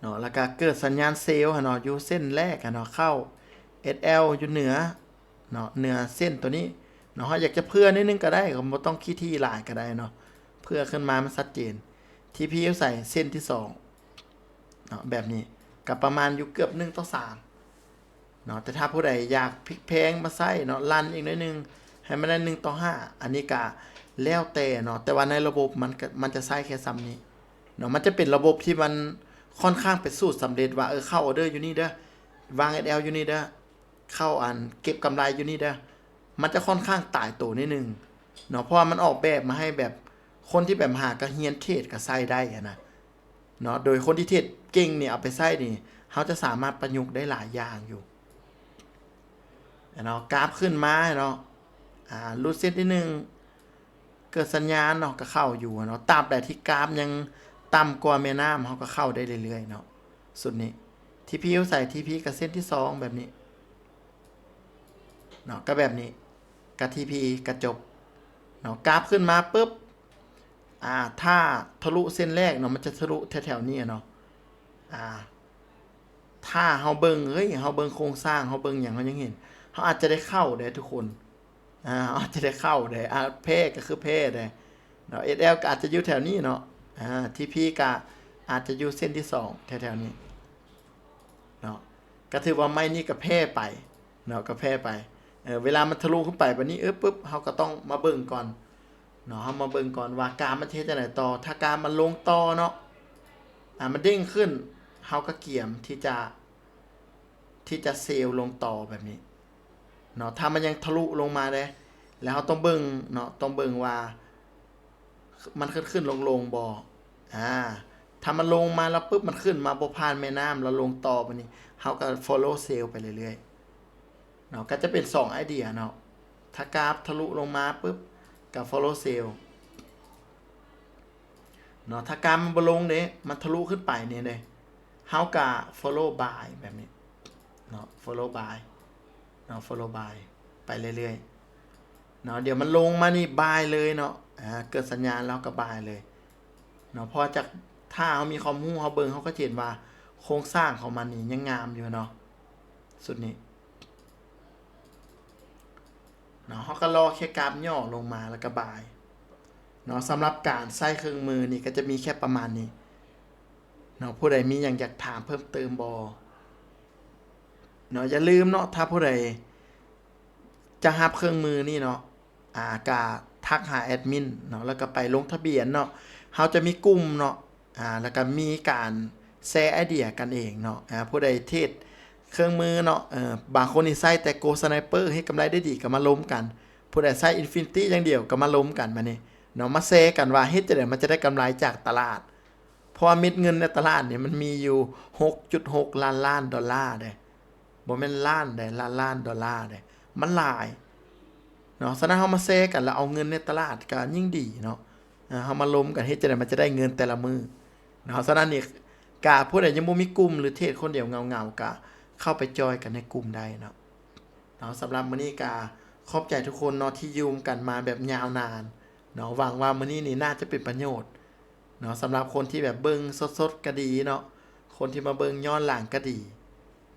ເນາະ ແລ້ວກໍເກີດສັນຍານເຊວຫັ້ນເນາະ ຢູ່ເສັ້ນແລກຫັ້ນເນາະ ເຂົ້າເອສແອລຢູ່ເໜືອເນາະ ເໜືອເສັ້ນໂຕນີ້ເນາະ ເຮົາຢາກຈະເຜື່ອໜ້ອຍໜຶ່ງກໍໄດ້ ກໍບໍ່ຕ້ອງຂີ້ຖີ່ຫຼາຍກໍໄດ້ເນາະ ເຜື່ອຂຶ້ນມາມັນຊັດເຈນ ທີພີຢູ່ໃສ ເສັ້ນທີສອງເນາະ ແບບນີ້ ກໍປະມານຢູ່ເກືອບໜຶ່ງຕໍ່ສາມ ເນາະ ແຕ່ຖ້າຜູ້ໃດຢາກພິກແພງມາໃຊ້ເນາະ ລັນອີກໜ້ອຍໜຶ່ງ ໃຫ້ມັນໄດ້ໜຶ່ງຕໍ່ຫ້າ ອັນນີ້ກະແລ້ວແຕ່ເນາະ ແຕ່ວ່າໃນລະບົບມັນກະ ມັນຈະໃຊ້ແຄ່ສ່ຳນີ້ເນາະ ມັນຈະເປັນລະບົບທີ່ມັນຄ່ອນຂ້າງເປັນສູດສຳເລັດວ່າ ເອີ ເຂົ້າອໍເດີຢູ່ນີ້ເດີ ວາງເອສແອລຢູ່ນີ້ເດີ ເຂົ້າອັນເກັບກຳໄລຢູ່ນີ້ເດີ ມັນຈະຄ່ອນຂ້າງຕາຍໂຕໜ້ອຍໜຶ່ງເນາະ ເພາະວ່າມັນອອກແບບມາໃຫ້ແບບຄົນທີ່ແບບຫາກະຮຽນເທຣດກະໃຊ້ໄດ້ຫັ້ນນະ ເນາະ ໂດຍຄົນທີ່ເທຣດເກັ່ງນີ້ ເອົາໄປໃຊ້ນີ້ ເຮົາຈະສາມາດປະຍຸກໄດ້ຫຼາຍຢ່າງຢູ່ເນາະ ກາຟຂຶ້ນມາເນາະ ອ່າ ຫຼຸດເສັ້ນທີໜຶ່ງ ເກີດສັນຍານເນາະ ກໍເຂົ້າຢູ່ເນາະ ຕາບໃດທີ່ກາຟຍັງຕ່ຳກວ່າແມ່ນ້ຳ ເຮົາກໍເຂົ້າໄດ້ເລື້ອຍໆເນາະ ຊຸດນີ້ ທີພີຢູ່ໃສ ທີພີກໍເສັ້ນທີສອງແບບນີ້ເນາະ ກໍແບບນີ້ ກໍທີພີກໍຈົບເນາະ ກາຟຂຶ້ນມາປຶບ ອ່າ ຖ້າທະລຸເສັ້ນແລກເນາະ ມັນຈະທະລຸແຖວໆນີ້ເນາະ ອ່າ ຖ້າເຮົາເບິ່ງ ເຮີ້ຍ ເຮົາເບິ່ງໂຄງສ້າງ ເຮົາເບິ່ງຫຍັງ ເຮົາຍັງເຫັນ ເຮົາອາດຈະໄດ້ເຂົ້າເດ້ທຸກຄົນ ອາ ເຮົາອາດຈະໄດ້ເຂົ້າເດ້ ອາ ແພ້ກໍຄືແພ້ເດ້ເນາະ ເອສແອລ ກໍອາດຈະຢູ່ແຖວນີ້ເນາະ ອາ ທີພີ ກໍອາດຈະຢູ່ເສັ້ນທີສອງແຖວໆນີ້ເນາະ ກໍຖືວ່າໄມ້ນີ້ກໍແພ້ໄປເນາະ ກໍແພ້ໄປ ເອີ ເວລາມັນທະລຸຂຶ້ນໄປບາດນີ້ ເອີ ປຶບ ເຮົາກໍຕ້ອງມາເບິ່ງກ່ອນເນາະ ເຮົາມາເບິ່ງກ່ອນວ່າກາຟມັນຈະເຮັດຈັ່ງໃດຕໍ່ ຖ້າກາຟມັນລົງຕໍ່ເນາະ ອາ ມັນເດ້ງຂຶ້ນ ເຮົາກໍກຽມທີ່ຈະ ທີ່ຈະເຊວລົງຕໍ່ແບບນີ້ເນາະ ຖ້າມັນຍັງທະລຸລົງມາເດ້ ແລ້ວເຮົາຕ້ອງເບິ່ງເນາະ ຕ້ອງເບິ່ງວ່າມັນຂຶ້ນໆລົງໆບໍ່ ອາ ຖ້າມັນລົງມາແລ້ວປຶບ ມັນຂຶ້ນມາບໍ່ຜ່ານແມ່ນ້ຳ ແລ້ວລົງຕໍ່ບາດນີ້ ເຮົາກໍ follow sell ໄປເລື້ອຍໆເນາະ ກໍຈະເປັນສອງໄອເດຍເນາະ ຖ້າກາຟທະລຸລົງມາປຶບ ກໍ follow sell ເນາະ ຖ້າກາຟມັນບໍ່ລົງເດ້ ມັນທະລຸຂຶ້ນໄປນີ້ເດ້ ເຮົາກະ follow buy ແບບນີ້ເນາະ follow buy ເນາະ follow buy ໄປເລື້ອຍໆເນາະ ດຽວມັນລົງມານີ້ buy ເລີຍເນາະ ອາ ເກີດສັນຍານແລ້ວກໍ buy ເລີຍເນາະ ເພາະວ່າຈາກ ຖ້າເຮົາມີຄວາມຮູ້ ເຮົາເບິ່ງ ເຮົາກໍຈະເຫັນວ່າໂຄງສ້າງຂອງມັນນີ້ຍັງງາມຢູ່ເນາະ ຊຸດນີ້ ເນາະ ເຮົາກໍລໍແຄ່ກາຟຫຍໍ້ລົງມາ ແລ້ວກໍບາຍເນາະ ສຳລັບການໃຊ້ເຄື່ອງມືນີ້ກໍຈະມີແຄ່ປະມານນີ້ເນາະ ຜູ້ໃດມີຫຍັງຢາກຖາມເພີ່ມເຕີມບໍ່ເນາະ ຢ່າລືມເນາະ ຖ້າຜູ້ໃດຈະຮັບເຄື່ອງມືນີ້ເນາະ ອາ ກະທັກຫາແອດມິນເນາະ ແລ້ວກໍໄປລົງທະບຽນເນາະ ເຮົາຈະມີກຸ່ມເນາະ ອາ ແລ້ວກໍມີການແຊໄອເດຍກັນເອງເນາະ ອາ ຜູ້ໃດເທຣດເຄື່ອງມືເນາະ ເອີ ບາງຄົນນີ້ໃຊ້ແຕ່ Gold Sniper ເຮັດກຳໄລໄດ້ດີກໍມາລົມກັນ ຜູ້ໃດໃຊ້ Infinity ຢ່າງດຽວກໍມາລົມກັນບາດນີ້ເນາະ ມາແຊກັນວ່າເຮັດຈັ່ງໃດມັນຈະໄດ້ກຳໄລຈາກຕະຫຼາດ ເພາະວ່າເມັດເງິນໃນຕະຫຼາດນີ້ມັນມີຢູ່ ຫົກຈຸດຫົກລ້ານລ້ານດອນລາເດ້ ບໍ່ແມ່ນລ້ານໃດ ລ້ານລ້ານດອນລາເດ້ ມັນຫຼາຍເນາະ ສະນັ້ນເຮົາມາແຊກັນ ແລ້ວເອົາເງິນໃນຕະຫຼາດກໍຍິ່ງດີເນາະ ເຮົາມາລົມກັນເຮັດຈັ່ງໃດມັນຈະໄດ້ເງິນແຕ່ລະມື້ເນາະ ສະນັ້ນນີ້ກະຜູ້ໃດຍັງບໍ່ມີກຸ່ມ ຫຼື ເທຣດຄົນດຽວເຫງົາໆ ກະເຂົ້າໄປຈອຍກັນໃນກຸ່ມໄດ້ເນາະ ເນາະ ສຳລັບມື້ນີ້ກະຂອບໃຈທຸກຄົນເນາະ ທີ່ຢູ່ນຳກັນມາແບບຍາວນານເນາະ ຫວັງວ່າມື້ນີ້ນີ້ໜ້າຈະເປັນປະໂຫຍດ ເນາະ ສຳລັບຄົນທີ່ແບບເບິ່ງສົດໆກໍດີເນາະ ຄົນທີ່ມາເບິ່ງຍ້ອນຫຼັງກໍດີ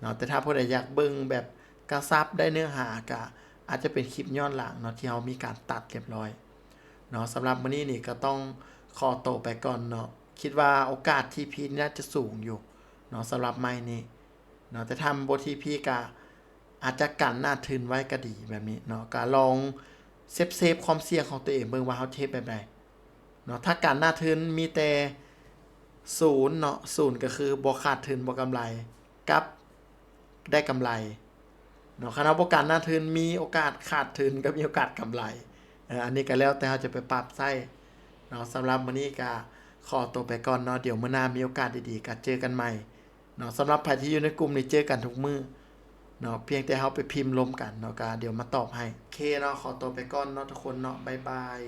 ເນາະ ແຕ່ຖ້າຜູ້ໃດຢາກເບິ່ງແບບກະຊັບໄດ້ເນື້ອຫາ ກະອາດຈະເປັນຄລິບຍ້ອນຫຼັງເນາະ ທີ່ເຮົາມີການຕັດຮຽບຮ້ອຍເນາະ ສຳລັບມື້ນີ້ນີ້ກໍຕ້ອງຂໍໂຕໄປກ່ອນເນາະ ຄິດວ່າໂອກາດທີພີໜ້າຈະສູງຢູ່ເນາະ ສຳລັບໄມ້ນີ້ເນາະ ແຕ່ຖ້າມັນບໍ່ທີພີກະ ອາດຈະກັນໜ້າທຶນໄວ້ກໍດີແບບນີ້ເນາະ ກໍລອງເຊບໆຄວາມສ່ຽງຂອງຕົວເອງເບິ່ງວ່າເຮົາຈະເຮັດແບບໃດເນາະ ຖ້າກັນໜ້າທຶນມີແຕ່ສູນເນາະ ສູນກໍຄືບໍ່ຂາດທຶນບໍ່ກຳໄລ ກັບໄດ້ກຳໄລເນາະ ຄັນເຮົາບໍ່ກັນໜ້າທຶນມີໂອກາດຂາດທຶນກັບມີໂອກາດກຳໄລ ເອີ ອັນນີ້ກໍແລ້ວແຕ່ເຮົາຈະໄປປັບໃຊ້ເນາະ ສຳລັບມື້ນີ້ກໍຂໍຕົວໄປກ່ອນເນາະ ດຽວມື້ໜ້າມີໂອກາດດີໆກໍເຈີກັນໃໝ່ ເນາະ ສຳລັບໃຜທີ່ຢູ່ໃນກຸ່ມນີ້ເຈີກັນທຸກມື້ເນາະ ພຽງແຕ່ເຮົາໄປພິມລົມກັນເນາະ ກະດຽວມາຕອບໃຫ້ ໂອເຄເນາະ ຂໍຕົວໄປກ່ອນເນາະທຸກຄົນເນາະ ບາຍບາຍ.